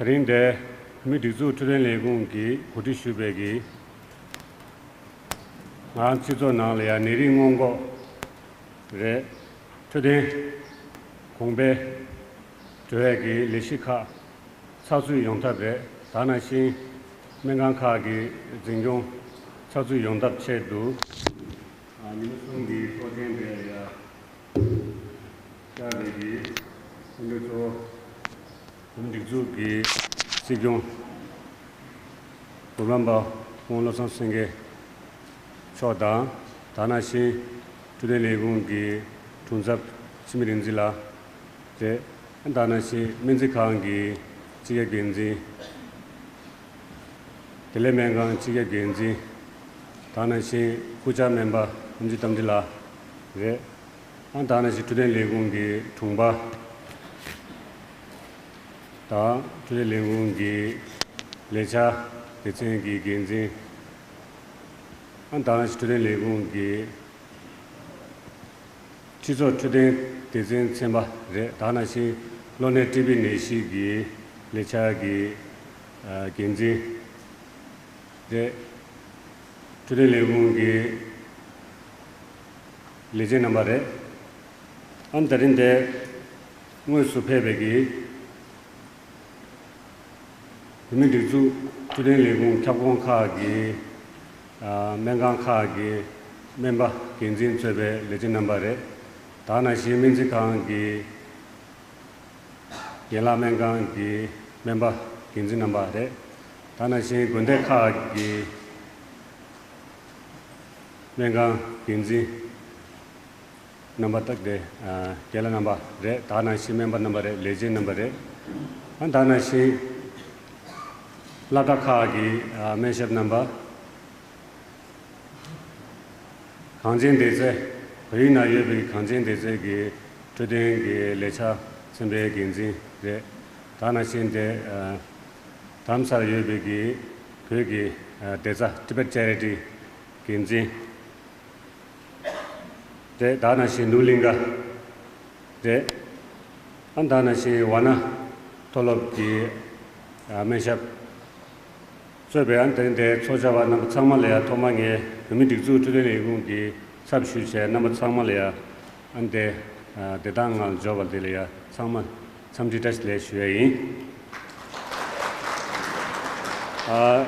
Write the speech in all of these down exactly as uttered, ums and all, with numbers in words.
དེ་རིང་འདིར་བོད་མིའི་སྒྲིག་འཛུགས་འཕྲོད་བསྟེན་ལས་ཁུངས་ཀྱིས་གོ་སྒྲིག་ཞུས་པའི་གི་ང་རང་སྤྱི་ཚོགས་ནང་ལ་ཡང་ནད་རིགས་སྔོན་འགོག་རེད། འཕྲོད་བསྟེན་གོང་འཕེལ་འགྲོ་ཡས་ཀྱི་ལས་གཞི་ཁག་ཚགས་ཚུད་ཡོང་ཐབས་རེད། ད་ནང་བཞིན་སྨན་ཁང་ཁག་གི་འཛིན་སྐྱོང་ཚགས་ཚུད་ཡོང་ཐབས་ཆེད་དུ། ཨ། ཉི་མ་གསུམ་གྱི་ཚོགས་ཆེན་དེ་ལ་ཡང་བཅར་བའི་གི་སྐུ་མགྲོན་གཙོ་བོ་བོད་མིའི་སྒྲིག་འཛུགས་ཀྱི་སྲིད་སྐྱོང་འབུམ་རམས་པ་སྐུ་ངོ་བློ་བཟང་སེང་གེ་མཆོག་དང་། ད་ནང་བཞིན་འཕྲོད་བསྟེན་ལས་ཁུངས་ཀྱི་དྲུང་ཚབ་འཆི་མེད་རིག་འཛིན་ལགས་རེད། ད་ནང་བཞིན་སྨན་རྩིས་ཁང་གི་སྤྱི་ཁྱབ་འགན་འཛིན། བདེ་ལེགས་སྨན་ཁང་སྤྱི་ཁྱབ་འགན་འཛིན། ད་ནང་བཞིན་སྐུ་བཅར་སྨན་པ་ཨེམ་ཆི་རྟ་མགྲིན་ལགས་རེད། ཨ། ད་ནང་བཞིན་འཕྲོད་བསྟེན་ལས་ཁུངས་ཀྱི་དྲུང་པ་དང་འཕྲོད་བསྟེན་ལས་ཁུངས་ཀྱི་ལས་འཆར་སྡེ་ཚན་གྱི་འགན་འཛིན། ཨ། ད་ནང་བཞིན་འཕྲོད་བསྟེན་ལས་ཁུངས་ཀྱི་སྤྱི་ཚོགས་འཕྲོད་བསྟེན་སྡེ་ཚན་ཚན་པ་རེད། ད་ནང་བཞིན་གློ་ནད་ཊི་བི་ནད་གཞི་གི་ལས་འཆར་གྱི་ཨ་འགན་འཛིན་རེད། འཕྲོད་བསྟེན་ལས་ཁུངས་ཀྱི་ལས་བྱེད་རྣམ་པ་རེད། ཨ། དེ་རིང་འདིར་དངོས་སུ་ཕེབས་པའི་གི་བོད་མིའི་སྒྲིག་འཛུགས་འཕྲོད་བསྟེན་ལས་ཁུངས་ཁྱབ་ཁོངས་ཁག་གི་ཨ་སྨན་ཁང་ཁག་གི་སྨན་པ་འགན་འཛིན་གཙོས་པའི་ལས་བྱེད་རྣམ་པ་རེད། ད་ནང་བཞིན་སྨན་རྩིས་ཁང་གི་ཡན་ལག་སྨན་ཁང་གི་སྨན་པ་འགན་འཛིན་རྣམ་པ་རེད། ད་ནང་བཞིན་དགོན་སྡེ་ཁག་གི་སྨན་ཁང་འགན་འཛིན་རྣམ་པ་དག་དེ་ཨ་རྒན་ལགས་རྣམ་པ་རེད། ད་ནང་བཞིན་སྨན་པ་རྣམ་པ་རེད། ལས་བྱེད་རྣམ་པ་རེད། ཨ། ད་ནང་བཞིན་སློབ་གྲྭ་ཁག་གི་ཨ་སྨན་ཞབས་རྣམ་པ། གངས་ཅན་སྡེ་ཚན། བལ་ཡུལ་ན་ཡོད་པའི་གངས་ཅན་སྡེ་ཚན་གྱི་འཕྲོད་བསྟེན་གྱི་ལས་འཆར་ཚན་པའི་འགན་འཛིན་རེད། ད་ནང་བཞིན་དེ་ཨ་རྡ་རམ་ས་ལར་ཡོད་པའི་གི་བོད་ཀྱི་ཨ་བདེ་རྩ་Tibet Charity་འགན་འཛིན་རེད། ད་ནང་བཞིན་ནུབ་གླིང་ག་རེད། ཨ། ད་ནང་བཞིན་ཝཱ་ཎ་མཐོ་སློབ་ཀྱི་ཨ་སྨན་ཞབས་གཙོས་པའི་ཨ་དེ་འདྲའི་ཚོགས་བཅར་བ་རྣམ་པ་ཚང་མ་ལ་ཡང་ཐོག་མར་ངས་བོད་མིའི་སྒྲིག་འཛུགས་འཕྲོད་བསྟེན་ལས་ཁུངས་ཀྱི་ཚབ་ཞུས་བྱས་རྣམ་པ་ཚང་མ་ལ་ཡང་ཨ་དེ་ཨ་བདེ་ཐང་ངང་འབྱོར་བ་དེ་ལ་ཡང་ཚང་མ་འཚམས་འདྲི་བཀྲ་ཤིས་བདེ་ལེགས་ཞུ་ཡ་ཡིན། ཨ།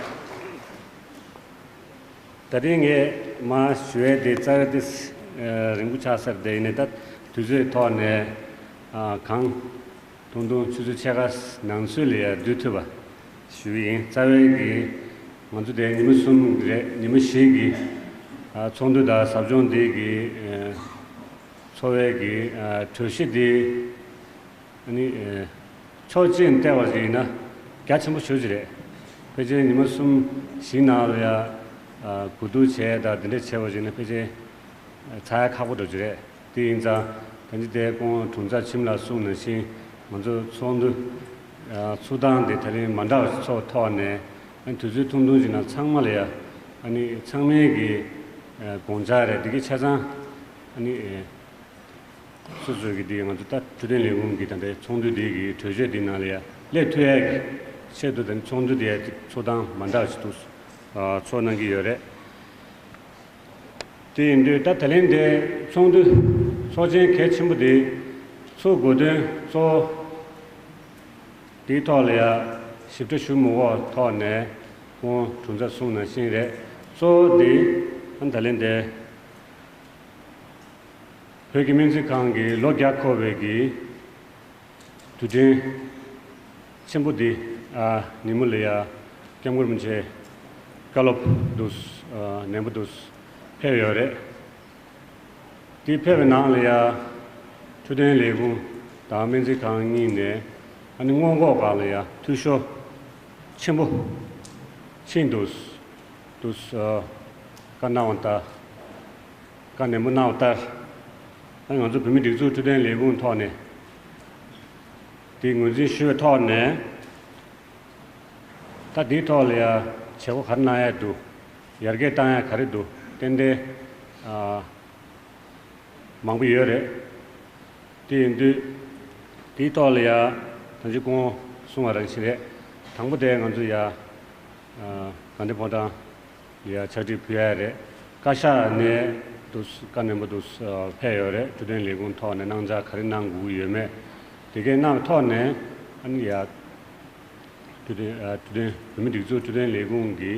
ད་རིང་ངས་མར་ཞུ་ཡས་དེ་རྩ་བའི་དེ་ཨ་རིང་པོ་ཆགས་ས་རེད། དེ་ཡིན་ནའི་ད་དུས་ཚོད་ཐོག་ནས་ཨ་གང་ཐུང་ཐུང་ཆུ་ཚོད་ཕྱེད་ཀ་ནང་ཚུད་ལ་ཡ་བསྡུ་ཐུབ་པ་ཞུ་གི་ཡིན། རྩ་བའི་གི་ང་ཚོ་དེ་ཉི་མ་གསུམ་རེད། ཉི་མ་བཞི་གི་ཨ་ཚོགས་འདུ་དང་ཟབ་སྦྱོང་དེ་གི་ཨ་འཚོ་བའི་གི་ཨ་གྲོས་གཞི་དེ། ཨ་ནི་ཨེ་ཕྱོགས་གཅིག་ནས་བལྟས་པ་ཞིག་ཡིན་ན་རྒྱ་ཆེན་པོ་ཞེ་པོ་ཅིག་རེད། ཕལ་ཆེར་ཉི་མ་གསུམ་བཞིའི་ནང་ལ་ཡ་ཨ་གོ་བསྡུར་བྱས་དང་དེ་འདྲ་བྱས་པ་ཞིག་ཡིན་ན་ཕལ་ཆེར་ཨ་ཚར་ཡ་ཁག་པོ་འདྲ་ཅིག་རེད། དེ་ཡིན་ཙང་ད་ཅི་དེ་སྐུ་ངོ་དྲུང་ཚབ་འཆི་མེད་ལགས་གསུངས་ནང་བཞིན་ང་ཚོ་ཚོགས་འདུ་ཨ་ཚུགས་སྟངས་དེ་ད་རིང་མ་འདྲ་བ་ཞིག་ཚོགས་ཐོག་ནས་ཨ་ནི་དུས་ཚོད་ཐུང་ཐུང་ཞིག་ནང་ཚང་མ་ལ་ཡ་ཨ་ནི་ཚང་མའི་གི་ཨ་དགོངས་འཆར་རེད། དེ་གི་ཆ་ཚང་ཨ་ནི་ཨ། སོ་སོ་གི་དེ་ང་ཚོ་ད་འཕྲོད་བསྟེན་ལས་ཁུངས་ཀྱི་ད་ལྟའི་ཚོགས་འདུ་དེ་གི་གྲོས་ཆོད་དེ་ནང་ལ་ཡ་སླེབས་ཐུབ་ཡ་གི་ཆེད་དུ་ད་ཚོགས་འདུ་དེ་ཚོགས་སྟངས་མ་འདྲ་བ་ཞིག་ཏུ་ཨ་ཚོགས་གནང་གི་ཡོད་རེད། དེ་ཡིན་དུས་ད་ད་ལན་དེ་ཚོགས་འདུ་ཚོགས་ཆེན་གལ་ཆེན་པོ་དེ་ཚོགས་དགོས་དོན་གཙོ་བོ་དེའི་ཐོག་ལ་ཡ་ཞིབ་ཕྲ་ཞུ་མི་དགོས་ཐོག་ནས་ཁོང་དྲུང་ཚབ་གསུངས་ནང་བཞིན་རེད། གཙོ་བོ་དེ་ཨ་ད་ལན་དེ། བོད་ཀྱི་སྨན་རྩིས་ཁང་གི་ལོ་བརྒྱ་འཁོར་བའི་གི་དུས་དྲན་ཆེན་པོ་འདི་ཨ་ཉིན་མོ་ལ་ཡ་སྐྱབས་མགོན་རིན་པོ་ཆེ་བཀའ་སློབ་འདུག་ཨ་ནན་པོ་འདུག་ཕེབས་ཡོད་རེད། དེ་ཕེབས་པའི་ནང་ལ་ཡ་འཕྲོད་བསྟེན་ལས་ཁུངས་དང་སྨན་རྩིས་ཁང་གཉིས་ནས་ཨ་ནི་སྔོན་འགོག་སྒང་ལ་ཡ་འཐུས་ཤོར་ཆེན་པོ་ཕྱིན་འདུག་འདུག་ཨ་བཀའ་གནང་བ་ལྟར། བཀའ་ནན་པོ་གནང་བ་ལྟར། ང་ཚོ་བོད་མིའི་སྒྲིག་འཛུགས་འཕྲོད་བསྟེན་ལས་ཁུངས་ཐོག་ནས་དེ་ངོས་འཛིན་ཞུ་བའི་ཐོག་ནས། ད་དེའི་ཐོག་ལ་ཡ་བྱེད་སྒོ་ག་རེ་གནང་ཡ་འདུག་ཡར་རྒྱས་གཏང་ཡ་ག་རེ་འདུག་ཏན་ཏན་ཨ་མང་པོ་ཡོད་རེད། དེ་ཡིན་དུས་དེའི་ཐོག་ལ་ཡ་ད་ཅི་གོང་གསུངས་པ་རང་བཞིན་རེད། དང་པོ་དེ་ང་ཚོ་ཡ། ཨ། དགའ་ལྡན་ཕོ་བྲང་ལ་ཡ་ཕྱག་བྲིས་ཕུལ་ཡ་རེད། བཀའ་ཤག་ནས་འདུག་བཀའ་ནན་པོ་འདུག་ཕེབས་ཡོད་རེད། འཕྲོད་བསྟེན་ལས་ཁུངས་ཐོག་ནས་གནང་འཆར་ག་རེ་གནང་དགོས་ཀྱི་ཡོད་མེད། དེ་གའི་གནང་བའི་ཐོག་ནས་ཨ་ནི་ཡ། འཕྲོད་བསྟེན། ཨ། འཕྲོད་བསྟེན། བོད་མིའི་སྒྲིག་འཛུགས་འཕྲོད་བསྟེན་ལས་ཁུངས་ཀྱི།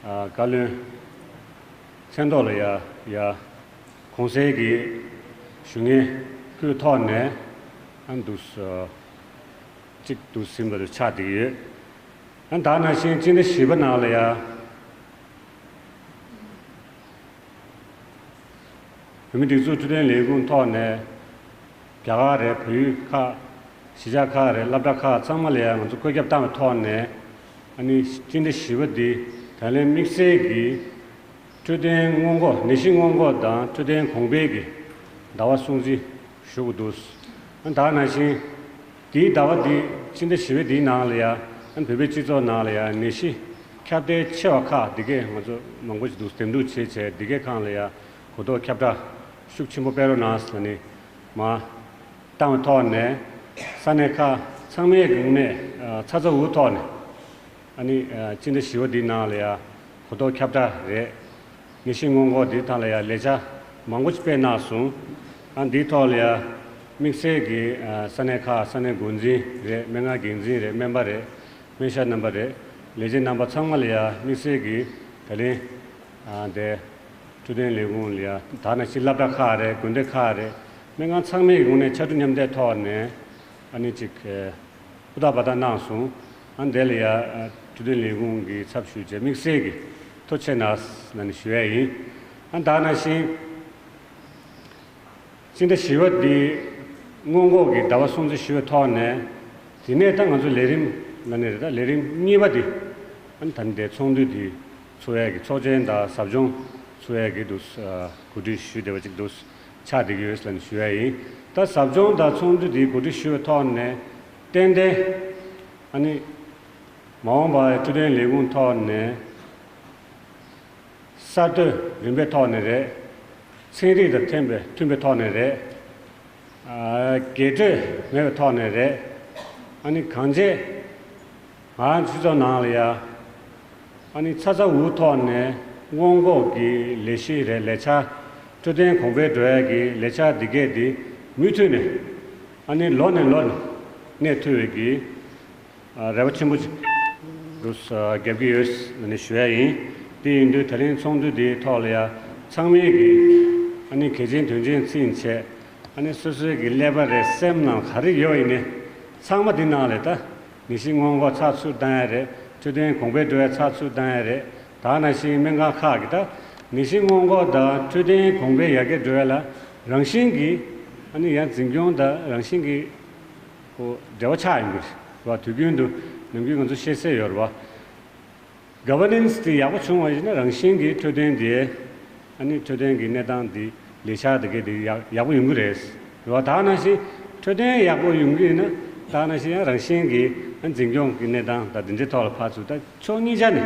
ཨ། བཀའ་བློན་མཚན་ཐོག་ལ་ཡ་ཡ་གོང་གསལ་གྱི་ཞུ་སྙན་ཕུལ་ཐོག་ནས་ཨ་འདུག་སེ་གཅིག་འདུག་ཟིན་པ་དེ་ཆགས་བསྡད་ཀྱི་ཡོད། ཨ། ད་ནང་བཞིན་སྤྱི་ཟླ་བཞི་པ་ནང་ལ་ཡ། བོད་མིའི་སྒྲིག་འཛུགས་འཕྲོད་བསྟེན་ལས་ཁུངས་ཐོག་ནས་རྒྱ་གར་རེད། བལ་ཡུལ་ཁག་གཞིས་ཆགས་ཁག་རེད། སློབ་གྲྭ་ཁག་ཚང་མ་ལ་ཡང་ང་ཚོ་བཀོད་ཁྱབ་བཏང་བའི་ཐོག་ནས། ཨ་ནི་སྤྱི་ཟླ་བཞི་པ་འདི་ད་ལན་དམིགས་བསལ་གྱི་འཕྲོད་བསྟེན་སྔོན་འགོག་ནད་གཞི་སྔོན་འགོག་དང་འཕྲོད་བསྟེན་གོང་འཕེལ་གྱི་ཟླ་བ་སྲུང་བརྩི་ཞུ་དགོས་འདུག་ཨ། ད་ནང་བཞིན། དེའི་ཟླ་བ་འདི་ཕྱི་ཟླ་བཞི་པའི་འདིའི་ནང་ལ་ཡ། ཨ། བོད་པའི་སྤྱི་ཚོགས་ནང་ལ་ཡ་ནད་གཞི་ཁྱབ་གདལ་ཆེ་བ་ཁག་འདི་གས་ང་ཚོ་མང་པོ་ཞིག་འདུག་འདེམས་སྒྲུག་བྱས་བྱས་འདི་གས་སྒང་ལ་ཡ་གོ་རྟོགས་ཁྱབ་བསྒྲགས་ཤུགས་ཆེན་པོ་སྤེལ་རོགས་གནང་ཟེར་ནས་མར་བཏང་བའི་ཐོག་ནས། ས་གནས་ཁག་ཚང་མའི་ངོས་ནས། ཨ། ཚ་ཚ་འུར་འུར་ཐོག་ནས། ཨ་ནི། ཨ། སྤྱི་ཟླ་བཞི་པ་འདིའི་ནང་ལ་ཡ་གོ་རྟོགས་ཁྱབ་བསྒྲགས་རེད། ནད་གཞི་སྔོན་འགོག་འདིའི་ཐད་ལ་ཡ་ལས་འཆར་མང་པོ་ཞིག་སྤེལ་གནང་སོང་། ཨ། འདིའི་ཐོག་ལ་ཡ་དམིགས་བསལ་གྱི། ཨ། ས་གནས་ཁག་ས་གནས་འགོ་འཛིན་རེད། སྨན་ཁང་འགན་འཛིན་རེད། སྨན་པ་རེད། སྨན་ཞབས་རྣམ་པ་རེད། ལས་བྱེད་རྣམ་པ་ཚང་མ་ལ་ཡ་དམིགས་བསལ་གྱི་ད་ལན། ཨ། དེ་འཕྲོད་བསྟེན་ལས་ཁུངས་ལ་ཡ་ད་ནང་བཞིན་སློབ་གྲྭ་ཁག་རེད། དགོན་སྡེ་ཁག་རེད། སྨན་ཁང་ཚང་མའི་ངོས་ནས་ཕྱར་གྲུ་མཉམ་འདེགས་ཐོག་ནས་ཨ་ནི་ཅིག་ཧུར་ཐག་འབད་ཐག་གནང་སོང་། ཨ། དེ་ལ་ཡ། ཨ། འཕྲོད་བསྟེན་ལས་ཁུངས་ཀྱི་ཚབ་ཞུས་བྱས་དམིགས་བསལ་གྱི་ཐུགས་རྗེ་གནང་ཟེར་ནས་ཞུ་ཡ་ཡིན། ཨ། ད་ནང་བཞིན་སྤྱི་ཟླ་བཞི་པ་འདི་སྔོན་འགོག་གི་ཟླ་བ་སྲུང་བརྩི་ཞུ་བའི་ཐོག་ནས། དེ་ནས་ད་ང་ཚོ་ལས་རིམ་ལ་ནི་རེད། ད་ལས་རིམ་གཉིས་པ་འདི། ཨ་ནི་ད་ནི་དེ་ཚོགས་འདུ་འདི་ཚོགས་ཡ་གི་ཚོགས་ཆེན་དང་ཟབ་སྦྱོང་ཚོགས་ཡ་གི་འདུག་ཨ། གོ་སྒྲིག་ཞུས་བསྡད་པ་ཅིག་འདུག་ཆགས་བསྡད་ཀྱི་ཡོད་ཟེར་ནས་ཞུ་ཡ་ཡིན། ད་ཟབ་སྦྱོང་དང་ཚོགས་འདུ་འདིའི་གོ་སྒྲིག་ཞུ་བའི་ཐོག་ནས་ཏན་ཏན་ཨ་ནི་མ་འོངས་པར་འཕྲོད་བསྟེན་ལས་ཁུངས་ཐོག་ནས་གསར་གཏོད་རིམ་པའི་ཐོག་ནས་རེད། ཚན་རིག་དང་མཐུན་པའི་མཐུན་པའི་ཐོག་ནས་རེད། ཨ། རྒྱས་སྤྲོས་མེད་པའི་ཐོག་ནས་རེད། ཨ་ནི་གང་བྱས་ང་རང་སྤྱི་ཚོགས་ནང་ལ་ཡ། ཨ་ནི་ཚ་ཚ་འུར་འུར་ཐོག་ནས་སྔོན་འགོག་གི་ལས་གཞི་རེད། ལས་འཆར། འཕྲོད་བསྟེན་གོང་འཕེལ་འགྲོ་ཡ་གི་ལས་འཆར་འདི་གས་འདི་མུ་མཐུད་ནས། ཨ་ནི་ལོ་ནས་ལོ་ནས་གནས་ཐུབ་པའི་གི། ཨ། རེ་བ་ཆེན་པོ་ཅིག་འདུག་ཨ། རྒྱབ་ཀྱི་ཡོད་ཟེར་ནས་ཞུ་ཡ་ཡིན། དེ་ཡིན་དུས་ད་རིང་ཚོགས་འདུ་འདིའི་ཐོག་ལ་ཡ་ཚང་མས་ཀྱི་ཨ་ནི་གལ་ཆེན་དོན་ཆེན་ཚིམ་བྱས། ཨ་ནི་སོ་སོའི་གི་ཀླད་པ་རེད། སེམས་ནང་ག་རེ་ཡོད་ཡིན་ནའི་ཚང་མ་འདི་ནང་ལ་ད་ནད་གཞི་སྔོན་འགོག་ཚགས་ཚུད་བཏང་ཡ་རེད། འཕྲོད་བསྟེན་གོང་འཕེལ་འགྲོ་ཡ་ཚགས་ཚུད་བཏང་ཡ་རེད། ད་ནང་བཞིན་སྨན་ཁང་ཁག་གི་ད་ནད་གཞི་སྔོན་འགོག་དང་འཕྲོད་བསྟེན་གོང་འཕེལ་ཡར་རྒྱས་འགྲོ་ཡ་ལ་རང་བཞིན་གྱི་ཨ་ནི་ཡང་འཛིན་སྐྱོང་དང་རང་བཞིན་གྱི་ཁོ་འབྲེལ་བ་ཆགས་ཡོང་གི་རེད་བ། དུས་རྒྱུན་དུ་ནམ་རྒྱུན་ང་ཚོ་ཤེས་གསལ་ཡོད་རེད་བ། ག་ཝར་ནན་སི་དེ་ཡག་པོ་བྱུང་བ་ཡིན་ན་རང་བཞིན་གྱིས་འཕྲོད་བསྟེན་དེ། ཨ་ནི་འཕྲོད་བསྟེན་གྱི་གནས་སྟངས་དེ་ལས་འཆར་དེ་གས་དེ་ཡག་ཡག་པོ་ཡོང་གི་རེད། རེད་བ། ད་ནང་བཞིན་འཕྲོད་བསྟེན་ཡག་པོ་ཡོང་གི་ཡིན་ན་ད་ནང་བཞིན་ཡང་རང་བཞིན་གྱིས་ཨ་འཛིན་སྐྱོང་གི་གནས་སྟངས་དང་དེ་འདྲའི་ཐོག་ལ་ཕར་ཚུར་ད་ཕྱོགས་གཉིས་ཆ་ནས་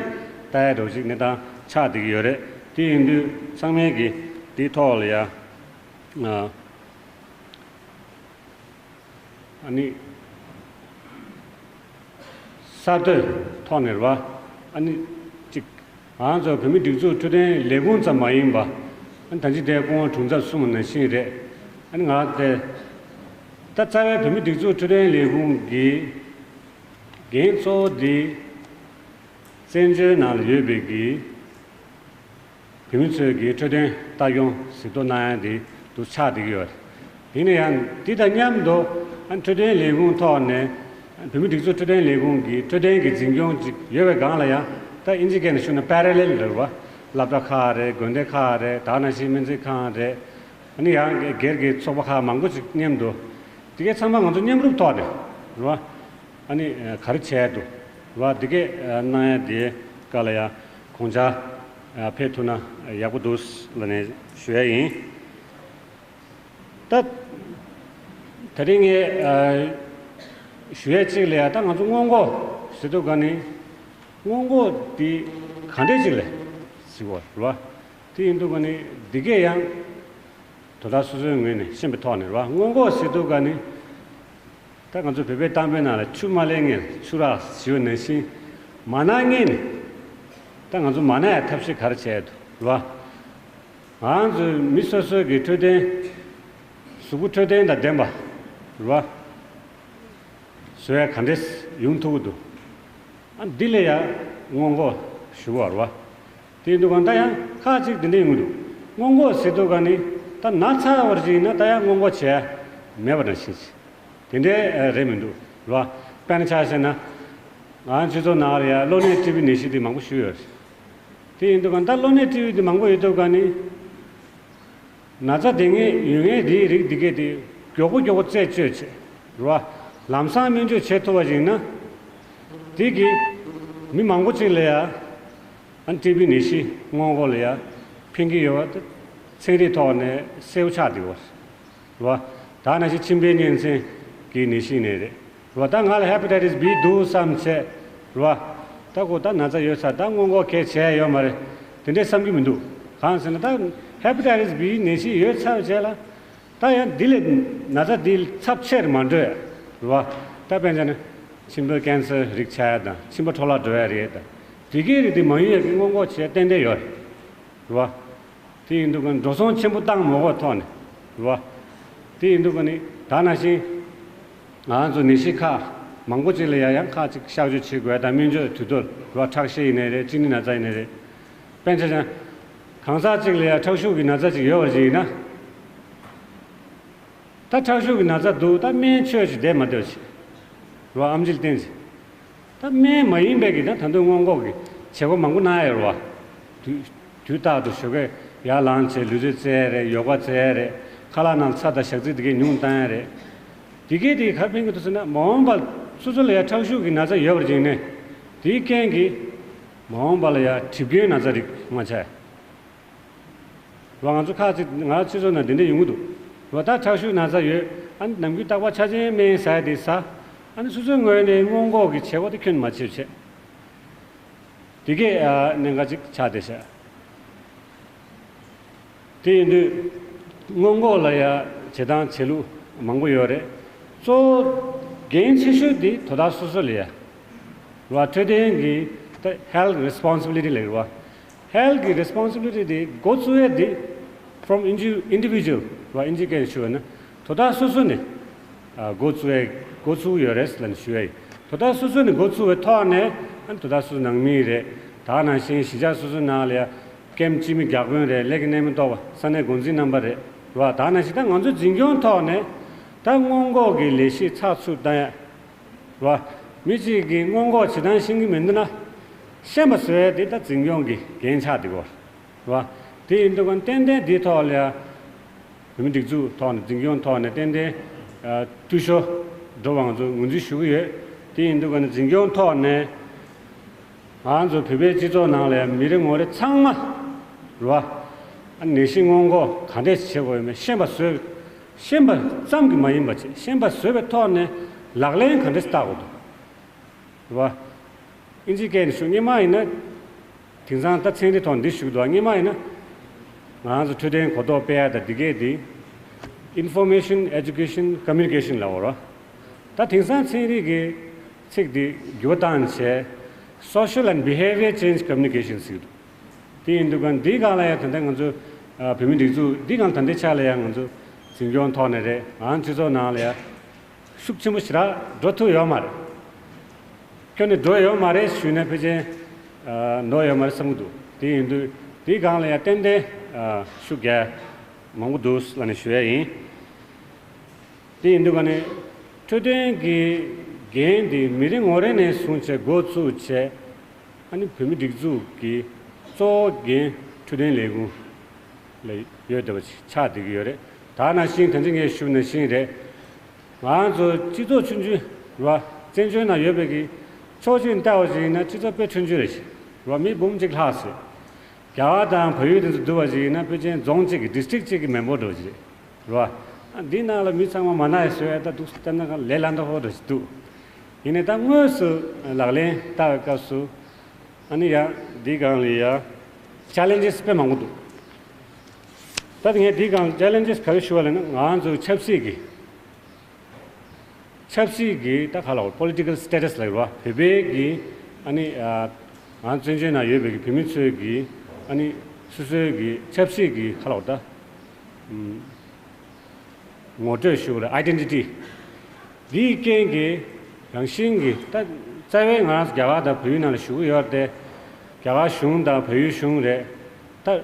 ལྟ་ཡ་འདྲ་བོ་ཅིག་གནས་སྟངས་ཆགས་བསྡད་ཀྱི་ཡོད་རེད། དེ་ཡིན་དུས་ཚང་མས་ཀྱིས་དེའི་ཐོག་ལ་ཡ། ཨ། ཨ་ནི་གསར་གཏོད་ཐོག་ནས་རེད་བ། ཨ་ནི་གཅིག་ང་ཚོ་བོད་མིའི་སྒྲིག་འཛུགས་འཕྲོད་བསྟེན་ལས་ཁུངས་ཙམ་མ་ཡིན་པ། ཨ་ནི་ད་ཅི་དེ་སྐུ་ངོ་དྲུང་འཚབ་གསུངས་པ་ནང་བཞིན་རེད། ཨ་ནི་ང་དེ་ད་རྩ་བའི་བོད་མིའི་སྒྲིག་འཛུགས་འཕྲོད་བསྟེན་ལས་ཁུངས་ཀྱི་འགན་གཙོ་བོ་དེ་བཙན་བྱོལ་ནང་ལ་ཡོད་པའི་གི་བོད་མི་ཚོས་ཀྱི་འཕྲོད་བསྟེན་ལྟ་སྐྱོང་གཟིགས་རྟོག་གནང་ཡ་དེ་འདུག་ཆགས་བསྡད་ཀྱི་ཡོད་རེད། དེ་ནས་ཡང་འདི་དང་མཉམ་དུ་ཨ་འཕྲོད་བསྟེན་ལས་ཁུངས་ཐོག་ནས་བོད་མི་སྒྲིག་འཛུགས་འཕྲོད་བསྟེན་ལས་ཁུངས་ཀྱི་འཕྲོད་བསྟེན་གྱི་འཛིན་སྐྱོང་ཅིག་ཡོད་པའི་སྒང་ལ་ཡང་ད་ཨིན་ཇི་སྐད་ནས་ཞུས་ན་པེ་ར་ལེལ་རེད་བ། སློབ་གྲྭ་ཁག་རེད། དགོན་སྡེ་ཁག་རེད། ད་ནང་བཞིན་སྨན་རྩིས་ཁང་རེད། ཨ་ནི་ཡང་སྒེར་གྱི་ཚོགས་པ་ཁག་མང་པོ་ཅིག་མཉམ་དུ་དེ་གའི་ཚང་མ་ང་ཚོ་མཉམ་རུབ་ཐོག་ནས་རེད་བ། ཨ་ནི་ག་རེ་བྱས་འདུག་རེད་བ། དེ་གའི་གནང་ཡ་དེ་ག་ལ་ཡ། དགོངས་འཆར་ཕེབས་ཐུབ་ན་ཡག་པོ་འདུག་ལབ་ནས་ཞུ་ཡ་ཡིན། ད་དེ་རིང་ངས་ཞུ་ཡ་གཅིག་ལ་ཡ། ད་ང་ཚོ་སྔོན་འགོག་ཟེར་དུས་ག་ནི་སྔོན་འགོག་འདི་ག་འདྲས་ཅིག་ལ་ཟེར་བ་རེད་བ། དེ་ཡིན་དུས་ག་ནི་འདི་གས་ཡང་དོ་བདག་སོ་སོའི་ངོས་ནས་ཤེས་པའི་ཐོག་ནས་རེད་བ། སྔོན་འགོག་ཟེར་དུས་ག་ནི། ད་ང་ཚོ་བོད་པའི་གཏམ་དཔེ་ནང་ལ་ཆུ་མ་ལེན་སྔོན་ཆུ་རགས་ཞུ་བ་ནང་བཞིན། མ་ན་སྔོན་ནས་ད་ང་ཚོ་མ་ན་ཡ་ཐབས་ཤེས་ག་རེ་བྱས་འདུག་རེད་བ། ང་ཚོའི་མི་སོ་སོའི་གི་འཕྲོད་བསྟེན། གཟུགས་པོ་འཕྲོད་བསྟེན་དང་ལྡན་པ་རེད་བ། བཟོ་ཡ་ག་འདྲས་ཡོང་ཐུབ་ཀྱི་འདུག་ཨ་འདི་ལ་ཡ་སྔོན་འགོག་ཞུ་བ་རེད་བ། དེ་འདུག་ག་ད་ཡང་ཁག་ཅིག་དེ་འདྲས་ཡོང་གི་འདུག་སྔོན་འགོག་ཟེར་དུས་ག་ནི་ད་ན་ཚ་བར་ཅིག་ཡིན་ན་ད་ཡང་སྔོན་འགོག་བྱས་མེད་པ་ནང་བཞིན་ཅིག་དེ་འདྲས་རེད་མི་འདུག་རེད་བ། དཔེར་ན་ཆ་བཞག་ན། ང་སྤྱི་ཚོགས་ནང་ལ་ཡ་གློ་ནད་ཀྲི་བི་ནད་གཞི་དེ་མང་པོ་ཞིག་ཡོད་རེད། དེ་ཡིན་དུས་ག་ད་གློ་ནད་ཀྲི་བི་དེ་མང་པོ་ཡོད་དུས་ག་ནི། ན་ཚ་དེ་ངས་ཡོད་ངེས་དེའི་རིགས་འདི་གས་དེ་མགྱོགས་པོ་མགྱོགས་པོ་རྩད་གཅོད་བྱེད་རེད་བ། ལམ་སང་སྨན་བཅོས་བྱེད་ཐུབ་པ་ཞིག་ན། དེ་གིས་མི་མང་པོ་ཅིག་ལ་ཡ། ཨ་ཀྲི་བི་ནད་གཞི་སྔོན་འགོག་ལ་ཡ་ཕན་གྱི་ཡོད་པ་དེ་ཚན་རིག་ཐོག་ནས་གསལ་པོ་ཆགས་བསྡད་ཡོད་རེད་བ། ད་ནང་བཞིན་མཆིན་པའི་གཉན་ཚད་ཀྱི་ནད་གཞི་ནས་རེད་བ། ད་ང་ལ་ཧེ་པ་ཊའི་ཊི་སི་བི་འདུག་བསམ་བྱས་རེད་བ། ད་ཁོ་ད་ན་ཚ་ཡོད་ས་ད་སྔོན་འགོག་གས་བྱས་ཡོད་མ་རེད། དེ་འདྲས་བསམ་གྱི་མི་འདུག་གང་ཟེར་ན་ད་ཧེ་པ་ཊའི་ཊི་སི་བི་ནད་གཞི་ཡོད་ཚར་བྱས་ལ། ད་ཡང་འདི་ལས་ན་ཚ་འདི་ཚབས་ཆེར་མ་འགྲོ་ཡ་རེད་བ། ད་དཔེར་ན་མཆིན་པའི་ཀན་སར་རིགས་ཆགས་ཡ་དང་མཆིན་པ་འཕྲོ་བརླག་འགྲོ་ཡ་རེད་དང་། དེ་གའི་རིགས་དེ་མ་ཡོང་ཡ་གི་སྔོན་འགོག་བྱེད་ཏན་ཏན་ཡོད་རེད་བ། དེ་ཡིན་དུས་ཀ་འགྲོ་སོང་ཆེན་པོ་བཏང་མ་དགོས་ཐོག་ནས་རེད་བ། དེ་ཡིན་དུས་ཀ་ནི་ད་ནང་བཞིན་ང་ཚོ་ནད་གཞི་ཁག་མང་པོ་ཅིག་ལ་ཡ་ཡང་ཁག་ཅིག་གཤག་བཅོས་བྱེད་དགོས་དང་སྨན་བཅོས་དུས་ཐོག་རེད་བ། ཁྲག་ཤེད་ཡིན་ནའི་རེད། གཅིན་སྙི་ན་ཚ་ཡིན་ནའི་རེད། དཔེར་ན་ཆ་བཞག་ན། གང་ཟག་ཅིག་ལ་ཡ་ཁྲག་ཤུགས་ཀྱི་ན་ཚ་ཅིག་ཡོད་པ་ཅིག་ཡིན་ན། ད་ཁྲག་ཤུགས་ཀྱི་ན་ཚ་འདུག་ད་སྨན་མཆོད་ཅིག་བསྡད་མ་སྡོད་ཅིག་རོ། ཨམ་ཆི་ལ་བསྟན་ཅིག་ད་སྨན་མ་ཡིན་པའི་གི་ད་ད་དུང་སྔོན་འགོག་གི་བྱེད་སྒོ་མང་པོ་གནང་ཡོད་རེད་བ། དུས་དུས་རྟག་ཏུ་ཞོགས་ཀས་ཡར་ལངས་བྱས་ལུས་རྩལ་རྩེ་ཡ་རེད། ཡོ་ག་རྩེ་ཡ་རེད། ཁ་ལག་ནང་ཚྭ་དང་ཞག་ཚི་དེ་གས་ཉུང་བཏང་ཡ་རེད། དེ་གས་དེ་ག་རེ་ཕན་གི་འདུག་ཟེར་ན་མ་འོངས་པ་སོ་སོ་ལ་ཡ་ཁྲག་ཤུགས་ཀྱི་ན་ཚ་ཡོད་པར་བྱས་ནས་དེའི་རྐྱེན་གྱིས་མ་འོངས་པ་ལ་ཡ་གྲིབ་སྐྱོན་ན་ཚ་རིགས་མ་ཆགས། རོ། ང་ཚོ་ཁག་ཅིག་ང་སྤྱི་ཚོགས་ནང་འདི་འདྲ་ཡོང་གི་འདུག་རོ། ད་ཁྲག་ཤུགས་ན་ཚ་ཡོད། ཨ་ནི་ནམ་རྒྱུན་རྟག་པར་ཆ་ཆེན་སྨན་ཟ་ཡ་དེ་ཟ། ཨ་ནི་སོ་སོའི་ངོས་ནས་སྔོན་འགོག་གི་བྱེད་སྒོ་དེ་ཁྱོན་མ་ཆེ་བྱས། དེ་གས་ཨ་གནད་འགག་ཅིག་ཆགས་བསྡད་ཤག་དེ་ཡིན་དུས་སྔོན་འགོག་ལ་ཡ་བྱེད་སྟངས་བྱེད་ལུགས་མང་པོ་ཡོད་རེད། གཙོ་བོ་འགན་ཆེ་ཤོས་དེ་དོ་བདག་སོ་སོ་ལ་ཡ། རོ། འཕྲོད་བསྟེན་གྱི་ད་health responsibility ལབ་རོ། Health གི་responsibility དེ་འགོ་བཙུགས་ཡས་དེ་from indi- individual རོ། ཨིན་ཇི་སྐད་ནས་ཞུ་བ་ན་དོ་བདག་སོ་སོ་ནས་ཨ་འགོ་བཙུགས་ཡས་འགོ་བཙུགས་ཡོད་རེད་ལབ་ནས་ཞུ་ཡ་ཡིན། དོ་བདག་སོ་སོ་ནས་འགོ་བཙུགས་པའི་ཐོག་ནས་ཨ་ནི་དོ་བདག་སོ་སོ་ནང་མི་རེད། ད་ནང་བཞིན་གཞིས་ཆགས་སོ་སོའི་ནང་ལ་ཡ་ཀེམ་སྤྱི་མི་བརྒྱ་དཔོན་རེད། ལས་ཀྱི་གནས་མི་གཏོགས་པ་ས་གནས་འགོ་འཛིན་རྣམ་པ་རེད་རོ། ད་ནང་བཞིན་ད་ང་ཚོ་འཛིན་སྐྱོང་ཐོག་ནས་ད་སྔོན་འགོག་གི་ལས་གཞི་ཚགས་ཚུད་བཏང་ཡ། རོ། མི་གཅིག་གིས་སྔོན་འགོག་བྱེད་སྟངས་ཤེས་ཀྱི་མི་འདུག་ན། ཤེས་པ་བཟོ་ཡས་དེ་ད་འཛིན་སྐྱོང་གི་འགན་ཆགས་འདུག་གོ། རོ། དེ་ཡིན་དུས་ཀ་ཏན་ཏན་འདིའི་ཐོག་ལ་ཡ། བོད་མི་སྒྲིག་འཛུགས་ཐོག་ནས་འཛིན་སྐྱོང་ཐོག་ནས་ཏན་ཏན་ཨ་འཐུས་ཤོར་འགྲོ་བ་ང་ཚོ་ངོས་འཛིན་ཞུ་གི་ཡོད། དེ་ཡིན་དུས་ཀ་ནས་འཛིན་སྐྱོང་ཐོག་ནས་ང་ཚོ་བོད་པའི་སྤྱི་ཚོགས་ནང་ལ་ཡ་མི་རེ་ངོ་རེ་ཚང་མ་རོ། ཨ་ནད་གཞི་སྔོན་འགོག་ག་འདྲས་བྱེད་དགོས་ཡོད་མེད་ཤེས་པ་བཟོས། ཤེས་པ་ཙམ་གྱིས་མ་ཡིན་པ་བྱས། ཤེས་པ་བཟོས་པའི་ཐོག་ནས་ལག་ལེན་ག་འདྲས་བསྟར་དགོས་འདུག་རེད་བ། ཨིན་ཇིའི་སྐད་ནས་ཞུ་སྔོན་མ་ཡིན་ན། དེང་སང་ད་ཚན་རིག་ཐོག་འདི་ཞུ་གི་འདུག་སྔོན་མ་ཡིན་ན། ང་ཚོ་འཕྲོད་བསྟེན་གོ་རྟོགས་སྤེལ་ཡ་དང་འདི་གས་འདི། Information Education Communication ལབ་འོ་རོ། ད་དེང་སང་ཚན་རིག་གི་ཚིག་འདི་འགྱུར་བ་བཏང་བྱས། Social and Behavior Change Communication ཟེར་གི་འདུག་དེ་ཡིན་དུས་ཀ་འདིའི་སྒང་ལ་ཡང་ད་ལྟ་ང་ཚོ་ཨ་བོད་མི་སྒྲིག་འཛུགས་འདིའི་སྒང་ད་ལྟའི་ཆ་ལ་ཡང་ང་ཚོ་འཛིན་སྐྱོང་ཐོག་ནས་རེད། ང་སྤྱི་ཚོགས་ནང་ལ་ཡང་ཤུགས་ཆེན་པོ་ཞེ་དྲག་འགྲོ་ཐུབ་ཡོད་མ་རེད། ཁྱོན་ནས་འགྲོ་ཡོད་མ་རེད་ཞུས་ན་ཕལ་ཆེར་ཨ་འགྲོ་ཡོད་མ་རེད་བསམ་གྱི་འདུག་དེ་ཡིན་དུས་འདིའི་སྒང་ལ་ཡང་ཏན་ཏན་ཨ་ཤུགས་རྒྱག་མང་པོ་འདུག་ལབ་ནས་ཞུ་ཡ་ཡིན། དེ་ཡིན་དུས་ཀ་ནས་འཕྲོད་བསྟེན་གྱི་འགན་དེ་མི་རེ་ངོ་རེ་ནས་བཟུང་བྱས་འགོ་བཙུགས་བྱས། ཨ་ནི་བོད་མི་སྒྲིག་འཛུགས་ཀྱི་གཙོ་བོ་འགན་འཕྲོད་བསྟེན་ལས་ཁུངས་ལ་ཡོད་བསྡད་པ་ཞིག་ཆགས་བསྡད་ཀྱི་ཡོད་རེད། ད་ནང་བཞིན་ད་ཅི་ངས་ཞུས་ནང་བཞིན་རེད། ང་ཚོ་སྤྱི་ཚོགས་ཆུང་ཆུང་རེད་བ། བཙན་བྱོལ་ནང་ཡོད་པའི་གི་ཕྱོགས་གཅིག་ནས་བལྟས་པ་ཞིག་ཡིན་ན་སྤྱི་ཚོགས་དཔེ་ཆུང་ཆུང་རེད་ཤག་རེད་བ། མི་འབུམ་གཅིག་ལྷག་ཟེར། རྒྱ་གར་དང་བལ་ཡུལ་དེ་ཚོ་བསྡུར་བ་ཞིག་ཡིན་ན་ཕལ་ཆེར་རྫོང་གཅིག་གི་district་གཅིག་གི་མི་འབོར་འདྲ་བོ་ཞིག་རེད། རེད་བ། ཨ་འདི་ནང་ལ་མི་ཚང་མ་མ་ན་ཡ་བཟོ་ཡ་ད་འདུག་སེ་བལྟས་ན་ལས་སླ་མདོག་ཁ་པོ་འདྲ་ཞིག་འདུག་ཡིན་ནའི་ད་དངོས་སུ་ལག་ལེན་བསྟར་བའི་སྐབས་སུ་ཨ་ནི་ཡ་འདིའི་སྒང་ལ་ཡ་challenges་དཔེ་མང་པོ་འདུག་ད་ངས་འདིའི་སྒང་challenges་ག་རེ་ཞུ་བ་ལབ་ན་ང་ཚོའི་ཆབ་སྲིད་ཀྱི་ ཆབ་སྲིད་ཀྱི་ད་ག་ལ་བ་political status ལབ་རེད་བ། བོད་པའི་གི་ཨ་ནི་ཨ་ང་བཙན་བྱོལ་ནང་ཡོད་པའི་གི་བོད་མི་ཚོའི་གི་ཨ་ནི་སོ་སོའི་གི་ཆབ་སྲིད་ཀྱི་ག་ལ་བ་ད་ཨམ་ངོ་སྤྲོད་ཞུ་བ་རེད། Identity འདིའི་རྐྱེན་གྱིས་རང་བཞིན་གྱིས་ད་རྩ་བའི་ང་རང་ཚོ་རྒྱ་གར་དང་བལ་ཡུལ་ནང་ལ་བཞུགས་ཀྱི་ཡོད་རེད་དེ། རྒྱ་གར་གཞུང་དང་བལ་ཡུལ་གཞུང་རེད་ད།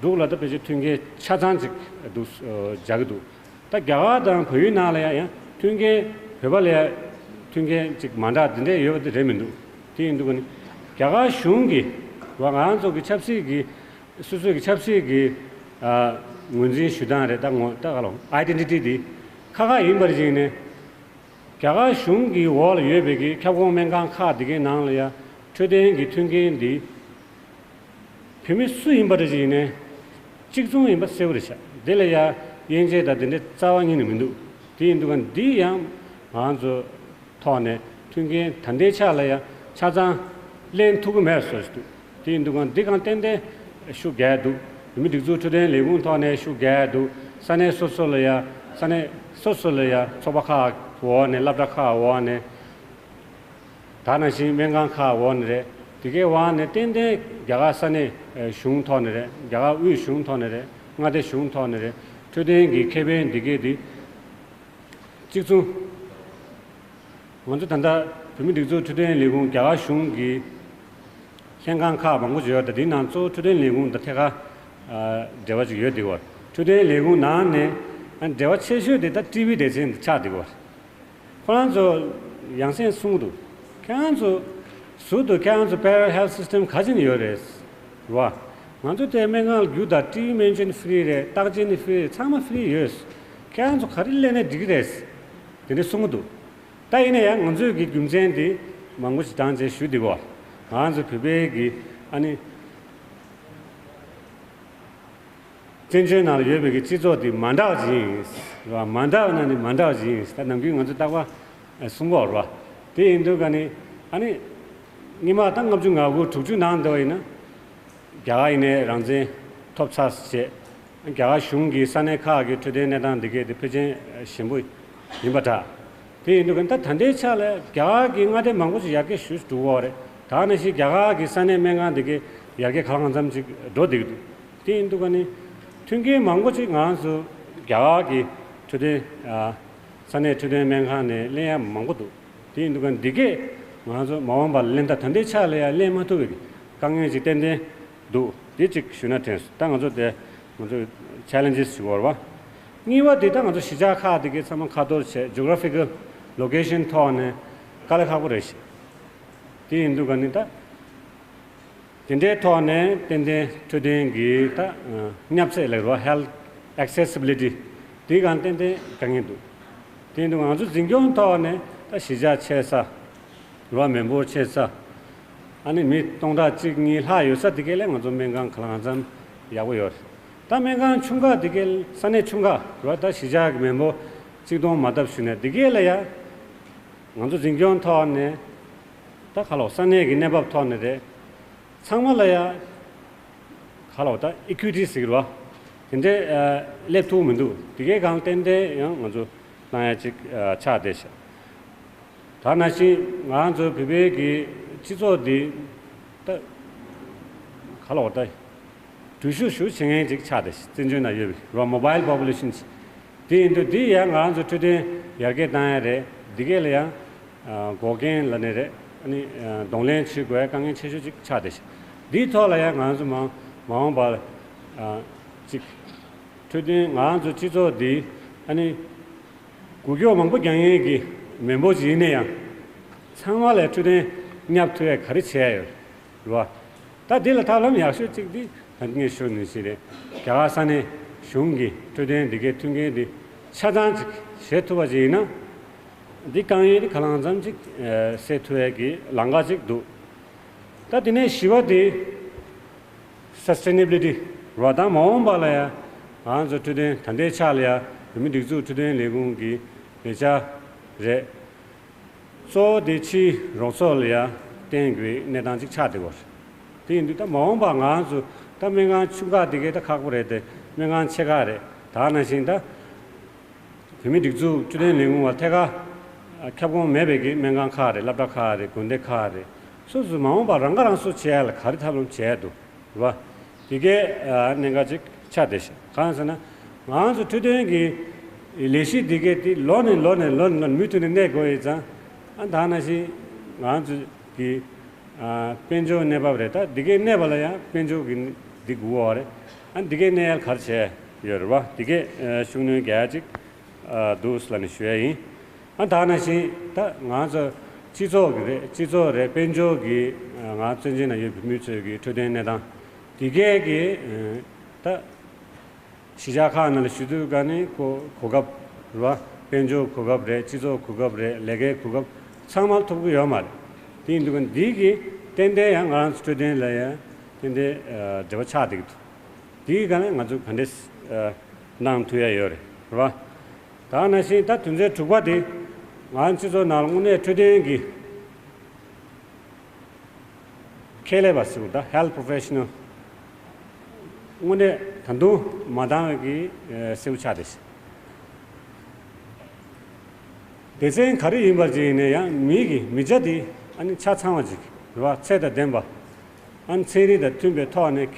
འབྲུག་ལ་ད་ཕལ་ཆེར་མཐུན་རྐྱེན་ཆ་ཚང་ཅིག་འདུག་ཨ་སྦྱར་གྱི་འདུག་ད་རྒྱ་གར་དང་བལ་ཡུལ་ནང་ལ་ཡང་ཡང་མཐུན་རྐྱེན་བོད་པ་ལ་ཡང་མཐུན་རྐྱེན་ཅིག་མ་འདྲ་དེ་འདྲས་ཡོད་པ་དེ་རེད་མི་འདུག་དེ་ཡིན་དུས་ཀ་ནི་རྒྱ་གར་གཞུང་གིས་བ་ང་རང་ཚོ་གི་ཆབ་སྲིད་ཀྱི་སོ་སོའི་གི་ཆབ་སྲིད་ཀྱི་ཨ་ངོས་འཛིན་ཞུ་སྟངས་རེད། ད་ངོ་ད་ག་ལ་Identity འདི་ཁ་ཁ་ཡིན་པར་བྱས་ནས་རྒྱ་གར་གཞུང་གི་འོག་ལ་ཡོད་པའི་གི་ཁྱབ་ཁོངས་སྨན་ཁང་ཁག་འདི་གའི་ནང་ལ་ཡང་འཕྲོད་བསྟེན་གྱི་མཐུན་རྐྱེན་འདི་བོད་མི་སུ་ཡིན་པ་རེད་ཅེས་ཡིན་ནའི་གཅིག་མཚུངས་ཡིན་པ་གསལ་པོ་རེད་ཤག་དེ་ལ་ཡང་དབྱེ་འབྱེད་དང་དེ་འདྲའི་རྩ་བ་ཉིད་ནས་མི་འདུག་དེ་ཡིན་དུས་ཀ་འདི་ཡང་ང་ཚོ་ཐོག་ནས་མཐུན་རྐྱེན་ད་ལྟའི་ཆ་ལ་ཡང་ཆ་ཚང་ལེན་ཐུབ་ཀྱི་མེད་བཟོ་ཞིག་འདུག་དེ་ཡིན་དུས་ཀ་འདི་གང་ཏན་ཏན་ཤུགས་རྒྱག་འདུག་བོད་མི་སྒྲིག་འཛུགས་འཕྲོད་བསྟེན་ལས་ཁུངས་ཐོག་ནས་ཤུགས་རྒྱག་འདུག་ས་གནས་སོ་སོ་ལ་ཡང་ས་གནས་སོ་སོ་ལ་ཡང་ཚོགས་པ་ཁག་འོག་ནས་སློབ་གྲྭ་ཁག་འོག་ནས། ད་ནང་བཞིན་སྨན་ཁང་ཁག་འོག་ནས་རེད། དེ་གའི་འོག་ནས་ཏན་ཏན་རྒྱ་གར་ས་གནས་གཞུང་ཐོག་ནས་རེད། རྒྱ་གར་དབུས་གཞུང་ཐོག་ནས་རེད། མངའ་སྡེ་གཞུང་ཐོག་ནས་རེད། འཕྲོད་བསྟེན་གྱི་ཁེ་ཕན་འདི་གའི་འདི་གཅིག་མཚུངས། ང་ཚོ་ད་ལྟ་བོད་མི་སྒྲིག་འཛུགས་འཕྲོད་བསྟེན་ལས་ཁུངས་རྒྱ་གར་གཞུང་གི་ལྷན་ཁང་ཁག་མང་པོ་ཅིག་ཡོད། ད་དེའི་ནང་གཙོ་བོ་འཕྲོད་བསྟེན་ལས་ཁུངས་དང་ཐད་ཀར་འབྲེལ་བ་ཅིག་ཡོད་འདུག་བ། འཕྲོད་བསྟེན་ལས་ཁུངས་ནང་ནས་འབྲེལ་བ་ཆེ་ཤོས་དེ་ད་ཊི་བི་སྡེ་ཚན་དེ་ཆགས་འདུག་བ། ཁོ་རང་ཚོ་ཡང་སེ་གསུང་གི་འདུག་ཁྱེད་རང་ཚོ་ཟུར་དུ་ཁྱེད་རང་ཚོ་parallel health system ག་ཅིག་ནས་ཡོད་རེད་བ། ང་ཚོ་དེ་སྨན་ཁང་ལ་རྒྱུ་དང་ཊི་བི་སྨན་བཅོས་ནི་ཧྥི་རི་རེད། བརྟག་དཔྱད་ནི་ཧྥི་རི་རེད། ཚང་མ་ཧྥི་རི་ཡོད། ཁྱེད་རང་ཚོ་ག་རེ་ལེན་ནས་འགྲིག་གི་རེད། དེ་འདྲ་གསུང་གི་འདུག་ད་ཡིན་ན་ཡང་ང་ཚོས་ཀྱི་རྒྱུ་མཚན་དེ་མང་པོ་ཞིག་བགྲངས་བྱས་ཞུ་འདུག་བ། ང་ཚོ་བོད་པའི་གི་ཨ་ནི། བཙན་བྱོལ་ནང་ལ་ཡོད་པའི་གི་སྤྱི་ཚོགས་འདི་མ་འདྲ་བ་ཅིག་ཡིན་རེད་བ། མ་འདྲ་བ་ན་ནི་མ་འདྲ་བ་ཅིག་ཡིན། ད་ནམ་རྒྱུན་ང་ཚོ་རྟག་པར་གསུང་གི་ཡོད་རེད་བ། དེ་ཡིན་དུས་ཀ་ནི་ཨ་ནི་སྔོན་མ་ད་ལྔ་བཅུ་ང་དགུ་དྲུག་ཅུ་ནང་འདྲ་བ་ཡིན་ན་རྒྱ་གར་ཡིན་ནའི་རང་བཙན་ཐོབ་ཚར་བྱས། རྒྱ་གར་གཞུང་གིས་ས་གནས་ཁག་གི་འཕྲོད་བསྟེན་གནས་སྟངས་འདི་གའི་དེ་ཕལ་ཆེར་ཞན་པོ་ཡིན་པ་འདྲ། དེ་ཡིན་དུས་ཀ་ནི་ད་ད་ལྟའི་ཆ་ལ་རྒྱ་གར་གྱི་མངའ་སྡེ་མང་པོ་ཞིག་ཡར་རྒྱས་ཞུ་འགྲོ་གི་ཡོད་རེད། ད་ནང་བཞིན་རྒྱ་གར་གྱི་ས་གནས་སྨན་ཁང་འདི་གའི་ཡར་རྒྱས་གང་ལ་གང་འཚམ་ཅིག་འགྲོ་བསྡད་ཀྱི་འདུག་དེ་ཡིན་དུས་ཀ་ནི་མཐུན་རྐྱེན་མང་པོ་ཅིག་ང་རང་ཚོ་རྒྱ་གར་གྱི་འཕྲོད་བསྟེན་ཨ་ས་གནས་འཕྲོད་བསྟེན་སྨན་ཁང་ནས་ལེན་ཡ་མང་པོ་འདུག་དེ་ཡིན་དུས་ཀ་ནི་འདི་གས་ང་ཚོ་མ་འོངས་པ་ལ་ལེན་ཐབས་ད་ལྟའི་ཆ་ལ་ཡང་ལེན་མ་ཐུབ་པའི་དཀའ་ངལ་ཅིག་ཏན་ཏན་འདུག་དེ་གཅིག་ཞུས་ན་དྲན་སོང་། ད་ང་ཚོ་དེ་ང་ཚོ་challenges ཞུ་བར་བ། གཉིས་པ་དེ་ད་ང་ཚོ་གཞིས་ཆགས་ཁག་དེ་གའི་ཚང་མ་ཁ་གཏོར་བྱས་geographical location ཐོག་ནས་དཀའ་ལས་ཁག་པོ་རེད་ཤག་དེ་ཡིན་དུས་ཀ་ནི་ད་དེ་འདྲའི་ཐོག་ནས་ཏན་ཏན་འཕྲོད་བསྟེན་གྱི་ད་བསྙབ་ཚད་ལབ་རོགས། health accessibility དེ་གང་ཏན་ཏན་དཀའ་ངལ་འདུག་དེ་ཡིན་དུས་ང་ཚོ་འཛིན་སྐྱོང་ཐོག་ནས་ད་གཞིས་ཆགས་ཆེ་ས་རོ་མི་འབོར་ཆེ་ས། ཨ་ནི་མི་སྟོང་ཕྲག་གཅིག་གཉིས་ལྷག་ཡོད་ས་དེ་གའི་ལས་ང་ཚོ་སྨན་ཁང་གང་ལ་གང་འཚམ་ཡག་པོ་ཡོད་རེད། ད་སྨན་ཁང་ཆུང་ཁག་དེ་གའི་ས་གནས་ཆུང་ཁག་རེད་བ། ད་གཞིས་ཆགས་ཀྱི་མི་འབོར་གཅིག་སྟོང་མ་བཏབ་ཞུ་ནས་དེ་གའི་ལ་ཡ་ང་ཚོ་འཛིན་སྐྱོང་ཐོག་ནས་ད་ག་ལོ་ས་གནས་ཀྱི་གནས་བབ་ཐོག་ནས་རེད། ཚང་མ་ལ་ཡ་ག་ལོ་ད་equity ཟེར་གི་རེད་བ། དེ་འདྲའི་སླེབས་ཐུབ་མི་འདུག་དེ་གའི་སྒང་ཏན་ཏན་ཡང་ང་ཚོ་གནང་ཡ་ཅིག་ཆགས་བསྡད་ཤག་ད་ནང་བཞིན་ང་ཚོ་བོད་པའི་གི་སྤྱི་ཚོགས་འདི་ད་ག་ལ་བ་ད་འགྲུལ་བཞུད་ཞུ་བྱེད་མཁན་ཅིག་ཆགས་བསྡད་ཤག་བཙན་བྱོལ་ནང་ཡོད་པའི་རོ་mobile population ཅིག་དེ་ཡིན་དུས་འདི་ཡང་ང་ཚོ་འཕྲོད་བསྟེན་ཡར་རྒྱས་བཏང་ཡ་རེད། འདི་གས་ལ་ཡང་འགོག་རྐྱེན་ལ་ནི་རེད། ཨ་ནི་གདོང་ལེན་བྱེད་དགོས་ཡ་དཀའ་ངལ་ཆེ་ཤོས་ཅིག་ཆགས་བསྡད་ཤག་འདིའི་ཐོག་ལ་ཡང་ང་ཚོ་མ་མ་འོངས་པར་ཅིག་འཕྲོད་བསྟེན་ང་ཚོ་སྤྱི་ཚོགས་འདི་ཨ་ནི། འགུལ་སྐྱོད་མང་པོ་རྒྱག་མཁན་གྱི་མི་འབོར་ཅིག་ཡིན་ན་ཡང་། ཚང་མ་ལ་འཕྲོད་བསྟེན་བསྙབ་ཐུབ་ཡ་ག་རེ་བྱས་ཡོད་རེད་བ། ད་འདི་ལ་ཐབས་ལམ་ཡག་ཤོས་གཅིག་འདི་ད་ངས་ཞུ་ནི་ཞིག་རེད། རྒྱ་གར་ས་གནས་གཞུང་གིས་འཕྲོད་བསྟེན་འདི་གའི་མཐུན་རྐྱེན་འདི་ཆ་ཚང་ཅིག་བྱེད་ཐུབ་པ་ཅིག་ཡིན་ན། འདི་དཀའ་ངལ་འདི་གང་ལ་གང་འཚམ་ཅིག་སེལ་ཐུབ་ཡ་གི་ལམ་ཁ་ཅིག་འདུག་ད་དེ་ནས་བཞི་པ་དེ། Sustainability རོ་དང་མ་འོངས་པ་ལ་ཡང་ང་ཚོ་འཕྲོད་བསྟེན་ད་ལྟའི་ཆ་ལ་ཡང་བོད་མི་སྒྲིག་འཛུགས་འཕྲོད་བསྟེན་ལས་ཁུངས་ཀྱི་ལས་འཆར་རེད། གཙོ་བོ་དེ་ཕྱིའི་རོགས་ཚོགས་ལ་ཡང་བརྟེན་དགོས་གནས་སྟངས་ཅིག་ཆགས་བསྡད་ཡོད་རེད། དེ་ཡིན་དུས་ད་མ་འོངས་པ་ང་ཚོ་ད་སྨན་ཁང་ཆུང་ཁག་དེ་གའི་ད་ཁག་པོ་རེད་དེ། སྨན་ཁང་ཆེ་ཁག་རེད། ད་ནང་བཞིན་ད། བོད་མིའི་སྒྲིག་འཛུགས་འཕྲོད་བསྟེན་ལས་ཁུངས་བ་ཐད་ཀར་ཁྱབ་ཁོངས་མེད་པའི་གི་སྨན་ཁང་ཁག་རེད། སློབ་གྲྭ་ཁག་རེད། དགོན་སྡེ་ཁག་རེད། སོ་སོས་མ་འོངས་པར་རང་ཁ་རང་གསོ་བྱེད་ཡ་ལ་ག་རེ་ཐབས་ལམ་བྱེད་ཡ་འདུག་རེད་བ། དེ་གའི་གནད་འགག་ཅིག་ཆགས་བསྡད་ཤག་གང་ཟེར་ན། ང་ཚོ་འཕྲོད་བསྟེན་གྱི་ལས་གཞི་འདི་གའི་དེ་ལོ་ནས་ལོ་ནས་ལོ་ནས་ལོ་ནས་མུ་མཐུད་ནས་གནས་དགོས་ཡོད་ཙང་། ཨ་ད་ནང་བཞིན་ང་ཚོ་གི་དཔལ་འབྱོར་གནས་བབ་རེད། ད་འདི་གའི་གནས་བབ་ལ་ཡང་དཔལ་འབྱོར་གྱི་འདི་དགོས་པ་རེད། ཨ་འདི་གའི་གནས་ཡ་ག་རེ་བྱས་ཡོད་རེད་བ། འདི་གའི་ཤུགས་སྣོན་རྒྱག་ཡ་ཅིག་འདུག་ལབ་ནས་ཞུ་ཡ་ཡིན། ཨ་ད་ནང་བཞིན་ད་ང་ཚོ་སྤྱི་ཚོགས་ཀྱི་རེད། སྤྱི་ཚོགས་རེད། དཔལ་འབྱོར་གྱི་ང་བཙན་བྱོལ་ནང་ཡོད་པའི་མི་ཚོས་ཀྱི་འཕྲོད་བསྟེན་གནས་སྟངས་འདི་གའི་གི་ད། གཞིས་ཆགས་ཁག་ནང་ལ་ཞུ་དུས་ག་ནི་གོ་གོ་སྐབས་རེད་བ། དཔལ་འབྱོར་གོ་སྐབས་རེད། སྤྱི་ཚོགས་གོ་སྐབས་རེད། ལས་ཀའི་གོ་སྐབས་ཚང་མ་ཐོབ་ཀྱི་ཡོད་མ་རེད། དེ་ཡིན་དུས་ག་ནི་འདི་གི་ཏན་ཏན་ཡང་ང་རང་ཚོ་འཕྲོད་བསྟེན་ལ་ཡང་ཏན་ཏན་འབྲེལ་བ་ཆགས་བསྡད་ཀྱི་འདུག་འདི་གི་ག་ནི་ང་ཚོ་ག་འདྲས་གནང་ཐུབ་ཡ་ཡོད་རེད་རེད་བ། ད་ནང་བཞིན་ད་དོན་ཚན་དྲུག་པ་དེ་ང་རང་སྤྱི་ཚོགས་ནང་ལ་དངོས་གནས་འཕྲོད་བསྟེན་གྱི་ཁེ་ལས་པ་ཟེར་བ་དང་། Health Professional། དངོས་གནས་ད་དུང་མ་འདང་བའི་གི་ཨེ་སེའུ་ཆགས་ཏེ། སྡེ་ཚན་ག་རེ་ཡིན་པ་ཅིག་ཡིན་ན་ཡང་མི་གི་མི་ཆ་དེ་ཨ་ནི་ཆ་ཚང་བ་ཅིག་རེད་བ། ཚད་དང་ལྡན་པ། ཨ་ནི་ཚན་རིག་དང་མཐུན་པའི་ཐོག་ནས་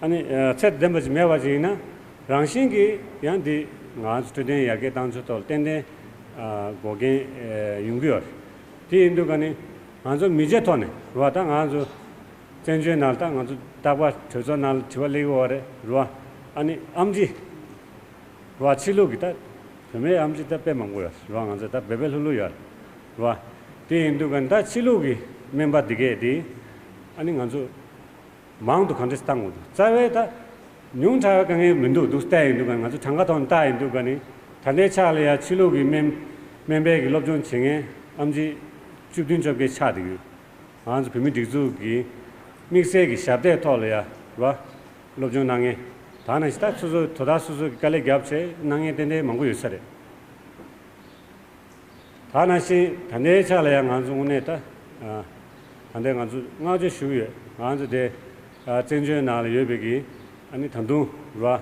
ཨ་ནི་ཨེ་ཚད་དང་ལྡན་པ་ཅིག་མེད་པ་ཅིག་ཡིན་ན། རང་བཞིན་གྱིས་ཡང་འདི་ང་ཚོ་འཕྲོད་བསྟེན་ཡར་རྒྱས་བཏང་ཕྱོགས་ཐོག་ཏན་ཏན་ཨ་འགོག་རྐྱེན་ཨེ་ཡོང་གི་ཡོད་རེད། དེ་ཡིན་དུས་ག་ནི་ང་ཚོ་མི་ཆའི་ཐོག་ནས་རེད་བ། ད་ང་ཚོ་བཙན་བྱོལ་ནང་ལ་ད་ང་ཚོ་རྟག་པར་གྲོས་ཚོགས་ནང་ལ་དྲི་བ་སླེབས་ཡོད་རེད་རེད་བ། ཨ་ནི་ཨེམ་ཆི་རེད་བ། ཕྱི་ལུགས་ཀྱི་ད་བོད་མིའི་ཨེམ་ཆི་ད་དཔེ་མང་པོ་ཡོད་རེད་བ། ང་ཚོ་ད་བོད་པའི་ལྷུག་ལྷུག་ཡོད་རེད་བ། དེ་ཡིན་དུས་ག་ནི་ད་ཕྱི་ལུགས་ཀྱི་སྨན་པ་འདི་གས་དེ་ཨ་ནི་ང་ཚོ་མང་དུ་གང་འདྲས་བཏང་དགོས་འདུག་རྩ་བའི་ད་ཉུང་དྲགས་པའི་དཀའ་ངལ་མི་འདུག་འདུག་བལྟས་ཡིན་དུས་ག་ནི། ང་ཚོ་གྲངས་ཀ་ཐོག་ནས་བལྟས་ཡིན་དུས་ག་ནི། ད་ལྟའི་ཆ་ལ་ཡ་ཕྱི་ལུགས་ཀྱི་སྨན་སྨན་པའི་གི་སློབ་སྦྱོང་བྱེད་མཁན་ཨེམ་ཆི་བཅུ་བདུན་བཅོ་བརྒྱད་ཆགས་བསྡད་ཡོད། ང་ཚོ་བོད་མིའི་སྒྲིག་འཛུགས་ཀྱི་དམིགས་བསལ་གྱི་ཞབས་སྟེགས་ཐོག་ལ་ཡ་རེད་བ། སློབ་སྦྱོང་གནང་མཁན། ད་ནང་བཞིན་ད་སོ་སོའི་དོ་བདག་སོ་སོ་གི་དཀའ་ལས་བརྒྱབ་བྱས་གནང་མཁན་ཏན་ཏན་མང་པོ་ཡོད་ས་རེད། ད་ནང་བཞིན་ད་ལྟའི་ཆ་ལ་ཡང་ང་ཚོ་དངོས་གནས་ད་ཨ་ད་ལྟའི་ང་ཚོ་བསྔགས་བརྗོད་ཞུ་གི་ཡོད། ང་ཚོ་དེ་ཨ་བཙན་བྱོལ་ནང་ལ་ཡོད་པའི་གི་ཨ་ནི་ད་དུང་རེད་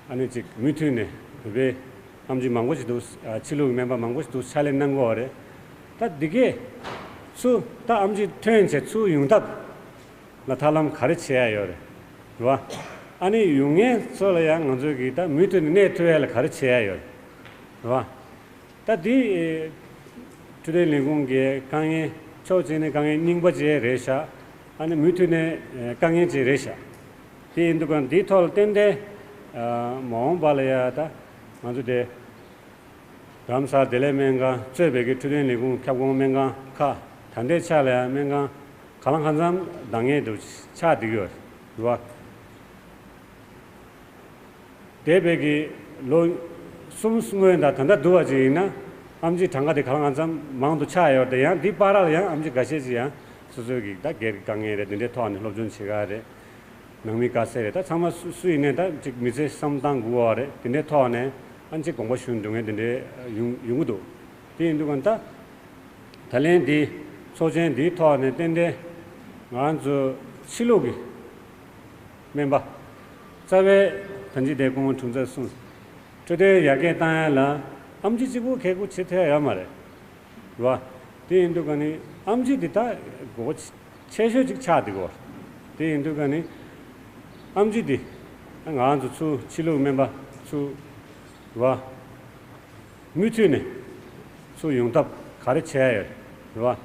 བ། ཨ་ནི་ཅིག་མུ་མཐུད་ནས་བོད་པའི་ཨེམ་ཆི་མང་པོ་ཞིག་འདུག་ཨ་ཕྱི་ལུགས་སྨན་པ་མང་པོ་ཞིག་འདུག་ཕྱག་ལས་གནང་གི་ཡོད་རེད། ད་འདི་གས་ཚུར་ད་ཨེམ་ཆི་ཐོན་བྱས་ཚུར་ཡོང་ཐབས་ལ་ཐབས་ལམ་ག་རེ་བྱེད་ཡ་ཡོད་རེད། རེད་བ། ཨ་ནི་ཡོང་མཁན་ཚོ་ལ་ཡང་ང་ཚོས་གི་ད་མུ་མཐུད་ནས་གནས་ཐུབ་ཡ་ལ་ག་རེ་བྱེད་ཡ་ཡོད་རེད། རེད་བ། ད་འདི་འཕྲོད་བསྟེན་ལས་ཁུངས་ཀྱི་དཀའ་ངལ། ཕྱོགས་གཅིག་ནས་དཀའ་ངལ་རྙིང་པ་ཅིག་རེད་ཤག་ཨ་ནི་མུ་མཐུད་ནས་དཀའ་ངལ་ཅིག་རེད་ཤག་དེ་ཡིན་དུས་ག་འདིའི་ཐོག་ལ་ཏན་ཏན་མ་འོངས་པ་ལ་ཡ་ད་ང་ཚོ་དེ་རྡ་རམ་ས་ལ་བདེ་ལེགས་སྨན་ཁང་གཙོས་པའི་གི་འཕྲོད་བསྟེན་ལས་ཁུངས་ཁྱབ་ཁོངས་སྨན་ཁང་ཁག་ད་ལྟའི་ཆ་ལ་ཡང་སྨན་ཁང་གང་ལ་གང་འཚམ་འདང་ངེས་འདུག་ཆགས་བསྡད་ཀྱི་ཡོད་རེད་བ། འདས་པའི་གི་ལོ་གསུམ་སྔོན་དང་ད་ལྟ་བསྡུར་བ་ཅིག་ཡིན་ན་ཨེམ་ཆི་གྲངས་ཀ་དེ་གང་ལ་གང་འཚམ་མང་དུ་ཆགས་ཡོད་རེད། ཡང་འདི་བར་ལ་ཡང་ཨེམ་ཆི་འགའ་ཤས་ཅིག་ཡང་སོ་སོའི་གི་ད་སྒེར་གྱི་དཀའ་ངལ་རེད། དེ་འདྲའི་ཐོག་ནས་སློབ་སྦྱོང་བྱེད་ག་རེད། ནང་མི་དཀའ་ཚེགས་རེད། ད་ཚང་མ་སུ་སུ་ཡིན་ནའི་ད་ཅིག་མི་ཚེ་བསམ་བློ་བཏང་དགོས་པ་རེད། དེ་འདྲའི་ཐོག་ནས་ཨ་ནི་ཅིག་དགོངས་པ་ཞུ་འགྲོ་མཁན་དེ་འདྲའི་ཡོང་ཡོང་གི་འདུག་དེ་ཡིན་དུས་ག་ད་ད་ལན་འདི་ཚོགས་ཆེན་འདིའི་ཐོག་ནས་ཏན་ཏན་ང་ཚོ་ཕྱི་ལུགས་ཀྱི་སྨན་པ་རྩ་བའི་ད་ཅི་དེ་སྐུ་ངོ་དྲུང་འཚོ་གསུངས། འཕྲོད་བསྟེན་ཡར་རྒྱས་བཏང་ཡ་ལ་ཨེམ་ཆི་གཅིག་པུ་གལ་དགོས་བྱེད་ཐུབ་ཡ་ཡོད་མ་རེད། རེད་བ། དེ་ཡིན་དུས་ག་ནི་ཨེམ་ཆི་འདི་ད་དགོས་ཆེ་ཤོས་ཅིག་ཆགས་འདུག་གོ། དེ་ཡིན་དུས་ག་ནི་ཨེམ་ཆི་འདི་ང་ཚོ་ཚུར་ཕྱི་ལུགས་སྨན་པ་ཚུར་རེད་བ། མུ་མཐུད་ནས་ཚུར་ཡོང་ཐབས་ག་རེ་བྱས་ཡོད་རེད་བ།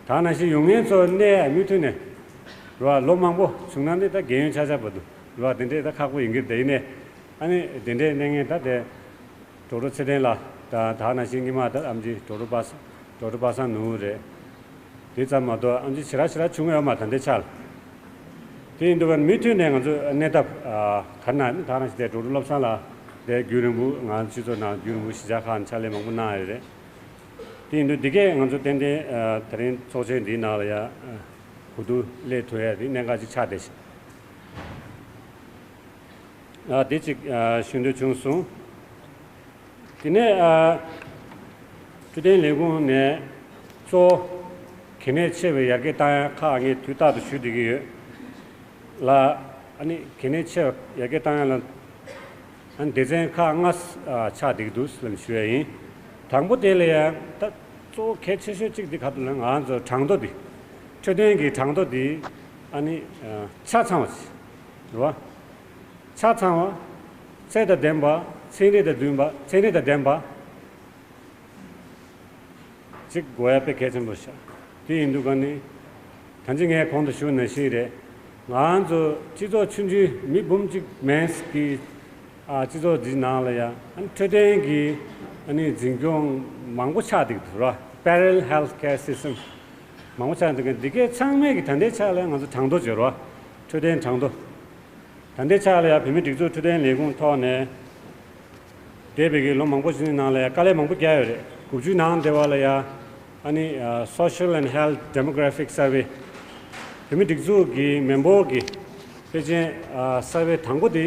ད་ནང་བཞིན་ཡོང་མཁན་ཚོ་གནས་མུ་མཐུད་ནས་རེད་བ། ལོ་མང་པོ་བྱུང་ན་ནི་ད་རྒས་ཡོལ་ཆགས་ཆགས་པ་འདུག་རེད་བ། དེ་འདྲས་ད་ཁག་པོ་ཡིན་གྱི་རེད། དེ་ཡིན་ནའི་ཨ་ནི་དེ་འདྲས་གནས་ངེས་ད་དེ། ཌོག་ཊར་ཚེ་བརྟན་ལགས་དང་ད་ནང་བཞིན་སྔོན་མ་ད་ཨེམ་ཆི་ཌོག་ཊར་པ་སངས་ཌོག་ཊར་པ་སངས་ནོར་བུ་རེད། དེ་ཙམ་མ་གཏོགས་ཨེམ་ཆི་ཞེ་དྲག་ཞེ་དྲག་བྱུང་ཡོད་མ་རེད་ད་ལྟའི་ཆར་ལ། དེ་ཡིན་དུས་མུ་མཐུད་ནས་ང་ཚོས་གནས་ཐབས་ག་རེ་གནང་ད་ནང་བཞིན་དེ་ཌོག་ཊར་བློ་བཟང་ལགས་དེ་རྒྱུན་རིང་པོ་ང་ཚོ་སྤྱི་ཚོགས་ནང་རྒྱུན་རིང་པོ་གཞིས་ཆགས་ཁག་ནས་ཕྱག་ལས་མང་པོ་གནང་ཡོད་རེད། དེ་ཡིན་དུས་འདི་གས་ང་ཚོ་ཏན་ཏན་དེ་རིང་ཚོགས་ཆེན་འདིའི་ནང་ལ་ཡ་གོ་བསྡུར་སླེབས་ཐུབ་ཡ་དེ་གནད་འགག་ཅིག་ཆགས་བསྡད་ཤག་ཨ་དེ་གཅིག་ཨ་ཞུ་འདོད་བྱུང་སོང་། དེ་ནས་ཨ་འཕྲོད་བསྟེན་ལས་ཁུངས་ནས་གཙོ་བོ་གལ་གནད་ཆེ་བའི་ཡར་རྒྱས་བཏང་ཡ་ཁག་ངས་དུས་རྟག་ཏུ་ཞུ་བསྡད་ཀྱི་ཡོད་ལ། ཨ་ནི་གལ་གནད་ཆེ་བའི་ཡར་རྒྱས་བཏང་ཡ་ལ་ ཨ་ནི་སྡེ་ཚན་ཁག་ལྔ་ཨ་ཆགས་བསྡད་ཀྱི་འདུག་ལབ་ཞུ་ཡ་ཡིན། དང་པོ་དེ་ལ་ཡང་ད་གཙོ་བོ་གལ་ཆེ་ཤོས་གཅིག་དེ་ག་རེ་ལབ་ན་ང་ཚོ་གྲངས་ཐོ་དེ། འཕྲོད་བསྟེན་གྱི་གྲངས་ཐོ་དེ་ཨ་ནི་ཨ་ཆ་ཚང་བ་ཞིག་རེད་བ། ཆ་ཚང་བ། ཚད་དང་ལྡན་པ། ཚན་རིག་དང་ལྡན་པ། ཚན་རིག་དང་ལྡན་པ། གཅིག་དགོས་ཡ་དཔེ་གལ་ཆེན་པོ་ཤག་དེ་ཡིན་དུས་ཀ་ནི། ད་ཅི་ངས་གོང་དུ་ཞུས་ནང་བཞིན་རེད། ང་ཚོ་སྤྱི་ཚོགས་ཆུང་ཆུང་མི་འབུམ་གཅིག་མན་གྱི་ཨ་སྤྱི་ཚོགས་འདི་ནང་ལ་ཡ་ཨ་ནི་འཕྲོད་བསྟེན་གྱི་ཨ་ནི་འཛིན་སྐྱོང་མང་པོ་ཆགས་བསྡད་ཀྱི་འདུག་ར། Parallel health care system མང་པོ་ཆགས་བསྡད་ཀྱི་འདི་གའི་ཚང་མས་ཀྱི་ད་ལྟའི་ཆ་ལ་ང་ཚོ་གྲངས་ཐོ་བརྗོད་ར། འཕྲོད་བསྟེན་གྲངས་ཐོ། ད་ལྟའི་ཆ་ལ་ཡང་བོད་མིའི་སྒྲིག་འཛུགས་འཕྲོད་བསྟེན་ལས་ཁུངས་ཐོག་ནས། འདས་པའི་གི་ལོ་མང་པོ་ཞིག་ནང་ལ་ཡང་དཀའ་ལས་མང་པོ་བརྒྱབ་ཡོད་རེད། དགུ་བཅུའི་ནང་དེ་བ་ལ་ཡང་ཨ་ནི་Social and Health Demographic Survey བོད་མིའི་སྒྲིག་འཛུགས་ཀྱི་མི་འབོར་གྱི་ཕལ་ཆེར་ཨ་survey དང་པོ་དེ་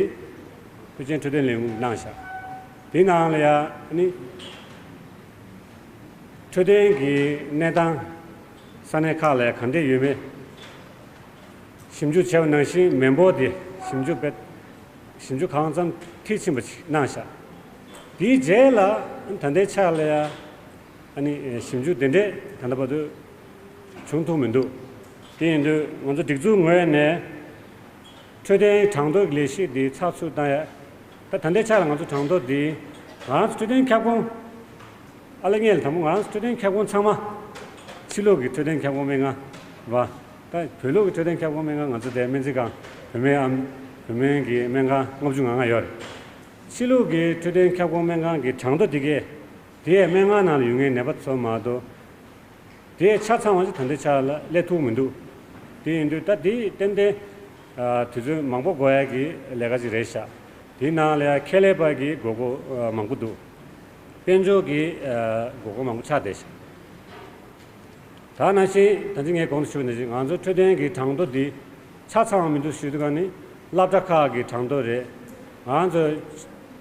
ཕལ་ཆེར་འཕྲོད་བསྟེན་ལས་ཁུངས་གནང་ཤག་དེའི་ནང་ལ་ཡང་ཨ་ནི་འཕྲོད་བསྟེན་གྱི་གནས་སྟངས་ས་གནས་ཁག་ལ་ཡང་ག་འདྲས་ཡོད་མེད། ཞིབ་འཇུག་བྱས་པ་ནང་བཞིན་མི་འབོར་དེ་ཞིབ་འཇུག་སྤེལ། ཞིབ་འཇུག་གང་འཚམ་མཐིལ་ཕྱིན་པ་ཞིག་གནང་ཤག་དེའི་རྗེས་ལ་ད་ལྟའི་ཆ་ལ་ཡང་ཨ་ནི་ཞིབ་འཇུག་དེ་འདྲས་ད་ལྟ་བར་དུ་བྱུང་ཐུབ་མི་འདུག་དེ་ཡིན་དུས་ང་ཚོ་སྒྲིག་འཛུགས་ངོས་ནས་འཕྲོད་བསྟེན་གྲངས་ཐོ་གི་ལས་གཞི་འདི་ཚགས་ཚུད་བཏང་ཡ། ད་ད་ལྟའི་ཆ་ལ་ང་ཚོ་གྲངས་ཐོ་འདི་ང་རང་ཚོ་འཕྲོད་བསྟེན་ཁྱབ་ཁོངས། ཨ་ལེ་ངས་དང་པོ་ང་རང་ཚོ་འཕྲོད་བསྟེན་ཁྱབ་ཁོངས་ཚང་མ། ཕྱི་ལོགས་ཀྱི་འཕྲོད་བསྟེན་ཁྱབ་ཁོངས་སྨན་ཁང་རེད་བ། ད་བོད་ལོགས་ཀྱི་འཕྲོད་བསྟེན་ཁྱབ་ཁོངས་སྨན་ཁང་ང་ཚོ་དེ་སྨན་རྩིས་ཁང་བོད་སྨན་ཨམ་བོད་སྨན་གྱི་སྨན་ཁང་ལྔ་བཅུ་ང་ལྔ་ཡོད་རེད། ཕྱི་ལོགས་ཀྱི་འཕྲོད་བསྟེན་ཁྱབ་ཁོངས་སྨན་ཁང་གི་གྲངས་ཐོ་དེ་གས་དེ་ཡས་སྨན་ཁང་ནང་ལ་ཡོད་མཁན་ནད་པ་ཚོ་མ་གཏོགས། དེ་ཆ་ཚང་བ་ཞིག་ད་ལྟའི་ཆ་ལ་སླེབས་ཐུབ་མི་འདུག་དེ་ཡིན་དུས་ད་དེ་ཏན་ཏན་ཨ་དུས་ཚོད་མང་པོ་འགོར་ཡ་གི་ལས་ཀ་ཅིག་རེད་ཤག་དེའི་ནང་ལ་ཡང་ཁེ་ལས་པ་གི་དགོས་མཁོ་ཨ་མང་པོ་འདུག་དཔལ་འབྱོར་གྱི་ཨ་དགོས་མཁོ་མང་པོ་ཆགས་བསྡད་ཤག་ད་ནང་བཞིན་ད་ཅི་ངས་གོང་དུ་ཞུས་པ་ནང་བཞིན་ང་ཚོ་འཕྲོད་བསྟེན་གྱི་གྲངས་ཐོ་འདི་ཆ་ཚང་བ་མི་འདུག་ཞུ་དུས་ག་ནི་སློབ་གྲྭ་ཁག་གི་གྲངས་ཐོ་རེད། ང་ཚོ་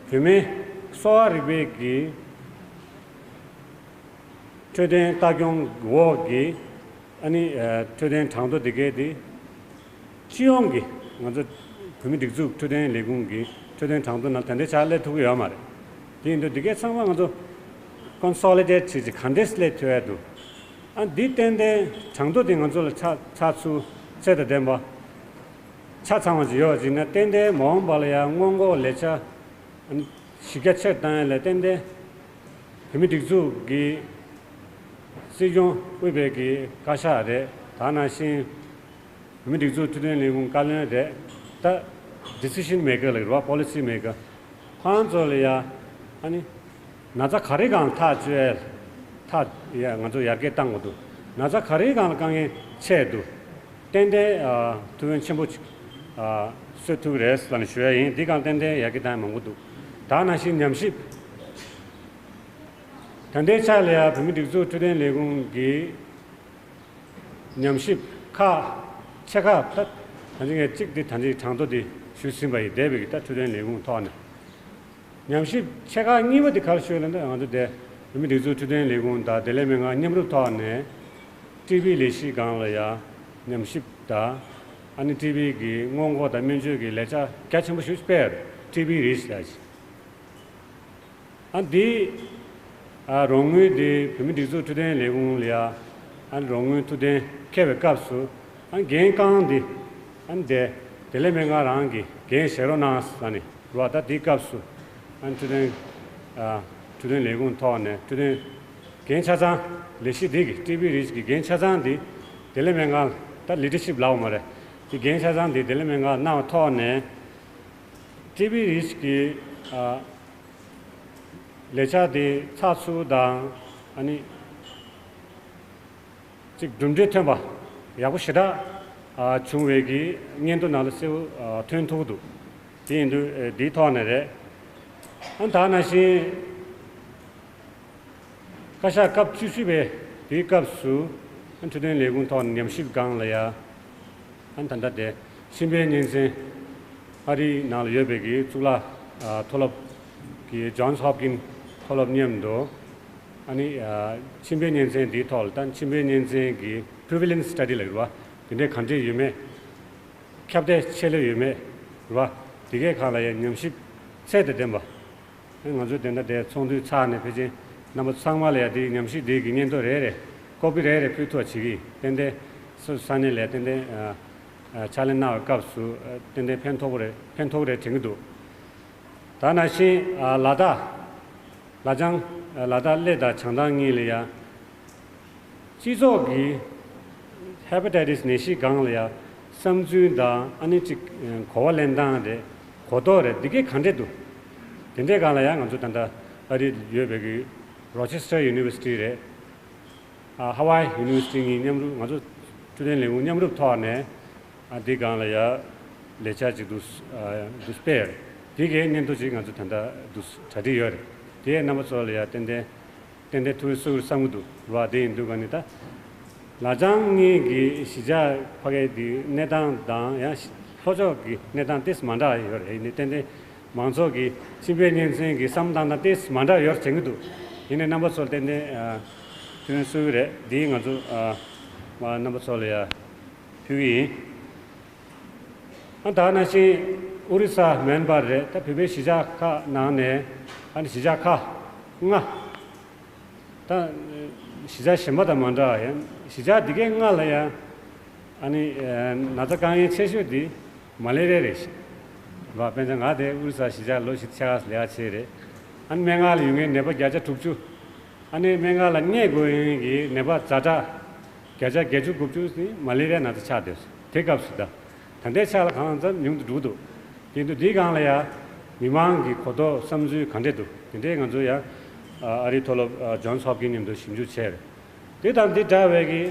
བོད་སྨན་གསོ་བ་རིག་པའི་གི་འཕྲོད་བསྟེན་ལྟ་སྐྱོང་འོག་གི་ཨ་ནི་ཨ་འཕྲོད་བསྟེན་གྲངས་ཐོ་དེ་གའི་དེ། སྤྱི་ཡོངས་ཀྱི་ང་ཚོ་བོད་མི་སྒྲིག་འཛུགས་འཕྲོད་བསྟེན་ལས་ཁུངས་ཀྱི་འཕྲོད་བསྟེན་གྲངས་ཐོ་ནང་ད་ལྟའི་ཆར་སླེབས་ཐུབ་ཀྱི་ཡོད་མ་རེད། དེ་ཡིན་དུས་འདི་གའི་ཚང་མ་ང་ཚོ་ཀོན་སོ་ལི་ཌེཊ་བྱེད་ཅིག་ག་འདྲས་སླེབས་ཐུབ་ཡ་འདུག་ཨ་འདི་ཏན་ཏན་གྲངས་ཐོ་དེ་ང་ཚོ་ལ་ཚགས་ཚགས་ཚུད་ཚད་དང་ལྡན་པ་ཆ་ཚང་བ་ཅིག་ཡོད་ཅིག་ན་ཏན་ཏན་མ་འོངས་པ་ལ་ཡང་སྔོན་འགོག་ལས་འཆར་གཞི་རྒྱ་ཆེར་བཏང་ཡ་ལ་ཏན་ཏན་བོད་མི་སྒྲིག་འཛུགས་ཀྱི་སྲིད་སྐྱོང་དབུས་པའི་གི་བཀའ་ཤག་རེད། ད་ནང་བཞིན་བོད་མི་སྒྲིག་འཛུགས་འཕྲོད་བསྟེན་ལས་ཁུངས་བཀའ་བློན་རེད། ད་ཌི་སི་ཤན་མེ་ཀར་ལ་རེད་བ། པོ་ལི་སི་མེ་ཀར་ཁོང་ཚོ་ལ་ཡ་ཨ་ནི་ན་ཚ་ག་རེ་སྒང་ཐག་གཅོད་ཐག་ཡ་ང་ཚོ་ཡར་རྒྱས་བཏང་དགོས་འདུག་ན་ཚ་ག་རེ་སྒང་ལ་དཀའ་ངལ་ཆེ་འདུག་ཏན་ཏན་ཨ་ཐུགས་ཕན་ཆེན་པོ་ཅིག་ཨ་གསོས་ཐུབ་ཀྱི་རེད་ལབ་ནས་ཞུ་ཡ་ཡིན། འདི་སྒང་ཏན་ཏན་ཡར་རྒྱས་བཏང་ཡ་མང་པོ་འདུག་ད་ནང་བཞིན་ཉམས་ཞིབ། ད་ལྟའི་ཆ་ལ་ཡང་བོད་མི་སྒྲིག་འཛུགས་འཕྲོད་བསྟེན་ལས་ཁུངས་ཀྱི་ཉམས་ཞིབ་ཁག་ཆེ་ཁག་ད་ད་ཅི་ངས་གཅིག་འདི་ད་ཅི་གྲངས་ཐོ་འདི་ཞུས་ཟིན་པ་ཡིན། འདས་པའི་གི་ད་འཕྲོད་བསྟེན་ལས་ཁུངས་ཐོག་ནས་ཉམས་ཞིབ་ཆེ་ཁག་གཉིས་པ་འདི་ག་རེ་ཞུས་ལབ་ན། ང་ཚོ་དེ་བོད་མི་སྒྲིག་འཛུགས་འཕྲོད་བསྟེན་ལས་ཁུངས་དང་བདེ་ལེགས་སྨན་ཁང་མཉམ་རུབ་ཐོག་ནས་ཊི་བི་ལས་གཞི་སྒང་ལ་ཡང་ཉམས་ཞིབ་དང་ཨ་ནི་ཊི་བི་གི་སྔོན་འགོག་དང་སྨན་བཅོས་ཀྱི་ལས་འཆར་རྒྱ་ཆེན་པོ་ཞིག་སྤེལ་ཡོད་རེད། ཊི་བི་རིཆ་ལབ་ཅིག་ཨ་འདི་ཨ་རོགས་དངུལ་འདི་བོད་མི་སྒྲིག་འཛུགས་འཕྲོད་བསྟེན་ལས་ཁུངས་ལ་ཡ་ཨ་རོགས་དངུལ་ཐུགས་གཏན་འཁེལ་བའི་སྐབས་སུ་ཨ་འགན་རྐང་འདི་ཨ་འདི་བདེ་ལེགས་སྨན་ཁང་རང་གི་འགན་བཞེས་རོགས་གནང་ཟེར་ནས་རོགས། ད་འདིའི་སྐབས་སུ་ཨ་འཕྲོད་བསྟེན་ཨ་འཕྲོད་བསྟེན་ལས་ཁུངས་ཐོག་ནས་འཕྲོད་བསྟེན་འགན་ཆ་ཚང་ལས་གཞི་འདི་གི་ཊི་བི་རིཆ་གི་འགན་ཆ་ཚང་འདི་བདེ་ལེགས་སྨན་ཁང་ད་ལི་ཌར་ཤིབ་ལབ་པ་མ་རེད། འདི་འགན་ཆ་ཚང་འདི་བདེ་ལེགས་སྨན་ཁང་གནང་བ་ཐོག་ནས་ཊི་བི་རིཆ་གི་ཨ་ལས་འཆར་དེ་ཚགས་ཚུད་དང་ཨ་ནི་ཅིག་གྲུབ་འབྲས་ཐོན་པ་ཡག་པོ་ཞེ་དྲག་ཨ་བྱུང་བའི་གི་སྙན་ཐོ་ནང་ལ་གསལ་པོ་ཨ་ཐོན་ཐུབ་ཀྱི་འདུག་དེ་ཡིན་དུས་ཨ་འདིའི་ཐོག་ནས་རེད། ཨ་ད་ནང་བཞིན་བཀའ་ཤག་སྐབས་བཅུ་བཞི་པའི་དེའི་སྐབས་སུ་ཨ་འཕྲོད་བསྟེན་ལས་ཁུངས་ཐོག་ནས་ཉམས་ཞིབ་སྒང་ལ་ཡ་ཨ་ད་ལྟ་དེ་མཆིན་པའི་གཉན་ཚན་ཨ་རིའི་ནང་ལ་ཡོད་པའི་གི་གཙུག་ལག་ཨ་མཐོ་སློབ་ཀྱི་Johns Hopkins་མཐོ་སློབ་མཉམ་དུ་ཨ་ནི་ཨ་མཆིན་པའི་གཉན་ཚན་འདིའི་ཐོག་ལ་ད་མཆིན་པའི་གཉན་ཚན་གྱི་prevalence study་ལབ་ཀྱི་རེད་བ། དེ་འདྲའི་ག་འདྲས་ཡོད་མེད། ཁྱབ་གདལ་ཆེ་ལོས་ཡོད་མེད་རེད་བ། དེ་གའི་སྒང་ལ་ཡང་ཉམས་ཞིབ་ ཚད་དང་ལྡན་པ། ང་ཚོས་དེ་འདྲ་དེ་ཚོགས་འདུའི་ཚགས་ནས་ཕལ་ཆེར་རྣམ་པ་ཚང་མ་ལ་ཡ་དེའི་ཉམས་ཞིབ་དེ་གི་སྙན་ཐོ་རེ་རེ་ཀོ་པི་རེ་རེ་ཕུལ་ཐུབ་པ་བྱེད་ཀྱི་ཡིན། ཏན་ཏན་སོ་སོའི་ས་གནས་ལ་ཡ་ཏན་ཏན་ཕྱག་ལས་གནང་བའི་སྐབས་སུ་ཏན་ཏན་ཕན་ཐོགས་པོ་རེད། ཕན་ཐོགས་རེད་དྲན་གྱི་འདུག་ད་ནང་བཞིན་ལ་དྭགས། ལ་བྱང་། ལ་དྭགས་གླེ་དང་བྱང་ཐང་གཉིས་ལ་ཡ། སྤྱི་ཚོགས་ཀྱི་ཧེ་པ་ཊའི་ཊི་སི་ནད་གཞི་སྒང་ལ་ཡ་བསམ་ཚུལ་དང་ཨ་ནི་གཅིག་གོ་བ་ལེན་སྟངས་རེད། གོ་རྟོགས་རེད། འདི་གས་ག་འདྲས་འདུག་དེ་འདྲས་སྒང་ལ་ཡ་ང་ཚོ་ད་ལྟ་ཨ་རི་ཡོད་པའི་གི་རོ་ཆེ་སི་ཊར་ཡུ་ནི་ཝར་སི་ཊི་རེད། ཨ་ཧ་ཝའི་ཡུ་ནི་ཝར་སི་ཊི་གཉིས་མཉམ་རུབ། ང་ཚོ་འཕྲོད་བསྟེན་ལས་ཁུངས་མཉམ་རུབ་ཐོག་ནས་ཨ་འདི་སྒང་ལ་ཡ་ལས་འཆར་ཅིག་འདུག་ཨ་འདུག་སྤེལ་ཡོད་རེད། འདི་གས་སྙན་ཐོ་ཅིག་ང་ཚོ་ད་ལྟ་འདུག་གྲ་སྒྲིག་ཡོད་རེད། དེ་རྣམ་པ་ཚོ་ལ་ཡ་ཏན་ཏན་ཏན་ཏན་ཐུགས་རེ་གསོ་གི་རེད་བསམ་གི་འདུག་ར། དེ་ཡིན་དུས་ག་ནི་ད་ལ་བྱང་གཉིས་ཀྱི་གཞིས་ཆགས་ཕ་གའི་དེ་གནས་སྟངས་དང་ཡང་ལྷོ་ཕྱོགས་ཀྱི་གནས་སྟངས་ཏོག་ཙམ་མ་འདྲ་ཡོད་རེད། ཡིན་ནའི་ཏན་ཏན་མང་ཚོགས་ཀྱི་ཁྱིམ་པའི་གཉེན་ཚན་གྱི་བསམ་སྟངས་དང་ཏོག་ཙམ་མ་འདྲ་ཡོད་དྲན་གི་འདུག་ཡིན་ནའི་རྣམ་པ་ཚོར་ཏན་ཏན་ཨ་ཐུགས་རེ་གསོ་གི་རེད། དེ་ང་ཚོ་ཨ་མ་རྣམ་པ་ཚོ་ལ་ཡ་ཕུལ་གི་ཡིན། ཨ་ད་ནང་བཞིན་ཨོ་རི་ས་མན་པ་རེད། ད་བོད་པའི་གཞིས་ཆགས་ཁག་ནང་ནས་ཨ་ནི་གཞིས་ཆགས་ཁག་ལྔ། ད་གཞིས་ཆགས་གཞན་པ་དང་མ་འདྲ་བ་ཡང་གཞིས་ཆགས་འདི་གའི་ལྔ་ལ་ཡང་ཨ་ནི་ན་ཚ་དཀའ་ངལ་ཆེ་ཤོས་འདི་མ་ལེ་རིཡ་རེད་ཤག་བ། དཔེར་ན་ང་དེ་ཨོ་རི་ས་གཞིས་ཆགས་ལོ་བཞི་ཕྱེད་ཀ་ལས་ཀ་བྱས་རེད། ཨ་ནི་སྨན་ཁང་ལ་ཡོང་མཁན་ནད་པ་བརྒྱ་ཆ་དྲུག་ཅུ། ཨ་ནི་སྨན་ཁང་ལ་སྙེག་དགོས་ཡོན་གྱི་ནད་པ་ཛ་དྲག་བརྒྱ་ཆ་བརྒྱད་ཅུ་དགུ་བཅུ་ནི་མ་ལེ་རིཡ་ན་ཚ་ཆགས་བསྡད་སོང་། དེ་སྐབས་སུ་ད་ད་ལྟའི་ཆ་ལ་གང་ཙམ་ཉུང་དུ་འགྲོ་གི་འདུག་དེ་འདུག་འདིའི་སྒང་ལ་ཡ་མི་མང་གི་གོ་རྟོགས་བསམ་ཚུལ་ག་འདྲས་འདུག་དེ་འདྲས་ང་ཚོ་ཡ་ཨ་རིའི་མཐོ་སློབ་ཇོན་སི་ཧོབ་ཀིན་མཉམ་དུ་ཞིབ་འཇུག་བྱས་རེད། དེ་དང་དེ་འདྲ་བའི་གི་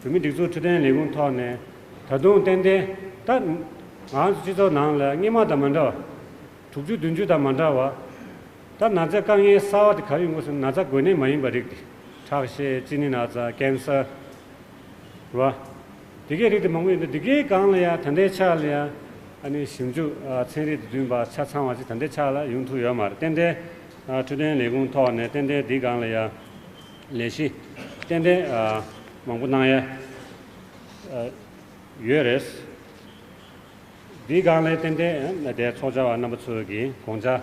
བོད་མིའི་སྒྲིག་འཛུགས་འཕྲོད་བསྟེན་ལས་ཁུངས་ཐོག་ནས་ད་དུང་ཏན་ཏན་ད་ང་ཚོ་སྤྱི་ཚོགས་ནང་ལ་སྔོན་མ་དང་མ་འདྲ་བ། དྲུག་ཅུ་བདུན་ཅུ་དང་མ་འདྲ་བ། ད་ན་ཚའི་དཀའ་ངལ་གསར་བ་དེ་ག་རེ་ཡོང་གི་སོང་ན་ཚ་འགོས་ནད་མ་ཡིན་པ་རིགས་དེ། ཁྲག་ཤེད། གཅིན་སྙི་ན་ཚ། ཀན་སར། རེད་བ། དེ་གའི་རིགས་དེ་མང་པོ་ཡོད་འདུག་དེ་གའི་སྒང་ལ་ཡང་ད་ལྟའི་ཆ་ལ་ཡང་ཨ་ནི་ཞིབ་འཇུག་ཨ་ཚན་རིག་དང་མཐུན་པ་ཆ་ཚང་བ་ཞིག་ད་ལྟའི་ཆ་ལ་ཡོང་ཐུབ་ཡོད་མ་རེད། ཏན་ཏན་ཨ་འཕྲོད་བསྟེན་ལས་ཁུངས་ཐོག་ནས་ཏན་ཏན་དེའི་སྒང་ལ་ཡང་ལས་གཞི་ཏན་ཏན་ཨ་མང་པོ་གནང་ཡ་ཨ་ཡོད་རེད། འདིའི་སྒང་ལ་ཏན་ཏན་དེ་ཚོགས་བཅར་བ་རྣམ་པ་ཚོས་ཀྱི་དགོངས་འཆར་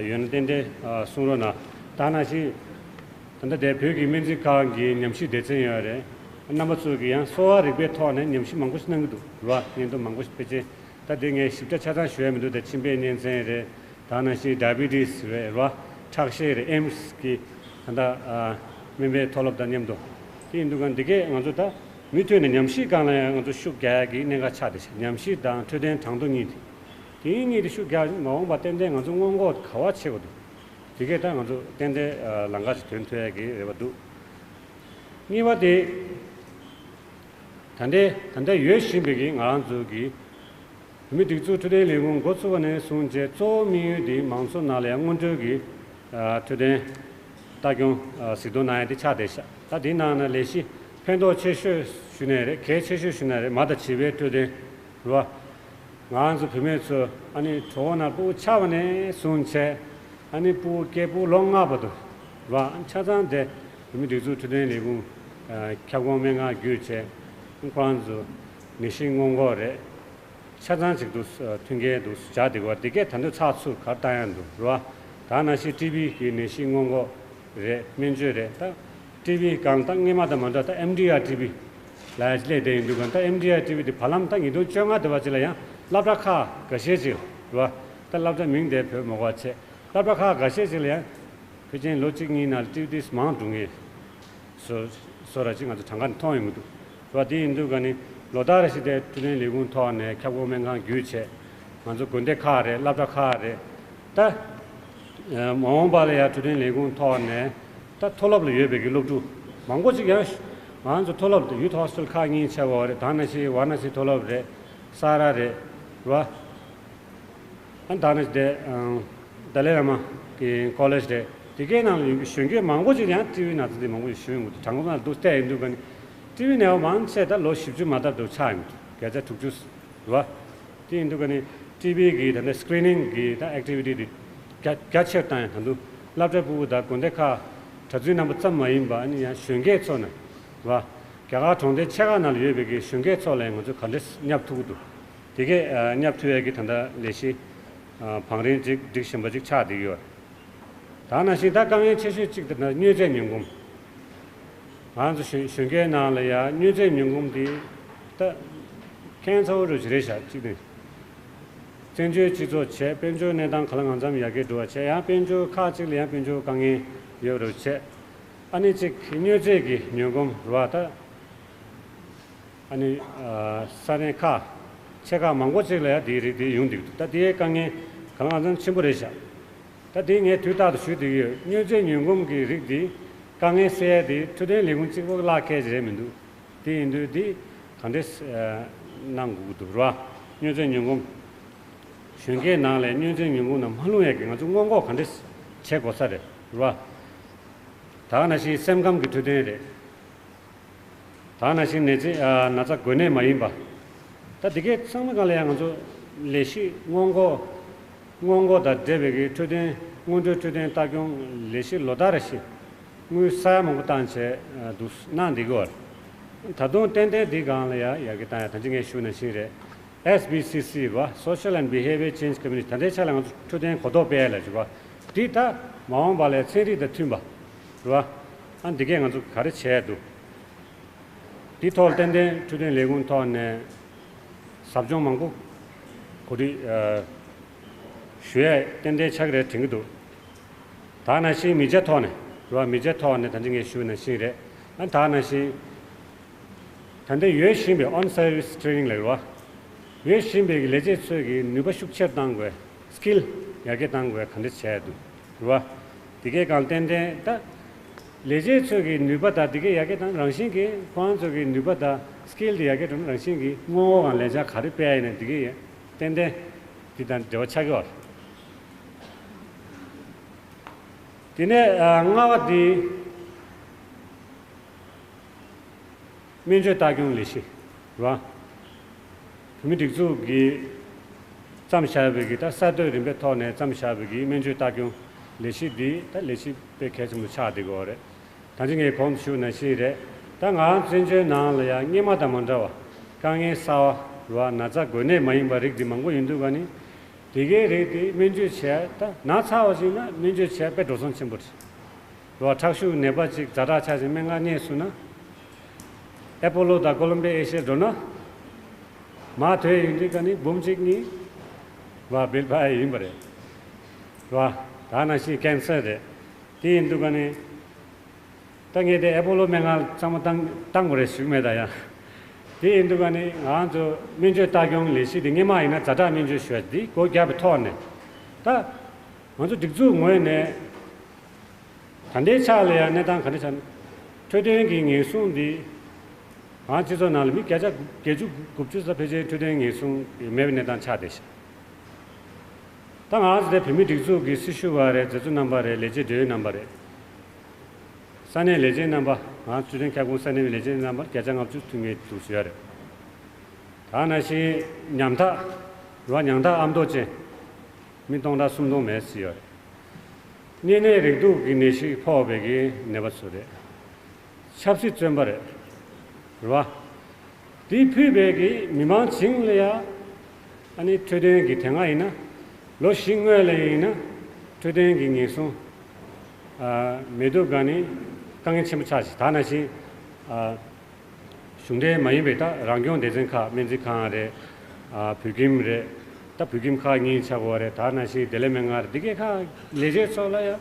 ཡོད་ན་ཏན་ཏན་གསུང་རོགས་གནང་། ད་ནང་བཞིན་ད་ལྟ་དེ་བོད་ཀྱི་སྨན་རྩིས་ཁང་གི་ཉམས་ཞིབ་སྡེ་ཚན་ཡོད་རེད། རྣམ་པ་ཚོས་ཀྱི་ཡང་གསོ་བ་རིག་པའི་ཐོག་ནས་ཉམས་ཞིབ་མང་པོ་ཞིག་གནང་གི་འདུག་རེད་བ། སྙན་ཐོ་མང་པོ་ཞིག་ཕལ་ཆེར་ད་དེ་ངས་ཞིབ་ཕྲ་ཆ་ཚང་ཞུ་ཡ་མི་འདུག་དེ་མཆིན་པའི་གཉན་ཚད་རེད། ད་ནང་བཞིན་ཌའི་བི་ཊི་སི་རེད་རེད་བ། ཁྲག་ཤེད་རེད། ཨེམ་སི་གི་ད་ལྟ་ཨ་སྨན་པའི་མཐོ་སློབ་དང་མཉམ་དུ་དེ་ཡིན་དུས་གང་འདི་གས་ང་ཚོ་ད་མུ་མཐུད་ནས་ཉམས་ཞིབ་སྒང་ལ་ཡང་ང་ཚོ་ཤུགས་རྒྱག་ཡ་གི་གནད་འགག་ཆགས་བསྡད་ཤག་ཉམས་ཞིབ་དང་འཕྲོད་བསྟེན་གྲངས་ཐོ་གཉིས་དེ། དེ་གཉིས་དེ་ཤུགས་རྒྱག་མ་འོངས་པ་ཏན་ཏན་ང་ཚོ་སྔོན་འགོག་ག་བ་བྱེད་དགོས་འདུག་དེ་གས་ད་ང་ཚོ་ཏན་ཏན་ཨ་ལམ་ཁ་ཞིག་ཐོན་ཐུབ་ཡ་གི་རེ་བ་འདུག་གཉིས་པ་དེ། ད་ལྟའི་ད་ལྟ་ཡོད་བཞིན་པའི་གི་ང་རང་ཚོ་གི་བོད་མིའི་སྒྲིག་འཛུགས་འཕྲོད་བསྟེན་ལས་ཁུངས་འགོ་ཚུགས་པ་ནས་བཟུང་བྱས་གཙོ་བོ་དམིགས་ཡུལ་དེ་མང་ཚོགས་ནང་ལ་ཡང་སྔོན་འགྲོའི་གི་ཨ་འཕྲོད་བསྟེན་ལྟ་སྐྱོང་ཨ་གཟིགས་རྟོག་གནང་ཡ་དེ་ཆགས་བསྡད་ཤག་ད་དེའི་ནང་ན་ལས་གཞི་ཕན་ཐོགས་ཆེ་ཤོས་ཞུ་ནའི་རེད། གལ་ཆེ་ཤོས་ཞུ་ནའི་རེད། མ་དང་བྱིས་པའི་འཕྲོད་བསྟེན་རེད་བ། ང་རང་ཚོ་བུད་མེད་ཚོ་ཨ་ནི་གྲོད་ཁོག་ནང་ཕྲུ་གུ་ཆགས་པ་ནས་བཟུང་བྱས་ཨ་ནི་ཕྲུ་གུ་སྐྱེས་ཕྲུ་གུ་ལོ་ལྔ་བར་དུ་རེད་བ། ཆ་ཚང་དེ་བོད་མིའི་སྒྲིག་འཛུགས་འཕྲོད་བསྟེན་ལས་ཁུངས་ཨ་ཁྱབ་ཁོངས་སྨན་ཁང་བརྒྱུད་བྱས་ཁོ་རང་ཚོ་ནད་གཞི་སྔོན་འགོག་རེད། ཆ་ཚང་ཅིག་འདུག་མཐུན་རྐྱེན་འདུག་སྦྱར་བསྡད་ཀྱི་ཡོད་རེད། དེ་གས་ད་དུང་ཚགས་ཚུད་ག་རེ་བཏང་ཡ་འདུག་རེད་བ། ད་ནང་བཞིན་ཊི་བི་གི་ནད་གཞི་སྔོན་འགོག་རེད། སྨན་བཅོས་རེད། ད་ཊི་བི་སྒང་ད་སྔོན་མ་དང་མ་འདྲ་ད་ཨེམ་ཌི་ཨར་ཊི་བི་ལབ་ཡ་ཅིག་སླེབས་བསྡད་ཡོད་འདུག་ག་ད་ཨེམ་ཌི་ཨར་ཊི་བི་དེ་བར་ལམ་ད་ཉིས་སྟོང་བཅོ་ལྔ་དེ་བ་ཅིག་ལ་ཡང་སློབ་གྲྭ་ཁག་འགའ་ཤས་ཅིག་རེད་བ། ད་སློབ་གྲྭ་མིང་དེ་བོད་མ་གོ་བ་བྱས། སློབ་གྲྭ་ཁག་འགའ་ཤས་ཅིག་ལ་ཡང་ཕལ་ཆེར་ལོ་གཅིག་གཉིས་ནང་ལ་ཊི་བི་དེ་མང་འགྲོ་ངེས། བཟོ་བཟོ་ར་ཅིག་ང་ཚོ་གྲངས་ཀ་ནས་མཐོང་ཡོང་གི་འདུག་རེད་བ། དེ་ཡིན་དུས་ག་ནི་ལོ་ལྟར་བཞིན་དེ་འཕྲོད་བསྟེན་ལས་ཁུངས་ཐོག་ནས་ཁྱབ་ཁོངས་སྨན་ཁང་བརྒྱུད་བྱས་ང་ཚོ་དགོན་སྡེ་ཁག་རེད། སློབ་གྲྭ་ཁག་རེད། ད་མ་འོངས་པ་ལ་ཡང་འཕྲོད་བསྟེན་ལས་ཁུངས་ཐོག་ནས་ད་མཐོ་སློབ་ལ་ཡོད་པའི་གི་སློབ་ཕྲུག་མང་པོ་ཅིག་ཡང་ང་ཚོ་མཐོ་སློབ་དེ་ཡུ་ཐི་ཧོ་སི་ཊེལ་ཁག་གཉིས་ཆགས་པ་རེད། ད་ནང་བཞིན་ཝ་ར་ཎ་སི་མཐོ་སློབ་རེད། ས་ར་རེད། རེད་བ། ཨ་ད་ནི་དེ་ཨང་ཏཱ་ལའི་བླ་མ་གི་ཀོ་ལེཇ་རེད། དེ་གའི་ནང་ལ་ཡོད་པའི་གཞོན་སྐྱེས་མང་པོ་ཅིག་ཡང་ཊི་བི་ན་ཚ་འདི་མང་པོ་ཞིག་བྱུང་ཡོང་གི་འདུག་གྲངས་ཀ་ནང་ལ་འདུག་བལྟས་ཡོང་དུས་ག་ནི་ཊི་བི་ནད་པ་མང་ཆེ་ད་ལོ་བཞི་བཅུ་མ་ལྡབ་འདུག་ཆགས་ཡོང་གི་འདུག་བརྒྱ་ཆ་དྲུག་ཅུ་རེད་བ། དེ་ཡིན་དུས་ག་ནི་ཊི་བི་གི་ད་ལྟ་སི་ཀི་རི་ནིང་གི་ད་ཨེག་ཊི་བི་ཊི་དེ་རྒྱ་རྒྱ་ཆེར་བཏང་ཡང་ད་དུང་སློབ་གྲྭ་ཕྲུ་གུ་དང་དགོན་སྡེ་ཁག་གྲྭ་བཙུན་རྣམ་པ་ཙམ་མ་ཡིན་པ་ཨ་ནི་ཡང་གཞོན་སྐྱེས་ཚོ་ནས་རེད་བ། རྒྱ་གར་གྲོང་སྡེ་ཆེ་ཁག་ནང་ལ་ཡོད་པའི་གི་གཞོན་སྐྱེས་ཚོ་ལ་ཡང་ང་ཚོས་ག་འདྲས་བསྙབ་ཐུབ་ཀྱི་འདུག་དེ་གས་ཨ་བསྙབ་ཐུབ་ཡས་ཀྱི་ད་ལྟ་ལས་གཞི་ བང་རིམ་ཅིག་སྒྲིག་བཞིན་པ་ཅིག་ཆགས་བསྡད་ཡོད། ད་ནང་བཞིན་ད་དཀའ་ངལ་ཆེ་ཤོས་གཅིག་དེ་ན་མྱོས་རྫས་ཉོ་སྒོམ། ང་ཚོ་གཞོན་གཞོན་སྐྱེས་ནང་ལ་ཡང་མྱོས་རྫས་ཉོ་སྒོམ་དེ་ད་ཁྱད་མཚར་པོ་རུ་ཅིག་རེད་ཤག་གཅིག་ནས་བཙན་བྱོལ་སྤྱི་ཚོགས་བྱས། དཔལ་འབྱོར་གནས་སྟངས་ག་ལ་གང་འཚམ་ཡར་རྒྱས་འགྲོ་བ་བྱས། ཡང་དཔལ་འབྱོར་ཁག་ཅིག་ལ་ཡང་དཔལ་འབྱོར་དཀའ་ངལ་ཡོད་རུ་བྱས། ཨ་ནི་གཅིག་མྱོས་རྫས་ཀྱི་ཉོ་སྒོམ་རུ་བ་ད། ཨ་ནི་ཨ་ས་གནས་ཁག་ཆེ་ཁག་མང་པོ་ཅིག་ལ་ཡང་དེའི་རིགས་དེ་ཡོང་བསྡད་འདུག་ད་དེའི་དཀའ་ངལ་གང་ལ་གང་འཚམ་ཆེན་པོ་རེད་ཤག་ད་དེ་ངས་དུས་རྟག་ཏུ་ཞུ་བསྡད་ཀྱི་ཡོད། མྱོས་རྫས་ཉོ་སྒོམ་གྱི་རིགས་དེ་དཀའ་ངལ་སེལ་ཡ་དེ་འཕྲོད་བསྟེན་ལས་ཁུངས་གཅིག་པོ་གི་ལག་ཁྱེར་ཅིག་རེད་མི་འདུག་དེ་ཡིན་དུས་དེ་ག་འདྲས་ཨ་གནང་དགོས་ཀྱི་འདུག་རེད་བ། མྱོས་རྫས་ཉོ་སྒོམ། གཞོན་སྐྱེས་ནང་ལ་མྱོས་རྫས་ཉོ་སྒོམ་ནང་མ་ལྷུང་ཡ་གི་ང་ཚོ་སྔོན་འགོག་ག་འདྲས་བྱེད་དགོས་ས་རེད་རེད་བ། ད་ག་ནང་བཞིན་སེམས་ཁམས་ཀྱི་འཕྲོད་བསྟེན་རེད། ད་ནང་བཞིན་ནད་རྫས་ཨ་ན་ཚ་འགོས་ནད་མ་ཡིན་པ། ད་འདི་གས་ཚང་མ་གང་ལ་ཡང་ང་ཚོ་ལས་གཞི་སྔོན་འགོག་སྔོན་འགོག་དང་འབྲེལ་བའི་གི་འཕྲོད་བསྟེན་སྔོན་འགྲོའི་འཕྲོད་བསྟེན་ལྟ་སྐྱོང་ལས་གཞི་ལོ་ལྟར་རེ་བཞིན་དངུལ་ས་ཡ་མང་པོ་བཏང་བྱས་ཨ་འདུག་གནང་བསྡད་ཀྱི་ཡོད་རེད། ད་དུང་ཏན་ཏན་འདི་སྒང་ལ་ཡ་ཡར་རྒྱས་བཏང་ཡ་ད་ཅི་ངས་ཞུ་ནང་བཞིན་རེད། S B C C རེད་བ། Social and Behavior Change Community ད་ལྟའི་ཆ་ལ་ང་ཚོ་འཕྲོད་བསྟེན་གོ་རྟོགས་སྤེལ་ཡ་ལ་ཞུ་བ། འདི་ད་མ་འོངས་པ་ལ་ཚན་རིག་དང་མཐུན་པ་རེད་བ། ཨ་འདི་གས་ང་ཚོ་ག་རེ་བྱས་འདུག་འདི་ཐོག་ཏན་ཏན་འཕྲོད་བསྟེན་ལས་ཁུངས་ཐོག་ནས་ཟབ་སྦྱོང་མང་པོ་གོ་སྒྲིག་ཨ་ཞུ་ཡས་ཏན་ཏན་ཆགས་ཀྱི་རེད་དྲན་གྱི་འདུག་ད་ནང་བཞིན་མི་ཆ་ཐོག་ནས་རེད་བ། མི་ཆ་ཐོག་ནས་ད་ཅི་ངས་ཞུས་ནང་བཞིན་རེད། ཨ་ད་ནང་བཞིན་ད་ལྟ་ཡོད་བཞིན་པའི་on service training ལབ་རེད་བ། ཡོད་བཞིན་པའི་ལས་བྱེད་ཚོས་ཀྱི་ནུས་པ་ཤུགས་ཆེར་གཏང་དགོས། skill ཡར་རྒྱས་གཏང་དགོས་ག་འདྲ་བྱས་འདུག་རེད་བ། དེ་གའི་སྒང་ཏན་ཏན་ད་ལས་བྱེད་ཚོས་ཀྱི་ནུས་པ་དང་དེ་གའི་ཡར་རྒྱས་གཏང་རང་བཞིན་གྱིས་ཁོ་རང་ཚོ་གི་ནུས་པ་དང་skill དེ་ཡར་རྒྱས་འགྲོ་ན་རང་བཞིན་གྱིས་སྔོན་འགོག་གང་ལས་འཆར་ག་རེ་སྤེལ་ཡིན་ན་དེ་གའི་ཏན་ཏན་དེ་དང་འབྲེལ་བ་ཆགས་ཀྱི་ཡོད་རེད། དེ་ནས་ཨ་ལྔ་པ་དེ་སྨན་བཅོས་ལྟ་སྐྱོང་ལས་གཞི་རེད་བ། བོད་མི་སྒྲིག་འཛུགས་ཀྱིས་བརྩམས་བཞག་པའི་གི་ད་གསར་གཏོད་རིམ་པའི་ཐོག་ནས་བརྩམས་བཞག་པའི་གི་སྨན་བཅོས་ལྟ་སྐྱོང་ལས་གཞི་འདི་ད་ལས་གཞི་དཔེ་གལ་ཆེན་པོ་ཆགས་བསྡད་ཀྱི་ཡོད་རེད། ད་ཅི་ངས་གོང་དུ་ཞུས་ནང་བཞིན་རེད། ད་ང་རང་བཙན་བྱོལ་ནང་ལ་ཡང་སྔོན་མ་དང་མ་འདྲ་བ་དཀའ་ངལ་གསར་བ་རེད་བ། ན་ཚ་འགོས་ནད་མ་ཡིན་པ་རིགས་འདི་མང་པོ་ཡིན་དུས་ག་ནི་དེ་གའི་རིགས་དེ་སྨན་བཅོས་བྱས་ད་ན་ཚ་བ་ཞིག་ན་སྨན་བཅོས་བྱས་དཔེ་འགྲོ་སོང་ཆེན་པོ་རེད། རོ་ཁྲག་ཤུགས་ནད་པ་གཅིག་ཛ་དྲག་ཆགས་ཤིང་སྨན་ཁང་རྙེད་སོང་ན། ཨེ་པོ་ལོ་དང་ཀོ་ལོམ་བི་ཡ་ཨེ་ཤི་ཡ་འགྲོ་ན། མ་དོད་ཡིན་དུས་ཀ་ནི་འབུམ་གཅིག་གཉིས་བ་བིལ་ཕ་ཡ་ཡིན་པ་རེད། རོ། ད་ནང་བཞིན་ཀན་སར་རེད། དེ་ཡིན་དུས་ཀ་ནི། ད་ངས་དེ་ཨེ་པོ་ལོ་སྨན་ཁང་ཚང་མ་བཏང་བཏང་དགོས་རེད་ཞུ་གི་མེད་ད་ཡང་། དེ་ཡིན་དུས་ཀ་ནི་ང་ཚོ་སྨན་བཅོས་ལྟ་སྐྱོང་ལས་གཞི་དེ་སྔོན་མ་ཡིན་ན་ཛ་དྲག་སྨན་བཅོས་ཞུ་བ་འདི་སྒོ་བརྒྱབ་པའི་ཐོག་ནས། ད། ང་ཚོ་སྒྲིག་འཛུགས་ངོས་ནས། ད་ལྟའི་ཆ་ལ་ཡང་གནས་སྟངས་ག་འདྲ་ཆགས་ན། འཕྲོད་བསྟེན་གྱི་ཉེན་སྲུང་འདི། ང་སྤྱི་ཚོགས་ནང་ལ་མི་བརྒྱ་ཆ་བརྒྱད་ཅུ་དགུ་བཅུ་ཙམ་ཕལ་ཆེར་འཕྲོད་བསྟེན་ཉེན་སྲུང་མེད་པའི་གནས་སྟངས་ཆགས་བསྡད་ཤག་ད་ང་ཚོ་དེ་བོད་མི་སྒྲིག་འཛུགས་ཀྱི་སྲི་ཞུ་བ་རེད། མཛད་གཙོ་རྣམ་པ་རེད། ལས་བྱེད་འབྲེལ་ཡོད་རྣམ་པ་རེད། ས་གནས་ལས་བྱེད་རྣམ་པ། ང་ཚོ་འཕྲོད་བསྟེན་ཁྱབ་ཁོངས་ས་གནས་ལས་བྱེད་རྣམ་པ་བརྒྱ་ཆ་ལྔ་བཅུ་ཐུག་ངེས་འདུག་ཞུ་ཡ་རེད། ད་ནང་བཞིན་ཉམ་ཐག་རོ་ཉམ་ཐག་ཨ་མདོ་ཅན། མི་སྟོང་ཕྲག་སུམ་སྟོང་མེད་ཟེར་ཡོད་རེད། གཉན་ནད་རེག་དུག་གི་ནད་གཞི་ཕོག་པའི་གི་ནད་པ་ཚོ་རེད། ཆབ་སྲིད་བཙོན་པ་རེད། རེད་བ། དེ་ཕུད་པའི་གི་མི་མང་བྱིངས་ལ་ཡ། ཨ་ནི་འཕྲོད་བསྟེན་གི་དེ་སྔ་ཡིན་ན། ལོ་བཞི་སྔོན་ལ་ཡིན་ན། འཕྲོད་བསྟེན་གི་ཉེན་སྲུང་། ཨ། མེད་དུས་ག་ནི་དཀའ་ངལ་ཆེན་པོ་ཆགས་ཤིང་། ད་ནང་བཞིན། ཨ། གཞུང་འབྲེལ་མ་ཡིན་པའི་ད་རང་སྐྱོང་སྡེ་ཚན་ཁག་སྨན་རྩིས་ཁང་རེད། ཨ། བོད་ཁྱིམ་རེད། ད་བོད་ཁྱིམ་ཁག་གཉིས་ཆགས་ཀྱི་ཡོད་རེད། ད་ནང་བཞིན་བདེ་ལེགས་སྨན་ཁང་རེད། འདི་གའི་ཁག་ལས་བྱེད་ཚོ་ལ་ཡང་།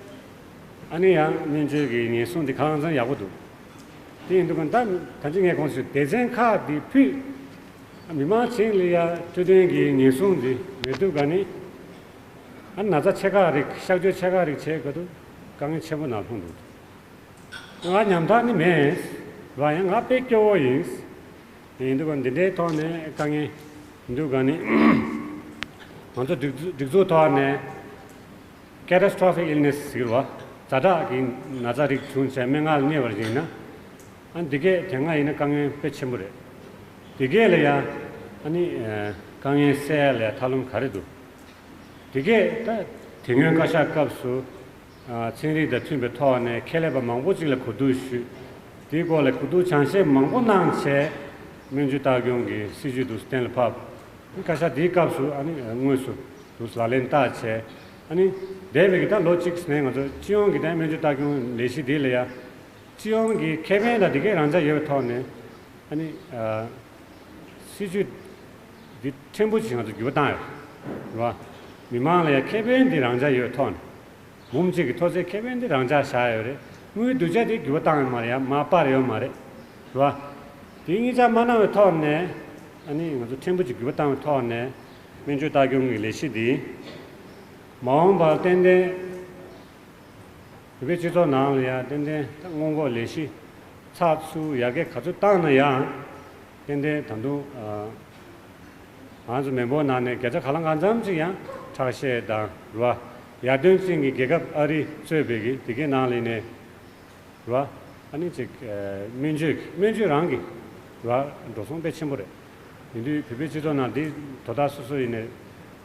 ཨ་ནི་ཡང་སྨན་བཅོས་ཀྱི་ཉེན་སྲུང་འདི་གང་ཙམ་ཡག་པོ་འདུག་དེ་ཡིན་དུས་ད་ད་ཅི་ངས་གོང་ཞུས་སྡེ་ཚན་ཁག་འདི་ཕུད། མི་མང་བྱིངས་ལ་ཡང་འཕྲོད་བསྟེན་གྱི་ཉེན་སྲུང་འདི་མེད་དུས་ག་ནི། ཨ་ན་ཚ་ཆེ་ཁག་རིགས་གཤག་བཅོས་ཆེ་ཁག་རིགས་བྱེད་དགོས་དུས་དཀའ་ངལ་ཆེན་པོ་ནང་ལྷུང་འདུག་ང་ཉམ་ཐག་ནི་མེད། ར་ཡང་ང་དཔེ་སྐྱོ་བོ་ཡིན། ཡིན་དུས་འདི་འདྲའི་ཐོག་ནས་དཀའ་ངལ་འདུག་ག་ནི། ང་ཚོ་སྒྲིག་འཛུགས་སྒྲིག་འཛུགས་ཐོག་ནས་catastrophic illness ཟེར་བ། ཛ་དྲག་གི་ན་ཚ་རིགས་བྱུང་བྱས་སྨན་ཁང་ལ་གནས་པར་ཡིན་ན། ཨ་འདི་གས་དེ་སྔ་ཡིན་ན་དཀའ་ངལ་དཔེ་ཆེན་པོ་རེད། འདི་གས་ལ་ཡང་ཨ་ནི་དཀའ་ངལ་སེལ་ཡ་ལ་ཡང་ཐབས་ལམ་ག་རེ་འདུག་དེ་གས་ད་དེ་སྔོན་བཀའ་ཤག་སྐབས་སུ། ཨ། ཚན་རིག་དང་མཐུན་པའི་ཐོག་ནས་ཁེ་ལས་པ་མང་པོ་ཅིག་ལ་གོ་བསྡུར་ཞུས། དེའི་སྐོར་ལ་གོ་བསྡུར་སྦྱང་བཤད་མང་པོ་གནང་བྱས། སྨན་བཅོས་ལྟ་སྐྱོང་གི་སྲིད་ཇུས་དུ་གཏན་ལ་ཕབ། བཀའ་ཤག་དེའི་སྐབས་སུ་ཨ་ནི་དངོས་སུ་ དུ་ལག་ལེན་བསྟར་བྱས། ཨ་ནི་འདས་པའི་གི་ད་ལོ་གཅིག་ནས་ང་ཚོ་སྤྱི་ཡོངས་ཀྱི་ད་སྨན་བཅོས་ལྟ་སྐྱོང་ལས་གཞི་འདི་ལ་ཡ། སྤྱི་ཡོངས་ཀྱི་ཁེ་ཕན་དང་དེ་གའི་རང་འཇགས་ཡོད་པའི་ཐོག་ནས། ཨ་ནི་ཨ། སྲིད་ཇུས་འདི་ཕྲན་བུ་ཞིག་ང་ཚོ་འགྱུར་བ་བཏང་ཡོད་རེད་བ། མི་མང་ལ་ཡ་ཁེ་ཕན་འདི་རང་འཇགས་ཡོད་པའི་ཐོག་ནས། འབུམ་གཅིག་གི་མཐོ་ཚད་ཁེ་ཕན་འདི་རང་འཇགས་བཞག་ཡོད་རེད། དངུལ་བསྡུ་བྱ་དེ་འགྱུར་བ་བཏང་ཡོད་མ་རེད་ཡ། མར་སྤར་ཡོད་མ་རེད། རེད་བ། དེ་གཉིས་ཆ་མ་གནང་བའི་ཐོག་ནས། ཨ་ནི་ང་ཚོ་ཕྲན་བུ་ཅིག་འགྱུར་བ་བཏང་བའི་ཐོག་ནས་སྨན་བཅོས་ལྟ་སྐྱོང་གི་ལས་གཞི་འདི་མ་འོངས་པར་ཏན་ཏན་བོད་པའི་སྤྱི་ཚོགས་ནང་ལ་ཡང་ཏན་ཏན་ད་སྔོན་འགོག་ལས་གཞི་ཚགས་ཚུད་ཡར་རྒྱས་ག་ཚོད་བཏང་ན་ཡང་ཏན་ཏན་ད་དུང་ཨ། ང་ཚོ་མི་འབོར་ནང་ནས་བརྒྱ་ཆ་ག་ལ་གང་འཚམ་ཅིག་ཡང་ཁྲག་ཤེད་དང་རུ་བ། ཡར་ཐོན་ཅན་གྱི་རྒྱལ་ཁབ་ཨ་རི་གཙོས་པའི་གི་དེ་གའི་ནང་ལ་ནས་རུ་བ། ཨ་ནི་ཅིག་ཨ། སྨན་བཅོས་ཀྱི་སྨན་བཅོས་རང་གི་རུ་བ་འགྲོ་སོང་དཔེ་ཆེན་པོ་རེད། ཡིན་དུས་བོད་པའི་སྤྱི་ཚོགས་ནང་འདི་དོ་བདག་སོ་སོ་ཡིན་ནས་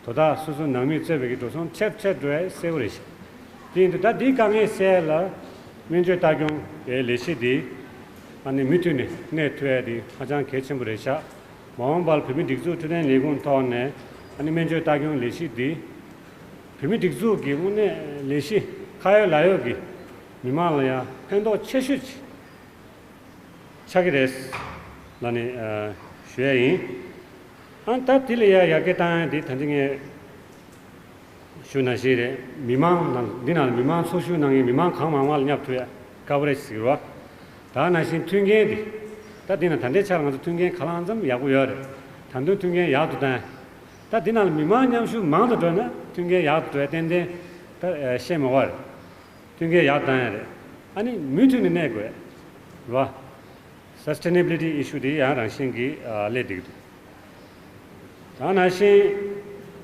དོ་བདག་སོ་སོ་ནང་མི་གཙོས་པའི་གི་འགྲོ་སོང་ཆེར་ཆེར་འགྲོ་ཡ་གསལ་པོ་རེད་ཤག་དེ་ཡིན་དུས་ད་འདིའི་དཀའ་ངལ་སེལ་ལ་སྨན་བཅོས་ལྟ་སྐྱོང་གི་ལས་གཞི་འདི་ཨ་ནི་མུ་མཐུད་ནས་གནས་ཐུབ་ཡ་འདི་ཧ་ཅང་གལ་ཆེན་པོ་རེད་ཤག་མ་འོངས་པར་བོད་མིའི་སྒྲིག་འཛུགས་འཕྲོད་བསྟེན་ལས་ཁུངས་ཐོག་ནས་ཨ་ནི་སྨན་བཅོས་ལྟ་སྐྱོང་ལས་གཞི་འདི་བོད་མིའི་སྒྲིག་འཛུགས་ཀྱི་དངོས་གནས་ལས་གཞི་ཁ་ཡོད་ལག་ཡོད་ཀྱི་མི་མང་ལ་ཡང་ཕན་ཐོགས་ཆེ་ཤོས་ཅིག་ཆགས་ཀྱི་རེད་ལབ་ནས་ཨ། ཞུ་ཡ་ཡིན། ཨ་ད་དེ་ལ་ཡ་ཡར་རྒྱས་བཏང་ཡ་དེ་ད་ཅི་ངས་ཞུ་ནང་བཞིན་རེད། མི་མང་ནང་འདི་ནང་ལ་མི་མང་ཚོགས་ཞུགས་གནང་མཁན་མི་མང་གང་མང་མང་ལ་བསྙབ་ཐུབ་ཡ་དཀའ་པོ་རེད་ཟེར་གི་རེད་བ། ད་ནང་བཞིན་མཐུན་རྐྱེན་དེ་ད་འདི་ན་ད་ལྟའི་ཆ་ལ་ང་ཚོ་མཐུན་རྐྱེན་ག་ལ་ཙམ་ཡག་པོ་ཡོད་རེད། ད་དུང་མཐུན་རྐྱེན་ཡག་ཏུ་བཏང་ཡ། ད་འདི་ནང་ལ་མི་མང་མཉམ་ཞུགས་མང་དུ་འགྲོ་ན་མཐུན་རྐྱེན་ཡག་ཏུ་འགྲོ་ཡ་ཏན་ཏན་ད་ཤེས་མི་དགོས་རེད། མཐུན་རྐྱེན་ཡག་བཏང་ཡ་རེད། ཨ་ནི་མུ་མཐུད་ནས་གནས་དགོས་རེད་བ། Sustainability issue དེ་ཡང་རང་བཞིན་གྱིས་ཨ། སླེབས་བསྡད་ཀྱི་འདུག་ད་ནང་བཞིན་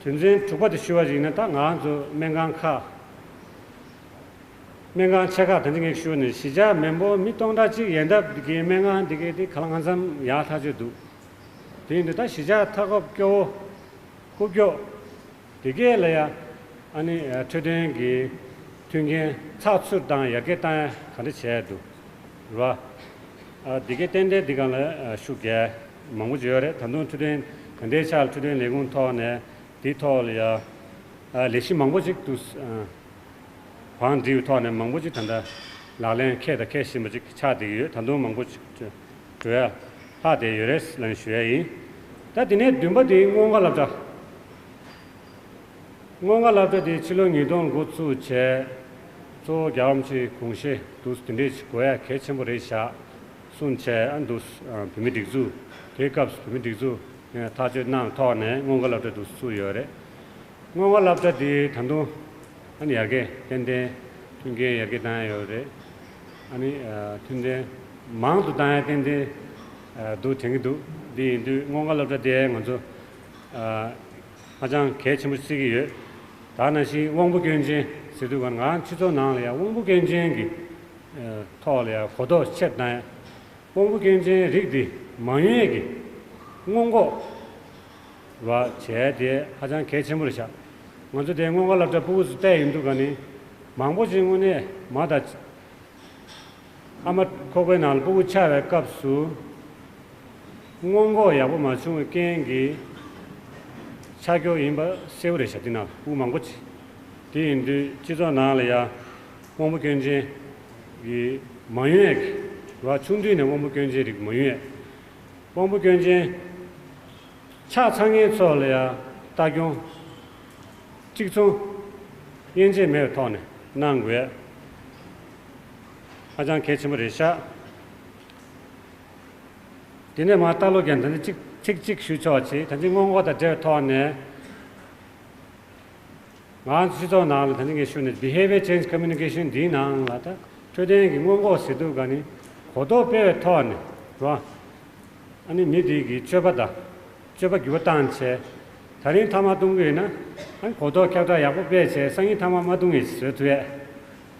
དོན་ཚན་དྲུག་པ་དེ་ཞུ་བ་ཞིག་ཡིན་ན། ད་ང་ཚོ་སྨན་ཁང་ཁག་སྨན་ཁང་ཆེ་ཁག་དང་དེ་འདྲ་ཞུ་ནས་གཞིས་ཆགས་མི་འབོར་མི་སྟོང་ཕྲག་གཅིག་ཡན་འདབ་དེ་གའི་སྨན་ཁང་དེ་གའི་དེ་ག་ལ་གང་འཚམ་ཡག་ཐག་ཆོད་འདུག་དེ་ཡིན་དུས་ད་གཞིས་ཆགས་མཐའ་འཁོབ་སྐྱོ་བོ་ཁུག་ཀྱོག་དེ་གས་ལ་ཡ་ཨ་ནི་འཕྲོད་བསྟེན་གྱི་མཐུན་རྐྱེན་ཚགས་ཚུད་དང་ཡར་རྒྱས་བཏང་ཡ་ག་འདྲ་བྱས་འདུག་རེད་བ། ཨ་དེ་གས་ཏན་ཏན་འདི་སྒང་ལ་ཨ་ཤུགས་རྒྱག་མང་པོ་ཅིག་ཡོད་རེད། ད་དུང་འཕྲོད་བསྟེན་ད་ལྟའི་ཆར་འཕྲོད་བསྟེན་ལས་ཁུངས་ཐོག་ནས་དེའི་ཐོག་ལ་ཡ་ཨ་ལས་གཞི་མང་པོ་ཅིག་ཏུ་ཨ་བང་སྒྲིག་པའི་ཐོག་ནས་མང་པོ་ཅིག་ད་ལྟ་ལག་ལེན་འཁེལ་དང་འཁེལ་བཞིན་པ་ཅིག་ཆགས་བསྡད་ཀྱི་ཡོད། ད་དུང་མང་པོ་ཅིག་འགྲོ་ཡ་ལྷག་བསྡད་ཡོད་རེད་ལབ་ནས་ཞུ་ཡ་ཡིན། ད་དེ་ནས་བདུན་པ་དེ་སྔོན་འགོག་སློབ་གྲྭ། སྔོན་འགོག་སློབ་གྲྭ་དེ་ཕྱི་ལོ་ཉིས་སྟོང་འགོ་བཙུགས་བྱས། གཙོ་བོ་རྒྱལ་བ་རིན་པོ་ཆེའི་དགོངས་བཞེད་འདུག་དེ་འདྲས་ཞིག་དགོས་ཡ་གལ་ཆེན་པོ་རེད་བཞག་གསུངས་བྱས། ཨ་འདུག་བོད་མི་སྒྲིག་འཛུགས་དེའི་སྐབས་སུ་བོད་མི་སྒྲིག་འཛུགས་ཐག་གཅོད་གནང་ཐོག་ནས་སྔོན་འགོག་སློབ་གྲྭ་འདུག་བཙུགས་ཡོད་རེད། སྔོན་འགོག་སློབ་གྲྭ་དེ་ད་དུང་ཨ་ནི་ཡར་རྒྱས་ཏན་ཏན་མཐུན་རྐྱེན་ཡར་རྒྱས་བཏང་ཡ་ཡོད་རེད། ཨ་ནི་ཨ་མཐུན་རྐྱེན་མང་དུ་བཏང་ཡ་ཏན་ཏན་ཨ་འདུག་དྲན་གྱི་འདུག་འདི་ཡིན་དུས་སྔོན་འགོག་སློབ་གྲྭ་དེ་ང་ཚོ་ཨ་ཧ་ཅང་གལ་ཆེན་པོ་བརྩི་གི་ཡོད། ད་ནང་བཞིན་དབང་པོ་སྐྱོན་ཅན་ཟེར་དུས་ག་ང་སྤྱི་ཚོགས་ནང་ལ་ཡང་དབང་པོ་སྐྱོན་ཅན་གྱི་ཨ་ཐོག་ལ་ཡང་གོ་རྟོགས་ཆེར་བཏང་ཡ། དབང་པོ་སྐྱོན་ཅན་རིགས་འདི་མ་ཡོང་ཡས་ཀྱི་སྔོན་འགོག་ར་བྱས་ཏེ་ཧ་ཅང་གལ་ཆེན་པོ་རེད་ཤག་ང་ཚོ་དེ་སྔོན་འགོག་སློབ་གྲྭ་ཕྲུ་གུ་ཚོ་བལྟས་ཡོང་དུས་ག་ནི་མང་པོ་ཅིག་དངོས་གནས་མ་དང་ཨ་མ་ཁོག་པའི་ནང་ལ་ཕྲུ་གུ་ཆགས་པའི་སྐབས་སུ་སྔོན་འགོག་ཡག་པོ་མ་བྱུང་བའི་རྐྱེན་གྱིས་ཆགས་ཀྱོག་ཡིན་པ་གསལ་པོ་རེད་ཤག་དེ་ནང་ཕྲུ་གུ་མང་པོ་ཅིག་དེ་ཡིན་དུས་སྤྱི་ཚོགས་ནང་ལ་ཡང་དབང་པོ་སྐྱོན་ཅན་གྱི་མ་ཡོང་ཡས་ཀྱི་ར་ཆུང་དུས་ནས་དབང་པོ་སྐྱོན་ཅན་རིགས་མ་ཡོང་ཡས། དབང་པོ་སྐྱོན་ཅན་ཆགས་ཚར་མཁན་ཚོ་ལ་ཡང་ལྟ་སྐྱོང་གཅིག་མཚུངས་དབྱེ་འབྱེད་མེད་པའི་ཐོག་ནས་གནང་དགོས་ཧ་ཅང་གལ་ཆེན་པོ་རེད་ཤག་དེ་ནས་མར་ལྟ་ཀློག་རྒྱག་ད་ནི་གཅིག་ཚིག་གཅིག་ཞུ་ཆོག་ཅིག་ད་ཅི་སྔོན་འགོག་དང་འབྲེལ་བའི་ཐོག་ནས། ང་ཚོ་སྤྱི་ཚོགས་ནང་ལ་ད་ནི་ངས་ཞུས་ནས་Behavior Change Communication འདིའི་ནང་ལ་ད་འཕྲོད་བསྟེན་གྱི་སྔོན་འགོག་ཟེར་དུས་ག་ནི་གོ་རྟོགས་སྤེལ་བའི་ཐོག་ནས་རེད་བ། ཨ་ནི་མི་དེ་གི་སྤྱོད་པ་དང་སྤྱོད་པ་འགྱུར་བ་བཏང་བྱས། ད་རིང་ཐ་མག་གཏོང་གི་ཡོད་ན་ཨ་ནི་གོ་རྟོགས་ཁྱབ་བསྒྲགས་ཡག་པོ་སྤེལ་བྱས་སང་ཉིན་ཐ་མག་མ་གཏོང་ངེས་བཟོ་ཐུབ་ཡས་རེད་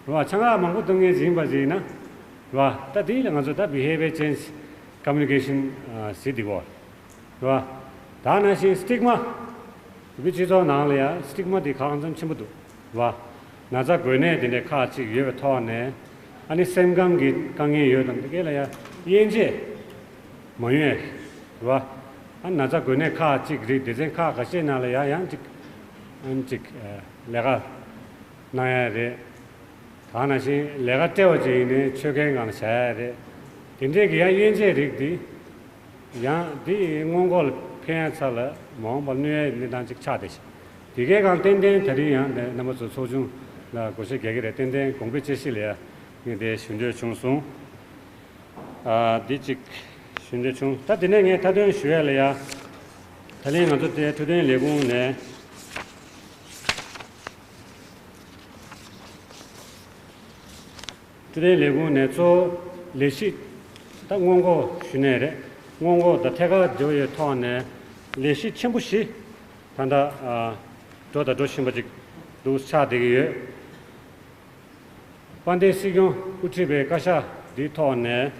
བ། ཆང་རག་མང་པོ་གཏོང་མཁན་ཅིག་ཡིན་པ་ཅིག་ཡིན་ན་རེད་བ། ད་དེ་ལ་ང་ཚོ་ད་Behavior Change Communication ཟེར་དེ་གོ་རེད་བ། ད་ནང་བཞིན་སི་ཊིག་མ། བོད་པའི་སྤྱི་ཚོགས་ནང་ལ་ཡང་སི་ཊིག་མ་དེ་ཁག་ཙམ་ཆེན་པོ་འདུག་རེད་བ། ན་ཚ་འགོས་ནད་དེ་འདྲའི་ཁག་ཅིག་ཡོད་པའི་ཐོག་ནས་ཨ་ནི་སེམས་ཁམས་ཀྱི་དཀའ་ངལ་ཡོད་དང་དེ་གས་ལ་ཡང་དབྱེ་འབྱེད་མ་ཡོང་ཡས་རེད་བ། ཨ་ན་ཚ་འགོས་ནད་ཁག་ཅིག་རིགས་སྡེ་ཚན་ཁག་ཁ་ཤས་ནང་ལ་ཡང་ཡང་ཅིག་ ཨ་ནི་ཅིག་ལས་ཀ་གནང་ཡ་རེད། ད་ནང་བཞིན་ལས་ཀ་སྤྲད་པ་ཅིག་ཡིན་ནའི་ཆོས་ཁའི་སྒང་ལ་བཞག་ཡ་རེད། དེ་འདྲས་ཀྱི་ཡང་དབྱེ་འབྱེད་རིགས་འདི་ཡང་འདི་སྔོན་འགོག་ལ་ཕན་ཡ་ཚ་ལ་མ་འོངས་པར་གནོད་ཡའི་གནས་སྟངས་ཅིག་ཆགས་བསྡད་ཤག་དེ་གའི་སྒང་ཏན་ཏན་ད་རིང་ཡང་རྣམ་པ་ཚོ་ཚོགས་ཆུང་ལ་དགོངས་བཞེས་རྒྱག་གི་རེད། ཏན་ཏན་དགོངས་པའི་དཔྱད་གཞི་ལ་ཡ་ངས་དེ་ཞུ་འདོད་བྱུང་སོང་། ཨ། འདི་གཅིག་ཞུ་འདོད་བྱུང་། ད་དེ་ནས་ངས་མཐའ་དོན་ཞུ་ཡ་ལ་ཡ། ད་ལན་ང་ཚོ་དེ་འཕྲོད་བསྟེན་ལས་ཁུངས་ནས། འཕྲོད་བསྟེན་ལས་ཁུངས་ནས་གཙོ་བོ་ལས་གཞི་ད་སྔོན་འགོག་ཞུ་ནས་རེད། སྔོན་འགོག་དང་ཐད་ཀར་འབྲེལ་བ་ཡོད་ཐོག་ནས་ལས་གཞི་ཆེན་པོ་བཞི་ད་ལྟ་ཨ་འགྲོ་དང་འགྲོ་བཞིན་པ་ཅིག་འདུག་ཆགས་བསྡད་ཀྱི་ཡོད། དཔལ་ལྡན་སྲིད་སྐྱོང་དབུ་ཁྲིད་པའི་བཀའ་ཤག་འདིའི་ཐོག་ནས་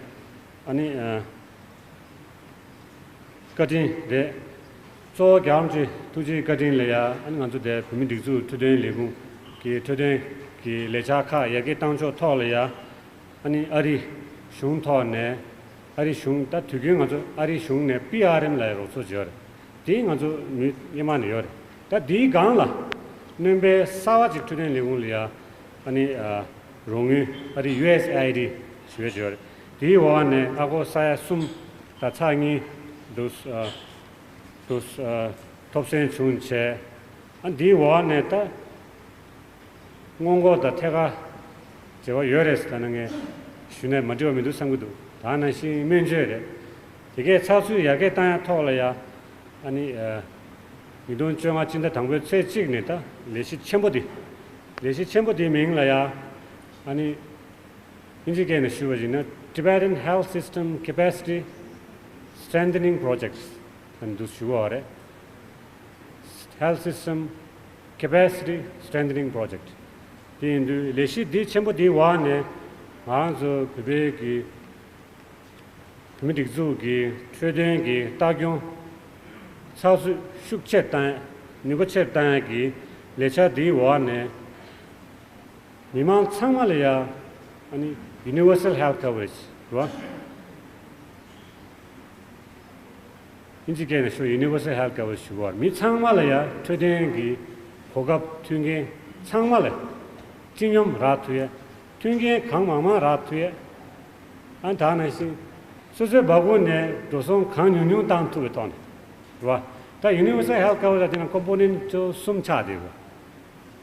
ཨ་ནི་ཨ་བཀའ་དྲིན་རེད། གཙོ་བོ་རྒྱལ་བ་རིན་པོ་ཆེའི་ཐུགས་རྗེའི་བཀའ་དྲིན་ལ་ཡ་ཨ་ནི་ང་ཚོ་དེ་བོད་མིའི་སྒྲིག་འཛུགས་འཕྲོད་བསྟེན་ལས་ཁུངས་ཀྱི་འཕྲོད་བསྟེན་གྱི་ལས་འཆར་ཁག་ཡར་རྒྱས་གཏང་ཕྱོགས་ཐོག་ལ་ཡ་ཨ་ནི་ཨ་རི་གཞུང་ཐོག་ནས་ཨ་རི་གཞུང་ད་དུས་རྒྱུན་ང་ཚོ་ཨ་རི་གཞུང་ནས་པི་ཨར་ཨེམ་ལབ་ཡ་རོགས་ཚོགས་ཅིག་ཡོད་རེད། དེ་ང་ཚོ་མི་སྔོན་མ་ནས་ཡོད་རེད། ད་དེའི་སྒང་ལ་སྣོན་པ་གསར་པ་ཅིག་འཕྲོད་བསྟེན་ལས་ཁུངས་ལ་ཡ་ཨ་ནི་ཨ་རོགས་དངུལ་ཨ་རི་ཡུ་ཨེས་ཨེ་ཨའི་ཌི་ཞུ་ཡ་ཅིག་ཡོད་རེད། དེའི་འོག་ནས་ཨ་སྒོར་ས་ཡ་གསུམ་དང་ཚེག་གཉིས་འདུག་ཨ་འདུག་ཨ་ཐོབ་སོན་བྱུང་བྱས། ཨ་འདིའི་འོག་ནས་ད་སྔོན་འགོག་དང་ཐད་ཀར་འབྲེལ་བ་ཡོད་རེད་ཟེར་ན་ངས་ཞུས་ན་མ་འགྲིག་པ་མི་འདུག་བསམ་གྱི་འདུག་ད་ནང་བཞིན་སྨན་བཅོས་རེད། དེ་གའི་ཚགས་ཚུད་ཡར་རྒྱས་བཏང་ཡ་ཐོག་ལ་ཡ་ཨ་ནི་ཨ་ཉིས་སྟོང་བཅོ་ལྔ་སྤྱི་ཟླ་དང་པོའི་ཚེས་གཅིག་ནས་ད་ལས་གཞི་ཆེན་པོ་འདི་ལས་གཞི་ཆེན་པོ་འདིའི་མིང་ལ་ཡ་ཨ་ནི་དབྱིན་ཇིའི་སྐད་ནས་ཞུ་བ་ཡིན་ན་Tibetan Health System Capacity Strengthening Project ཨ་ནི་འདུག་ཞུ་བ་རེད། Health System Capacity Strengthening Project དེ་ཡིན་དུས་ལས་གཞི་འདི་ཆེན་པོ་འདིའི་འོག་ནས་ང་རང་ཚོ་བོད་པའི་གི་བོད་མི་སྒྲིག་འཛུགས་ཀྱི་འཕྲོད་བསྟེན་གྱི་ལྟ་སྐྱོང་ཚགས་ཚུད་ཤུགས་ཆེར་བཏང་ཡ་ནུས་པ་ཆེར་བཏང་ཡ་གི་ལས་འཆར་འདིའི་འོག་ནས་མི་མང་ཚང་མ་ལ་ཡ་ཨ་ནི་Universal Health Coverage རེད་བ། དབྱིན་ཇི་སྐད་ནས་ཞུ་Universal Health Coverage ཞུ་བར་མི་ཚང་མ་ལ་ཡ་འཕྲོད་བསྟེན་གྱི་གོ་སྐབས་མཐུན་རྐྱེན་ཚང་མ་ལ་སྤྱི་སྙོམས་རག་ཐུབ་ཡ། མཐུན་རྐྱེན་གང་མང་མང་རག་ཐུབ་ཡ། ཨ་ད་ནང་བཞིན་སོ་སོའི་སྦ་ཁུག་ནས་འགྲོ་སོང་གང་ཉུང་ཉུང་བཏང་ཐུབ་པའི་ཐོག་ནས་རེད་བ། ད་Universal Health Coverage ལ་དེ་ན་Component གཙོ་བོ་གསུམ་ཆགས་བསྡད་ཡོད་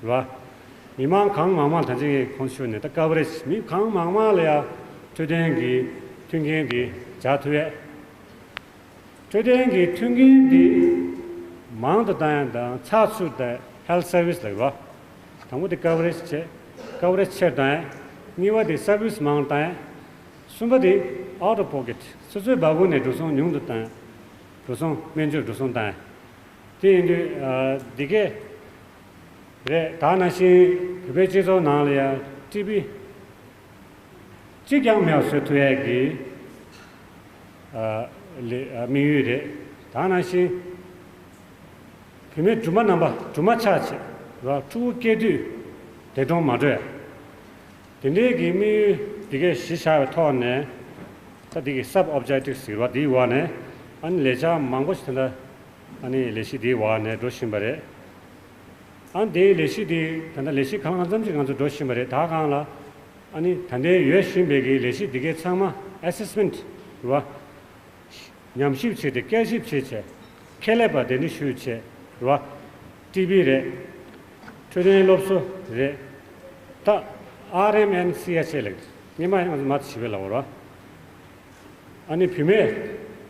རེད་བ། མི་མང་གང་མང་མང་ད་ཅིག་གོང་ཞུས་ནས་ད་Coverage མི་གང་མང་མང་ལ་ཡ་འཕྲོད་བསྟེན་གྱི་མཐུན་རྐྱེན་འདི་སྦྱར་ཐུབ་ཡ། འཕྲོད་བསྟེན་གྱི་མཐུན་རྐྱེན་འདི་མང་དུ་བཏང་ཡ་དང་ཚགས་ཚུད་དང་Health Service ལབ་རེད་བ། དང་པོ་དེ་Coverage བྱས། Coverage ཆེར་བཏང་ཡ། གཉིས་པ་དེ་Service མང་བཏང་ཡ། གསུམ་པ་དེ་Out of Pocket སོ་སོའི་སྦ་ཁུག་ནས་འགྲོ་སོང་ཉུང་དུ་བཏང་ཡ། འགྲོ་སོང་སྨན་བཅོས་འགྲོ་སོང་བཏང་ཡ། དེ་ཡིན་དུས་ཨ་འདི་གས་རེད། ད་ནང་བཞིན་བོད་པའི་སྤྱི་ཚོགས་ནང་ལ་ཡང་ཊི་བི་གཅིག་ཀྱང་མེད་པ་བཟོ་ཐུབ་ཡས་ཀྱི་ཨ་ལས་ཨ་དམིགས་ཡུལ་རེད། ད་ནང་བཞིན་བུད་མེད་སྦྲུམ་མ་རྣམ་པ་སྦྲུམ་མ་ཆགས་བྱས་ར་ཕྲུ་གུ་སྐྱེ་དུས་འདས་གྲོངས་མ་འགྲོ་ཡ། དེ་འདྲའི་གི་དམིགས་ཡུལ་འདི་གས་གཞི་བཞག་པའི་ཐོག་ནས་ད་འདི་གི་Sub Objectives ཟེར་བ་འདིའི་འོག་ནས་ཨ་ནི་ལས་འཆར་མང་པོ་ཞིག་ད་ལྟ་ཨ་ནི་ལས་གཞི་འདིའི་འོག་ནས་འགྲོ་བཞིན་པ་རེད། ཨ་ནི་དེའི་ལས་གཞི་འདི་ད་ལྟ་ལས་གཞི་གང་ལ་གང་འཚམ་ཞིག་ང་ཚོ་འགྲོ་བཞིན་པ་རེད། ད་གང་ལ་ཨ་ནི་ད་ལྟའི་ཡོད་བཞིན་པའི་གི་ལས་གཞི་འདི་གའི་ཚང་མ་Assessment རེད་བ། ཉམས་ཞིབ་བྱས་ཏེ་བསྐྱར་ཞིབ་བྱས་བྱས་ཁྱད་ལས་པ་དེ་འདྲ་ཞུས་བྱས་རེད་བ། ཊི་བི་རེད། འཕྲོད་བསྟེན་སློབ་གསོ་རེད། ད་ཨར་ཨེམ་ཨེན་སི་ཨེཆ་ཨེ་ལབ་རེད། སྔོན་མ་ང་ཚོ་མ་ཤི་བའི་ལབ་རེད་བ། ཨ་ནི་བུད་མེད་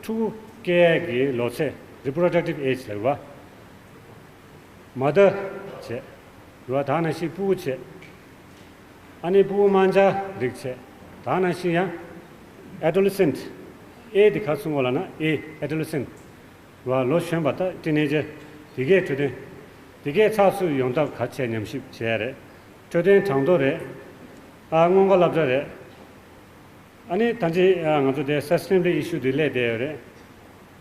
ཕྲུ་གུ་སྐྱེ་ཡས་ཀྱི་ལོ་ཚད་Reproductive Age ལབ་རེད་བ། Mother བྱས། རེད་བ། ད་ནང་བཞིན་ཕྲུ་གུ་བྱས། ཨ་ནི་ཕྲུ་གུ་དམར་འབྱར་རིགས་བྱས། ད་ནང་བཞིན་ཡང་Adolescent ཨེ་དེ་ག་ཚུགས་འོ་ལ་ན་ཨེ་Adolescent རེད་བ། ལོ་གཞོན་པ་ད་Teenager དེ་གས་འཕྲོད་བསྟེན་དེ་གས་ཚགས་ཚུད་ཡོང་ཐབས་ག་བྱས་ཉམས་ཞིབ་བྱས་རེད། འཕྲོད་བསྟེན་གྲངས་ཐོ་རེད། ཨ་སྔོན་འགོག་སློབ་གྲྭ་རེད། ཨ་ནི་ད་ཅི་ང་ཚོ་དེ་Sustainability Issue དེ་སླེབས་བསྡད་ཡོད་རེད།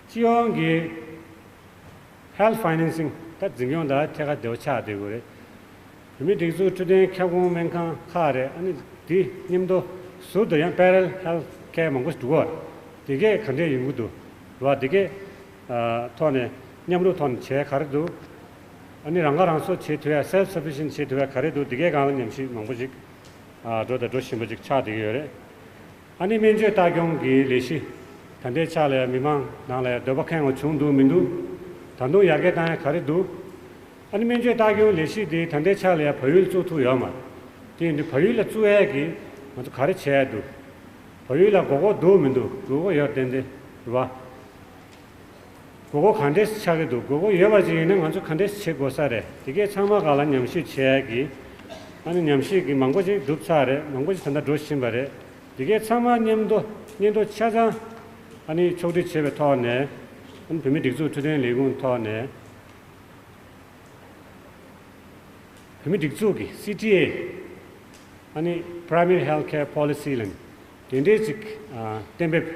སྤྱི་ཡོངས་ཀྱི་Health Financing ད་འཛིན་སྐྱོང་དང་ཐད་ཀར་འབྲེལ་བ་ཆགས་བསྡད་ཡོད་རེད། བོད་མིའི་སྒྲིག་འཛུགས་འཕྲོད་བསྟེན་ཁྱབ་ཁོངས་སྨན་ཁང་ཁག་རེད། ཨ་ནི་དེ་མཉམ་དུ་ཟུར་དུ་ཡང་Parallel Health Care མང་པོ་ཞིག་འདུག་ག་དེ་གས་ག་འདྲས་ཡོང་གི་འདུག་རེད་བ། དེ་གས་ཐོག་ནས་མཉམ་རུབ་ཐོག་ནས་བྱས་ག་རེ་འདུག་ཨ་ནི་རང་ཁ་རང་གསོ་བྱེད་ཐུབ་ཡ། self sufficient བྱེད་ཐུབ་ཡ་ག་རེ་འདུག་དེ་གའི་སྒང་ལ་ཉམས་ཞིབ་མང་པོ་ཞིག་ཨ་འགྲོ་དང་འགྲོ་བཞིན་པ་ཅིག་ཆགས་བསྡད་ཀྱི་ཡོད་རེད། ཨ་ནི་སྨན་བཅོས་ལྟ་སྐྱོང་གི་ལས་གཞི་ད་ལྟའི་ཆ་ལ་ཡ་མི་མང་ནང་ལ་ཡ་འདོད་པ་ཁེངས་པ་བྱུང་འདུག་མི་འདུག་ད་དུང་ཡར་རྒྱས་བཏང་ཡ་ག་རེ་འདུག་ཨ་ནི་སྨན་བཅོས་ལྟ་སྐྱོང་ལས་གཞི་དེ་ད་ལྟའི་ཆ་ལ་ཡ་བལ་ཡུལ་བཙུགས་ཐུབ་ཡོད་མ་རེད། དེ་ཡིན་དུས་བལ་ཡུལ་ལ་བཙུགས་ཡ་གི་ང་ཚོ་ག་རེ་བྱས་ཡ་འདུག་བལ་ཡུལ་ལ་དགོས་མཁོ་འདུག་མི་འདུག་དགོས་མཁོ་ཡོད་ཏན་ཏན་རེད་བ། དགོས་མཁོ་ག་འདྲས་ཆགས་ཀྱི་འདུག་དགོས་མཁོ་ཡོད་པ་ཅིག་ཡིན་ན་ང་ཚོ་ག་འདྲས་བྱེད་དགོས་ས་རེད། དེ་གས་ཚང་མ་སྒང་ལ་ཉམས་ཞིབ་བྱེད་ཡ་གི་ཨ་ནི་ཉམས་ཞིབ་ཀྱི་མང་པོ་ཅིག་གྲུབ་ཚར་རེད། མང་པོ་ཅིག་ད་ལྟ་འགྲོ་བཞིན་པ་རེད། དེ་གས་ཚང་མ་མཉམ་དུ་སྙན་ཐོ་ཆ་ཚང་ཨ་ནི་ཕྱོགས་སྒྲིག་བྱས་པའི་ཐོག་ནས། ཨ་ནི་བོད་མི་སྒྲིག་འཛུགས་འཕྲོད་བསྟེན་ལས་ཁུངས་ཐོག་ནས། བོད་མི་སྒྲིག་འཛུགས་ཀྱི་སི་ཊི་ཨེ། ཨ་ནི་Primary Health Care Policy ལབ་ནས་དེ་འདྲའི་ཅིག་ཨ་གཏན་འབེབས་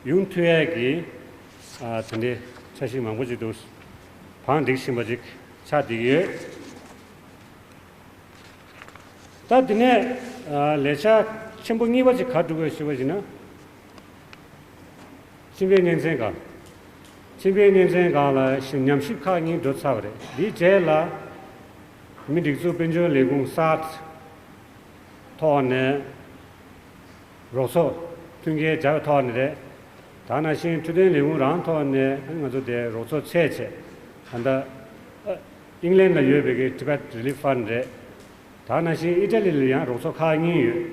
ཡོང་ཐུབ་ཡས་ཀྱི་ཨ་དེ་འདྲའི་འཆར་གཞི་མང་པོ་ཅིག་འདུག་བང་སྒྲིག་བཞིན་པ་ཅིག་ཆགས་བསྡད་ཀྱི་ཡོད། ད་དེ་ནས་ཨ་ལས་འཆར་ཆེན་པོ་གཉིས་པ་ཅིག་ག་རེ་འདུག་གས་ཞུས་པ་ཡིན་ན། མཆིན་པའི་གཉན་ཚན་སྒང་། མཆིན་པའི་གཉན་ཚན་སྒང་ལ་ཞིབ་ཉམས་ཞིབ་ཁག་གཉིས་འགྲོ་ཚར་བ་རེད། འདིའི་རྗེས་ལ་མི་སྒྲིག་འཛུགས་དཔལ་འབྱོར་ལས་ཁུངས་སཱར་ཐོག་ནས་རོགས་ཚོགས་མཐུན་རྐྱེན་སྦྱར་བའི་ཐོག་ནས་རེད། ད་ནང་བཞིན་འཕྲོད་བསྟེན་ལས་ཁུངས་རང་ཐོག་ནས་ང་ཚོ་དེ་རོགས་ཚོགས་ཚད་བྱས། ད་ལྟ་ཨིང་ལན་ལ་ཡོད་པའི་གི་Tibet Relief Fund རེད། ད་ནང་བཞིན་ཨི་ཊ་ལི་ལ་ཡང་རོགས་ཚོགས་ཁག་གཉིས་ཡོད།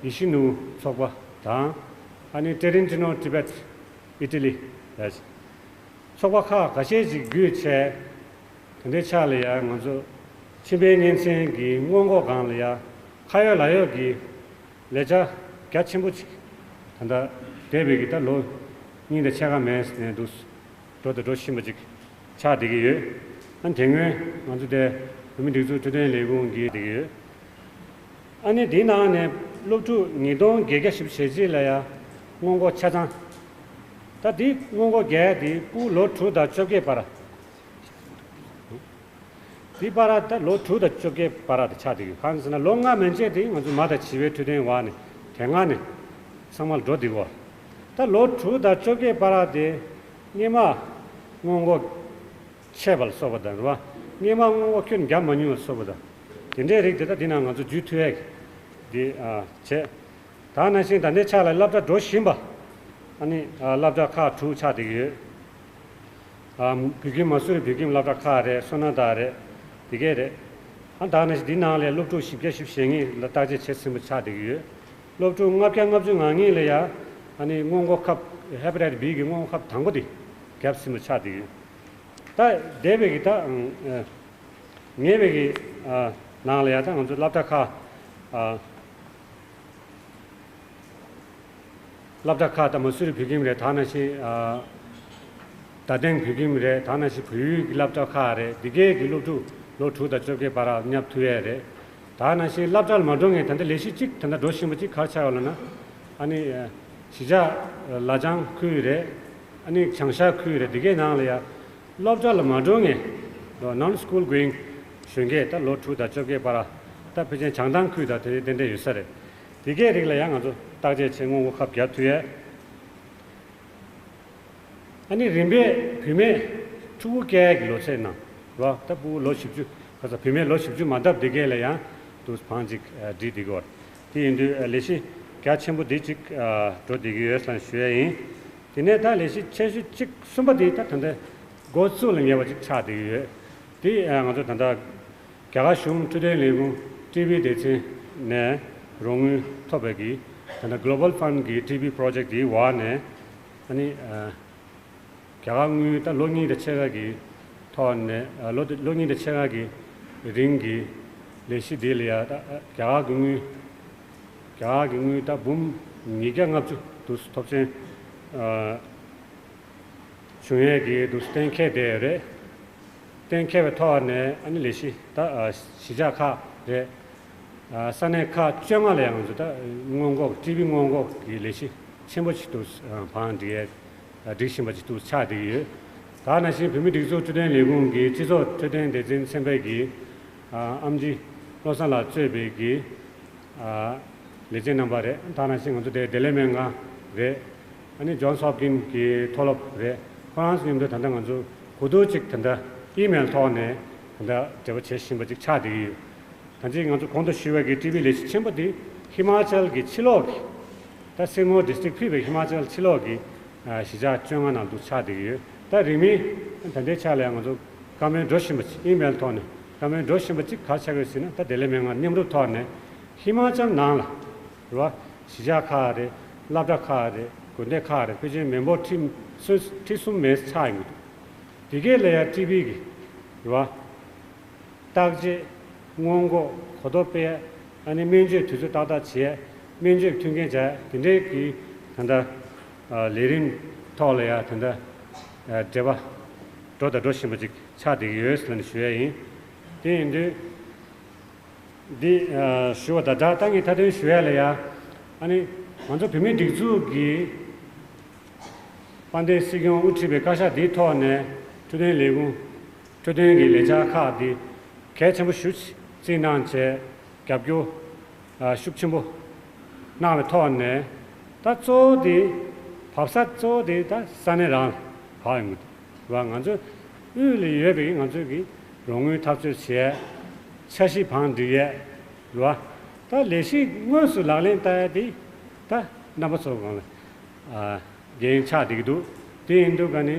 ཡེ་ཤུ་ནུ་ཚོགས་པ་དང་། ཨ་ནི་Trentino Tibet Italy ལ། ཚོགས་པ་ཁག་ཁ་ཤས་ཅིག་བརྒྱུད་བྱས། དེ་འདྲའི་ཆ་ལ་ཡང་ང་ཚོ་མཆིན་པའི་གཉན་ཚན་གྱི་སྔོན་འགོག་སྒང་ལ་ཡང་ཁ་ཡོད་ལག་ཡོད་ཀྱི་ལས་འཆར་རྒྱ་ཆེན་པོ་ཅིག་ད་ལྟ་འདས་པའི་གི་ད་ལོ་གཉིས་དང་ཕྱེད་ཀ་མན་ནས་འདུག་འགྲོ་དང་འགྲོ་བཞིན་པ་ཅིག་ཆགས་བསྡད་ཀྱི་ཡོད། ཨ་ནི་དེ་སྔོན་ང་ཚོ་དེ་བོད་མི་སྒྲིག་འཛུགས་འཕྲོད་བསྟེན་ལས་ཁུངས་ཀྱིས་བསྡད་ཀྱི་ཡོད། ཨ་ནི་དེའི་ནང་ནས་སློབ་ཕྲུག་ཉིས་སྟོང་བརྒྱད་བརྒྱ་བཞི་བཅུ་ཞེ་གཅིག་ལ་ཡང་སྔོན་འགོག་ཆ་ཚང་། ད་དེ་སྔོན་འགོག་རྒྱག་ཡ་དེ་ཕྲུ་གུ་ལོ་དྲུག་དང་བཅོ་བརྒྱད་བར། དེའི་བར་ད་ལོ་དྲུག་དང་བཅོ་བརྒྱད་བར་དུ་ཆགས་བསྡད་ཀྱི་ཡོད། གང་ཟེར་ན་ལོ་ལྔ་མན་ཆད་དེ་ང་ཚོ་མ་དང་བྱིས་པའི་འཕྲོད་བསྟེན་འོག་ནས་དེ་སྔ་ནས་ཚང་མ་འགྲོ་བསྡད་ཀྱི་ཡོད། ད་ལོ་དྲུག་དང་བཅོ་བརྒྱད་བར་དེ་སྔོན་མ་སྔོན་འགོག་ཆད་པ་ལ་སོགས་པ་དང་རེད་བ། སྔོན་མ་སྔོན་འགོག་ཁྱོན་བརྒྱབ་མ་མྱོང་བ་སོགས་པ་དང་། དེ་འདྲའི་རིགས་དེ་ད་འདི་ནང་ང་ཚོ་འཇུས་ཐུབ་ཡས་འདི་ཨ་བྱས། ད་ནང་བཞིན་ད་ལྟའི་ཆ་ལ་སློབ་གྲྭ་འགྲོ་བཞིན་པ། ཨ་ནི་ཨ་སློབ་གྲྭ་ཁག་དྲུག་ཆགས་བསྡད་ཀྱི་ཡོད། ཨ་བོད་ཁྱིམ་མ་སུ་རི་བོད་ཁྱིམ་སློབ་གྲྭ་ཁག་རེད། བསོད་ནམས་དག་རེད། དེ་གས་རེད། ཨ་ད་ནང་བཞིན་འདི་ནང་ལ་སློབ་ཕྲུག་བཞི་བརྒྱ་བཞི་བཅུ་ཞེ་གཉིས་ལ་བརྟག་དཔྱད་བྱེད་ཟིན་པ་ཆགས་བསྡད་ཀྱི་ཡོད། སློབ་ཕྲུག་ལྔ་བརྒྱ་ལྔ་བཅུ་ང་གཉིས་ལ་ཡང་ཨ་ནི་སྔོན་འགོག་ཁབ་Hepatitis B གི་སྔོན་འགོག་ཁབ་དང་པོ་དེ་བརྒྱབ་ཟིན་པ་ཆགས་བསྡད་ཀྱི་ཡོད། ད་འདས་པའི་གི་ད་ཨང་ཨ་ཉེ་བའི་གི་ཨ་ནང་ལ་ཡ་ད་ང་ཚོ་སློབ་གྲྭ་ཁག་ཨ་སློབ་གྲྭ་ཁག་ད་མ་སུ་རི་བོད་ཁྱིམ་རེད། ད་ནང་བཞིན་ཨ་རྡ་སྟེང་བོད་ཁྱིམ་རེད། ད་ནང་བཞིན་བལ་ཡུལ་གྱི་སློབ་གྲྭ་ཁག་རེད། འདི་གའི་གི་སློབ་ཕྲུག་ལོ་དྲུག་དང་བཅོ་བརྒྱད་བར་བསྙབ་ཐུབ་ཡས་རེད། ད་ནང་བཞིན་སློབ་གྲྭ་ལ་མ་འགྲོ་མཁན་ད་ལྟ་ལས་གཞི་གཅིག་ད་ལྟ་འགྲོ་བཞིན་པ་གཅིག་ག་རེ་ཆགས་ཡོད་ལབ་ན། ཨ་ནི་ཨ་གཞིས་ཆགས་ལ་ལྗང་ཁུལ་རེད། ཨ་ནི་བྱང་ཤར་ཁུལ་རེད། འདི་གའི་ནང་ལ་ཡ་སློབ་གྲྭ་ལ་མ་འགྲོ་མཁན་ལོ་non school going གཞོན་སྐྱེས་ད་ལོ་དྲུག་དང་བཅོ་བརྒྱད་བར་ད་ཕལ་ཆེར་བྱང་ཐང་ཁུལ་དང་དེ་དེ་འདྲ་ཡོད་ས་རེད། དེ་གའི་རིགས་ལ་ཡང་ང་ཚོ་བརྟག་དཔྱད་བྱས་སྔོན་འགོག་ཁབ་བརྒྱབ་ཐུབ་ཡས། ཨ་ནི་རིམ་པས་བུད་མེད་ཕྲུ་གུ་སྐྱེ་ཡས་ཀྱི་ལོ་ཚད་ནང་ལོ་ད་ཕྲུ་གུ་ལོ་བཞི་བཅུ་ག་ས་བུད་མེད་ལོ་བཞི་བཅུ་མ་འདབ་དེ་གའི་ལ་ཡང་དུ་བང་ཅིག་སྒྲིག་བསྡད་ཀྱི་ཡོད། དེ་ཡིན་དུས་ལས་གཞི་རྒྱ་ཆེན་པོ་འདི་ཅིག་འགྲོ་བསྡད་ཀྱི་ཡོད་ཟེར་ཞུ་ཡས་ཡིན། དེ་ནས་ད་ལས་གཞི་ཆེ་ཤོས་གཅིག་གསུམ་པ་དེ་ད་ད་ལྟ་འགོ་བཙུགས་ལ་ཉེ་བ་ཅིག་ཆགས་བསྡད་ཀྱི་ཡོད། དེ་ང་ཚོ་ད་ལྟ་རྒྱ་གར་གཞུང་འཕྲོད་བསྟེན་ལས་ཁུངས་ཊི་བི་སྡེ་ཚན་ནས་རོགས་དངུལ་ཐོབ་པའི་གི་ད་ལྟ་Global Fund གི་ཊི་བི་པྲོ་ཇེཀ་དེའི་འོག་ནས་ཨ་ནི་རྒྱ་གར་དངུལ་ད་ལོ་གཉིས་དང་ཕྱེད་ཀ་གི་ཐོག་ནས་ལོ་ལོ་གཉིས་དང་ཕྱེད་ཀ་གི་རིང་གི་ལས་གཞི་འདི་ལ་ཡ་ད་རྒྱ་གར་གི་དངུལ་རྒྱ་གར་གི་དངུལ་ད་འབུམ་ཉིས་བརྒྱ་ལྔ་བཅུ་དུ་ཐོབ་ཆེན་བྱུང་ཡས་ཀྱི་དུ་གཏན་འཁེལ་བསྡད་ཡོད་རེད། གཏན་འཁེལ་བའི་ཐོག་ནས་ཨ་ནི་ལས་གཞི་ད་གཞིས་ཆགས་ཁག་རེད། ས་གནས་ཁག་བཅོ་ལྔ་ལ་ཡང་ང་ཚོ་ད་སྔོན་འགོག་ཊི་བི་སྔོན་འགོག་གི་ལས་གཞི་ཆེན་པོ་ཞིག་ཏུ་བང་སྒྲིག་ཡས་སྒྲིག་བཞིན་པ་ཞིག་ཏུ་ཆགས་བསྡད་ཀྱི་ཡོད། ད་ནང་བཞིན་བོད་མི་སྒྲིག་འཛུགས་འཕྲོད་བསྟེན་ལས་ཁུངས་ཀྱི་སྤྱི་ཚོགས་འཕྲོད་བསྟེན་སྡེ་ཚན་ཚན་པའི་གི་ཨམ་ཆི་བློ་བཟང་ལགས་གཙོས་པའི་གི་ལས་བྱེད་རྣམ་པ་རེད། ད་ནང་བཞིན་ང་ཚོ་དེ་བདེ་ལེགས་སྨན་ཁང་རེད། ཨ་ནི་ཇོན་སི་ཧོབ་ཀིན་གྱི་མཐོ་སློབ་རེད། ཁོ་རང་ཚོ་མཉམ་དུ་ད་ལྟ་ང་ཚོ་གོ་བསྡུར་ཅིག་ད་ལྟ་ཨི་མེལ་ཐོག་ནས་ ད་ལྟ་འབྲེལ་བ་བྱེད་བཞིན་པ་ཅིག་ཆགས་བསྡད་ཀྱི་ཡོད། ད་ཅི་ང་ཚོ་གོང་དུ་ཞུས་པའི་གི་ཊི་བི་ལས་གཞི་ཆེན་པོ་འདི་ཧི་མ་ཅལ་གྱི་ཕྱི་ལོགས་ཀྱི། ད་སིར་མོར་ཌི་སི་ཊིག་ཕུད་པའི་ཧི་མ་ཅལ་ཕྱི་ལོགས་ཀྱི་གཞིས་ཆགས་བཅོ་ལྔ་ནང་དུ་ཆགས་བསྡད་ཀྱི་ཡོད། ད་རིང་མིན་ད་ལྟའི་ཆ་ལ་ཡང་ང་ཚོ་བཀའ་མོལ་འགྲོ་བཞིན་པ་ཅིག་ཨི་མེལ་ཐོག་ནས་བཀའ་མོལ་འགྲོ་བཞིན་པ་ཅིག་ག་རེ་ཆགས་ཀྱི་ཡོད་ཟེར་ན། ད་བདེ་ལེགས་སྨན་ཁང་མཉམ་རུབ་ཐོག་ནས་ཧི་མ་ཅལ་ནང་ལ་རེད་བ། གཞིས་ཆགས་ཁག་རེད། སློབ་གྲྭ་ཁག་རེད། དགོན་སྡེ་ཁག་རེད། ཕལ་ཆེར་མི་འབོར་ཁྲི་སུམ་ཁྲི་གསུམ་མེད་ཆགས་ཡོང་གི་འདུག་དེ་གས་ལ་ཡང་ཊི་བི་གི་རེད་བ། བརྟག་དཔྱད། སྔོན་འགོག་གོ་རྟོགས་སྤེལ། ཨ་ནི་སྨན་བཅོས་དུས་ཚོད་ཏག་ཏག་བྱས། སྨན་བཅོས་མཐུན་རྐྱེན་སྦྱར། དེ་འདྲའི་གི་ད་ལྟ་ལས་རིམ་ཐོག་ལ་ཡང་ད་ལྟ་འབྲེལ་བ་འགྲོ་དང་འགྲོ་བཞིན་པ་ཅིག་ཆགས་བསྡད་ཀྱི་ཡོད་ཟེར་ནས་ཞུ་ཡ་ཡིན། དེ་ཡིན་དུས། འདི་ཞུ་བ་དང་སྦྲགས་ད་ངས་མཐའ་དོན་ཞུ་ཡ་ལ་ཡ། ཨ་ནི་ང་ཚོ་བོད་མིའི་སྒྲིག་འཛུགས་ཀྱི་དཔལ་ལྡན་སྲིད་སྐྱོང་དབུ་ཁྲིད་པའི་བཀའ་ཤག་འདིའི་ཐོག་ནས་འཕྲོད་བསྟེན་ལས་ཁུངས། འཕྲོད་བསྟེན་གྱི་ལས་འཆར་ཁག་འདི་གལ་ཆེན་པོ་ཞེ་པོ་ཅིག་བརྩིས་གནང་བྱས། རྒྱབ་སྐྱོར་ཤུགས་ཆེན་པོ་གནང་བའི་ཐོག་ནས། ད་གཙོ་བོ་དེ་བབས་ས་གཙོ་བོ་དེ་ད་ས་གནས་རང་ལ་བབས་ཡོང་གི་འདུག་བ། ང་ཚོ་དབུས་ལ་ཡོད་པའི་ང་ཚོ་གི་རོགས་དངུལ་འཐབ་རྩོད་བྱས། འཆར་གཞི་བང་སྒྲིག་ཡས་རེད་བ། ད་ལས་གཞི་དངོས་སུ་ལག་ལེན་བསྟར་ཡ་དེ་ད་རྣམ་པ་ཚོ་གང་ལ་འགན་ཆགས་བསྡད་ཀྱི་འདུག་དེ་ཡིན་དུས་ག་ནི་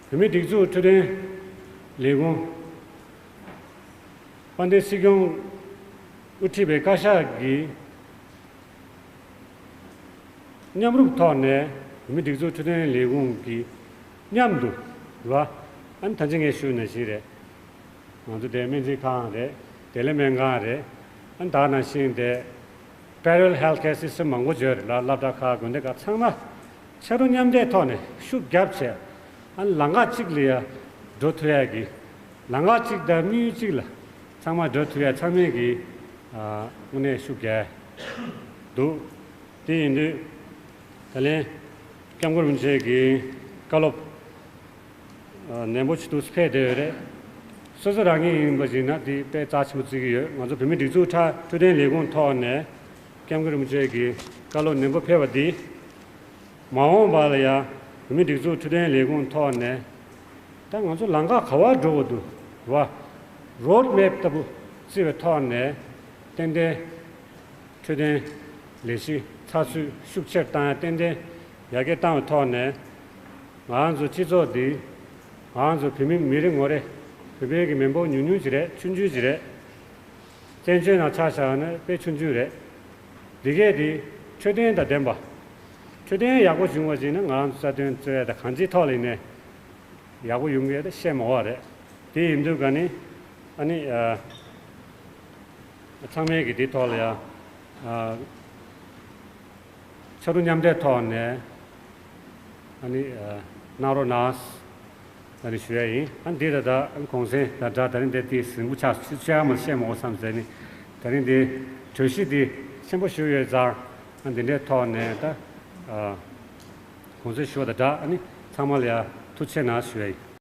བོད་མིའི་སྒྲིག་འཛུགས་འཕྲོད་བསྟེན་ལས་ཁུངས། དཔལ་ལྡན་སྲིད་སྐྱོང་དབུ་ཁྲིད་པའི་བཀའ་ཤག་གིས་མཉམ་རུབ་ཐོག་ནས་བོད་མིའི་སྒྲིག་འཛུགས་འཕྲོད་བསྟེན་ལས་ཁུངས་ཀྱིས་མཉམ་དུ་རེད་བ། ཨ་ནི་ད་ཅི་ངས་ཞུས་ནང་བཞིན་རེད། ང་ཚོ་དེ་སྨན་རྩིས་ཁང་རེད། བདེ་ལེགས་སྨན་ཁང་རེད། ཨ་ནི་ད་ནང་བཞིན་དེ་parallel healthcare system མང་པོ་ཡོད་རེད་ལ། སློབ་གྲྭ་ཁག་དགོན་སྡེ་ཁག་ཚང་མ་ཆ་རོགས་མཉམ་འབྲེལ་ཐོག་ནས་ཤུགས་བརྒྱབ་བྱས། ཨ་ནི་ལམ་ཁ་གཅིག་ལ་ཡ་འགྲོ་ཐུབ་ཡ་གི། ལམ་ཁ་གཅིག་དང་དམིགས་ཡུལ་གཅིག་ལ་ཚང་མ་འགྲོ་ཐུབ་ཡ་ཚང་མས་ཀྱི་ཨ་དངོས་གནས་ཤུགས་རྒྱག་འདུག་དེ་ཡིན་དུས་ད་ལན་སྐྱབས་མགོན་རིན་པོ་ཆེ་གི་བཀའ་སློབ་ཨ་ནན་པོ་ཅིག་འདུག་ཕེབས་བསྡད་ཡོད་རེད། སོ་སོ་རང་ཉིད་ཡིན་པ་ཡིན་ན་དེ་དཔེ་རྩ་ཆེན་པོ་བརྩི་གི་ཡོད། ང་ཚོ་བོད་མིའི་སྒྲིག་འཛུགས་ཁྲ་འཕྲོད་བསྟེན་ལས་ཁུངས་ཐོག་ནས་སྐྱབས་མགོན་རིན་པོ་ཆེ་གི་བཀའ་སློབ་ནན་པོ་ཕེབས་པ་འདི། མ་འོངས་པ་ལ་ཡང་བོད་མིའི་སྒྲིག་འཛུགས་འཕྲོད་བསྟེན་ལས་ཁུངས་ཐོག་ནས་ད་ང་ཚོ་ལམ་ཁ་ག་པར་འགྲོ་དགོས་འདུག་བ། རོཌ་མེབ་ལྟ་བུ་བརྩི་བའི་ཐོག་ནས་ཏན་ཏན་འཕྲོད་བསྟེན་ལས་གཞི་ཚགས་ཚུད་ཤུགས་ཆེར་བཏང་ཡ། ཏན་ཏན་ཡར་རྒྱས་བཏང་བའི་ཐོག་ནས་ང་རང་ཚོ་སྤྱི་ཚོགས་འདི་ང་རང་ཚོ་བོད་མི་མི་རེ་ངོ་རེ་བོད་པའི་གི་མི་འབོར་ཉུང་ཉུང་ཅིག་རེད། ཆུང་ཆུང་ཅིག་རེད། བཙན་བྱོལ་ནང་ཆ་བཞག་ན་དཔེ་ཆུང་ཆུང་རེད། འདི་གས་འདི་འཕྲོད་བསྟེན་དང་ལྡན་པ། འཕྲོད་བསྟེན་ཡག་པོ་བྱུང་བ་ཞིག་ན་ང་རང་ཚོ་རྩ་དོན་རྩོད་ཡ་དང་གང་ཅིའི་ཐོག་ལ་ཡིན་ནའི་ཡག་པོ་ཡོང་གི་ཡོད་ད་བཤད་མ་དགོས་པ་རེད། དེ་ཡིན་དུས་ག་ནི་ཨ་ནི་ཨ་ཚང་མས་ཀྱི་དེའི་ཐོག་ལ་ཡང་ཨ་ཆ་རོགས་མཉམ་འབྲེལ་ཐོག་ནས་ཨ་ནི་ཨ་གནང་རོགས་གནང་ཨ་ནི་ཞུ་ཡ་ཡིན། ཨ་ནི་འདི་ད་ལྟ་གུང་སེང་ད་ད་ད་རིང་འདི་དེ་ཟིང་པོ་ཆགས་སུ་ཆགས་མ་བཤད་མ་དགོས་བསམ་ཟེར་ནི། ད་རིང་འདི་གྲོས་གཞི་འདི་ཆེན་པོ་ཞུ་ཡོད་ཙང་ཨ་འདི་འདྲའི་ཐོག་ནས་ད་ཨ་གུང་སེང་ཞུ་བ་ད་ད་ཨ་ནི་ཚང་མ་ལ་ཡ་ཐུགས་རྗེ་གནང་ཞུ་ཡ་ཡིན།